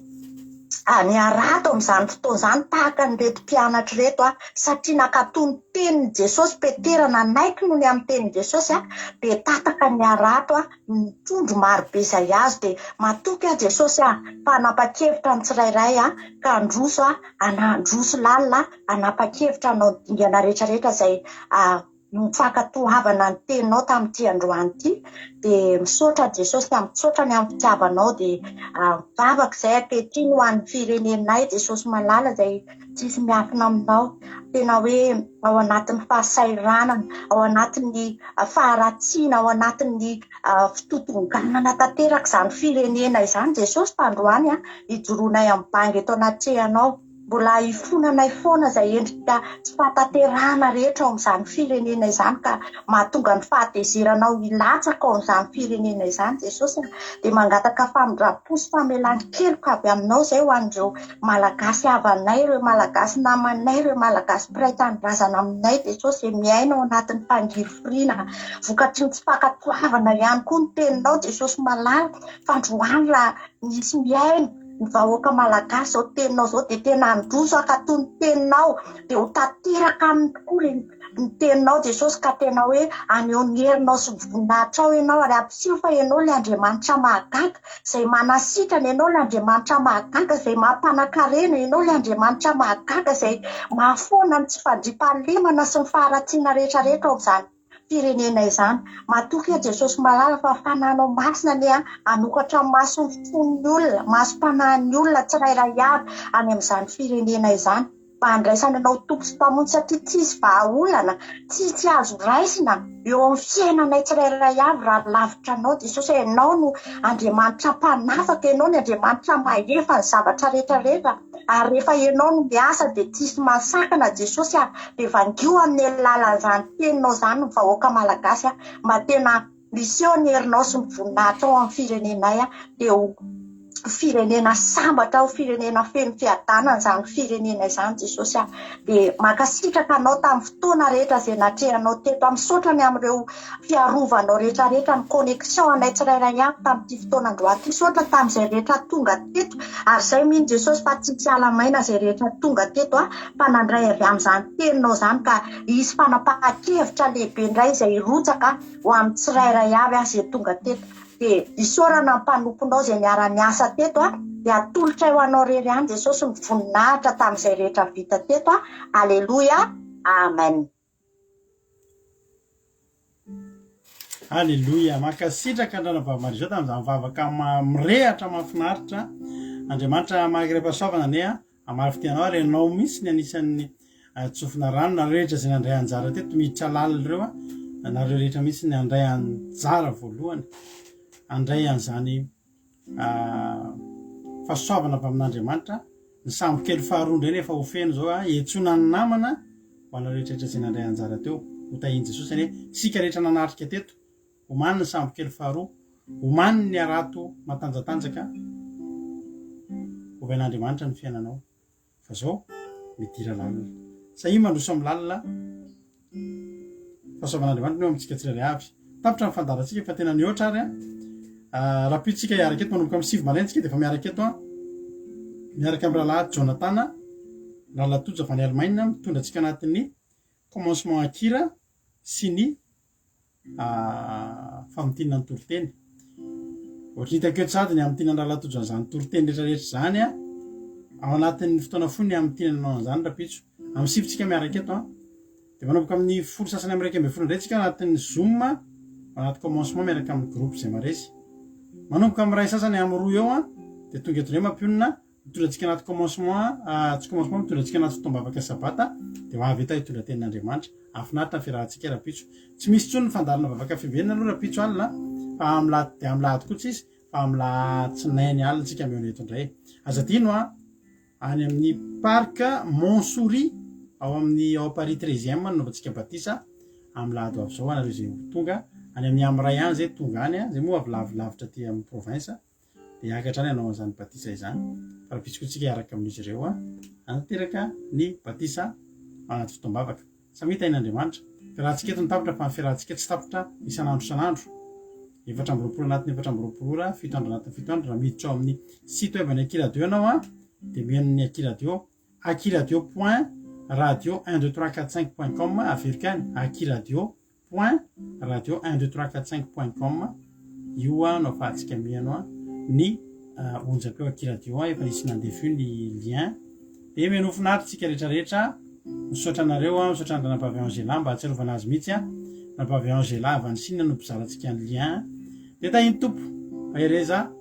ny harato amin'izany fotoana izany tahaka an'ireto mpianatra ireto satria nankatò ny tenin'i Jesosy Petera nanaiky noho ny amin'ny tenin'i Jesosy dia tataka ny harato ny trondro marobe izay azo dia matoky aho Jesosy fa hanapa-kevitra ny tsirairay ka handroso handroso lalina hanapa-kevitra hanao ny dingana rehetra rehetra izay no fankatoavana ny teninao tamin'ity androany ity dia misaotra Jesosy ka misaotra ny amin'ny fitiavanao dia mivavaka izay ankehitriny ho an'ny firenenay Jesosy malala izay tsisy miafina aminao tena hoe ao anatin'ny fahasahiranana ao anatin'ny faharatsiana ao anatin'ny fitotonganana tanteraka izany firenena izany Jesosy fa androany hijoroanay amin'ny banga eto anatrehanao. Mbola ifonanay foana izay endrika tsy fahatanterahana rehetra ao amin'izany firenena izany ka mahatonga ny fahatezeranao hilatsaka ao amin'izany firenena izany Jesosy a! Dia mangataka famindram-po sy famelan-keloka avy aminao izay ho an'ireo Malagasy havanay, ireo Malagasy namanay, ireo Malagasy mpiray tanindrazana aminay Jesosy izay miaina ao anatin'ny fangirifiriana vokatry ny tsy fankatoavana ihany koa ny teninao Jesosy malala fa androany raha misy mihaino ny vahoaka malagasy izao teninao izao dia tena handroso hankatò ny teninao dia ho tanteraka aminy tokoa ireny ny teninao Jesosy ka tena hoe haneho ny herinao sy ny voninahitrao ianao ary hampiseho fa ianao ilay Andriamanitra mahagaga izay manasitrana, ianao ilay Andriamanitra mahagaga izay mampanakarena, ianao ilay Andriamanitra mahagaga izay mahafoana ny tsy fandriampahalemana sy ny faharatsiana rehetra rehetra ao amin'izany firenena izany. Matoky aho Jesosy malala fa Fanahinao Masina anie hanokatra ny mason'ny fon'ny olona, masom-panahin'ny olona tsirairay avy any amin'izany firenena izany mba handraisana anao Tompo sy Mpamonjy satria tsisy vahaolana, tsisy azo raisina eo amin'ny fiainanay tsirairay avy raha lavitra anao Jesosy. Ianao no Andriamanitra mpanafaka, Ianao no Andriamanitra mahefa ny zavatra rehetra rehetra. Ary rehefa ianao no miasa dia tsisy mahasakana Jesosy a! Dia vangio amin'ny alalan'izany teninao izany ny vahoaka malagasy a! Mba tena miseho ny herinao sy ny voninahitrao amin'ny firenenay a! Dia ho firenena sambatra, ho firenena feno fiadanana izany firenena izany Jesosy a! Dia mankasitraka anao tamin'ny fotoana rehetra izay natrehanao teto a! Misaotra ny amin'ireo fiarovanao rehetra rehetra ny connexion anay tsirairay avy tamin'ity fotoana androany ity. Misaotra tamin'izay rehetra tonga teto ary izay mino Jesosy fa tsy hisy ala maina izay rehetra tonga teto fa nandray avy amin'izany teninao izany ka hisy fanapahan-kevitra lehibe indray izay hirotsaka ho amin'ny tsirairay avy izay tonga teto. Dia isaorana ny mpanomponao izay niara-niasa teto dia atolotray ho anao irery ihany Jesosy ny voninahitra tamin'izay rehetra vita teto. Aleloia. Amen. Aleloia! Mankasitraka an-dRanabavy Marie-Jo tamin'izany vavaka mirehatra mahafinaritra. Andriamanitra mahakiram-pahasoavana anie hamaly fitia anao ary ianao mihitsy ny anisan'ny tsofina rano nareo rehetra izay nandray anjara teto miditra lalina ireo a, nareo rehetra mihitsy ny handray anjara voalohany handray an'izany Fahasoavana avy amin'Andriamanitra. Ny sambo kely faharoa indray nefa ho feno izao a. Iantsoana ny namana ho anareo rehetra izay nandray anjara teo. Ho tahian'i Jesosy anie isika rehetra nanatrika teto. Omany ny sambo kely faharoa. Omany ny harato matanjatanjaka. Hovain'Andriamanitra ny fiainanao. Fa zao, midira lalina. Sahia mandroso amin'ny lalina fahasoavan'Andriamanitra no eo amintsika tsirairay avy. Tapitra ny fandaharantsika fa tena nihoatra ary an. Ah, rahampitso tsika hiaraka eto manomboka amin'ny 9 maraina tsika dia efa miaraka eto an. Miaraka amin'ny rahalahy Jonathan, rahalahy Tojo avy any Allemagne mitondra antsika anatin'ny commencement Akira sy ny famintinana ny toriteny. Ohatry ny hitako eto sady ny hamintinan'i Rahalahy Tojo an'izany toriteny rehetra rehetra izany an, ao anatin'ny fotoana fohy ny hamintinana anao an'izany rahampitso. Amin'ny sivy tsika miaraka eto an. Dia manomboka amin'ny folo sasany amin'ny 11 indray tsika anatin'ny Zoom, ao anaty commencement miaraka amin'ny groupe izay maresy. Manomboka amin'ny iray sasany amin'ny roa eo an, dia tonga eto indray mampionona. Mitondra antsika anaty commencement, tsy commencement, mitondra antsika anaty fotoam-bavaka sabata, dia ho avy eto aho hitondra tenin'Andriamanitra. Hahafinaritra ny fiarahantsika rahampitso. Tsy misy intsony ny fandaharana vavaka fiambenana aloha rahampitso alina, fa amin'ny lahady, dia amin'ny lahady koa tsisy, fa amin'ny latsinainy alina tsika mihaona eto indray. Aza adino an, any amin'ny parc Montsouris, ao amin'ny ao Paris treizième no nanaovantsika batisa, amin'ny lahady ho avy izao, anareo izay ho tonga, any amin'ny Amray any izay tonga any, izay moa avy lavilavitra aty amin'ny province. dia hiakatra any hanao an'izany batisa izany. Fa raha vitsy koa tsika hiaraka amin'izy ireo hanatanteraka ny batisa ao anaty fotoam-bavaka. Samia tahin'Andriamanitra. Fiarahantsika eto no tapitra fa ny fiarahantsika tsy tapitra isan'andro isan'andro. 24 anatin'ny 24 ora, fito andro anatin'ny fito andro, raha miditra ao amin'ny site web an'ny Akiradio ianao an, dia mihaino ny Akiradio, akiradio point radio un deux trois quatre cinq point com, averiko ihany, akiradio point radio un deux trois quatre cinq point com io no afahantsika mihaino ny onjam-peo aky radio efa nisy nandefa io ny lien dia mihainoa finaritra tsika rehetra rehetra misaotra anareo a misaotra an-dRanabavy Angela mba hahatsiarovana azy mihitsy a Ranabavy Angela avy any Chine no mpizarantsika ny lien dia tahin'ny Tompo mahereza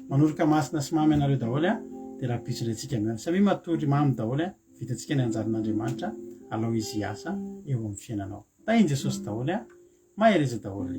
manoroka masina sy mamy anareo daholo a dia rahampitso indray tsika mihaona samia matory mamy daholo a vitantsika ny anjaran'Andriamanitra alao izy hiasa eo amin'ny fiainanao Tahin'i Jesosy daholo a! Mahereza daholo.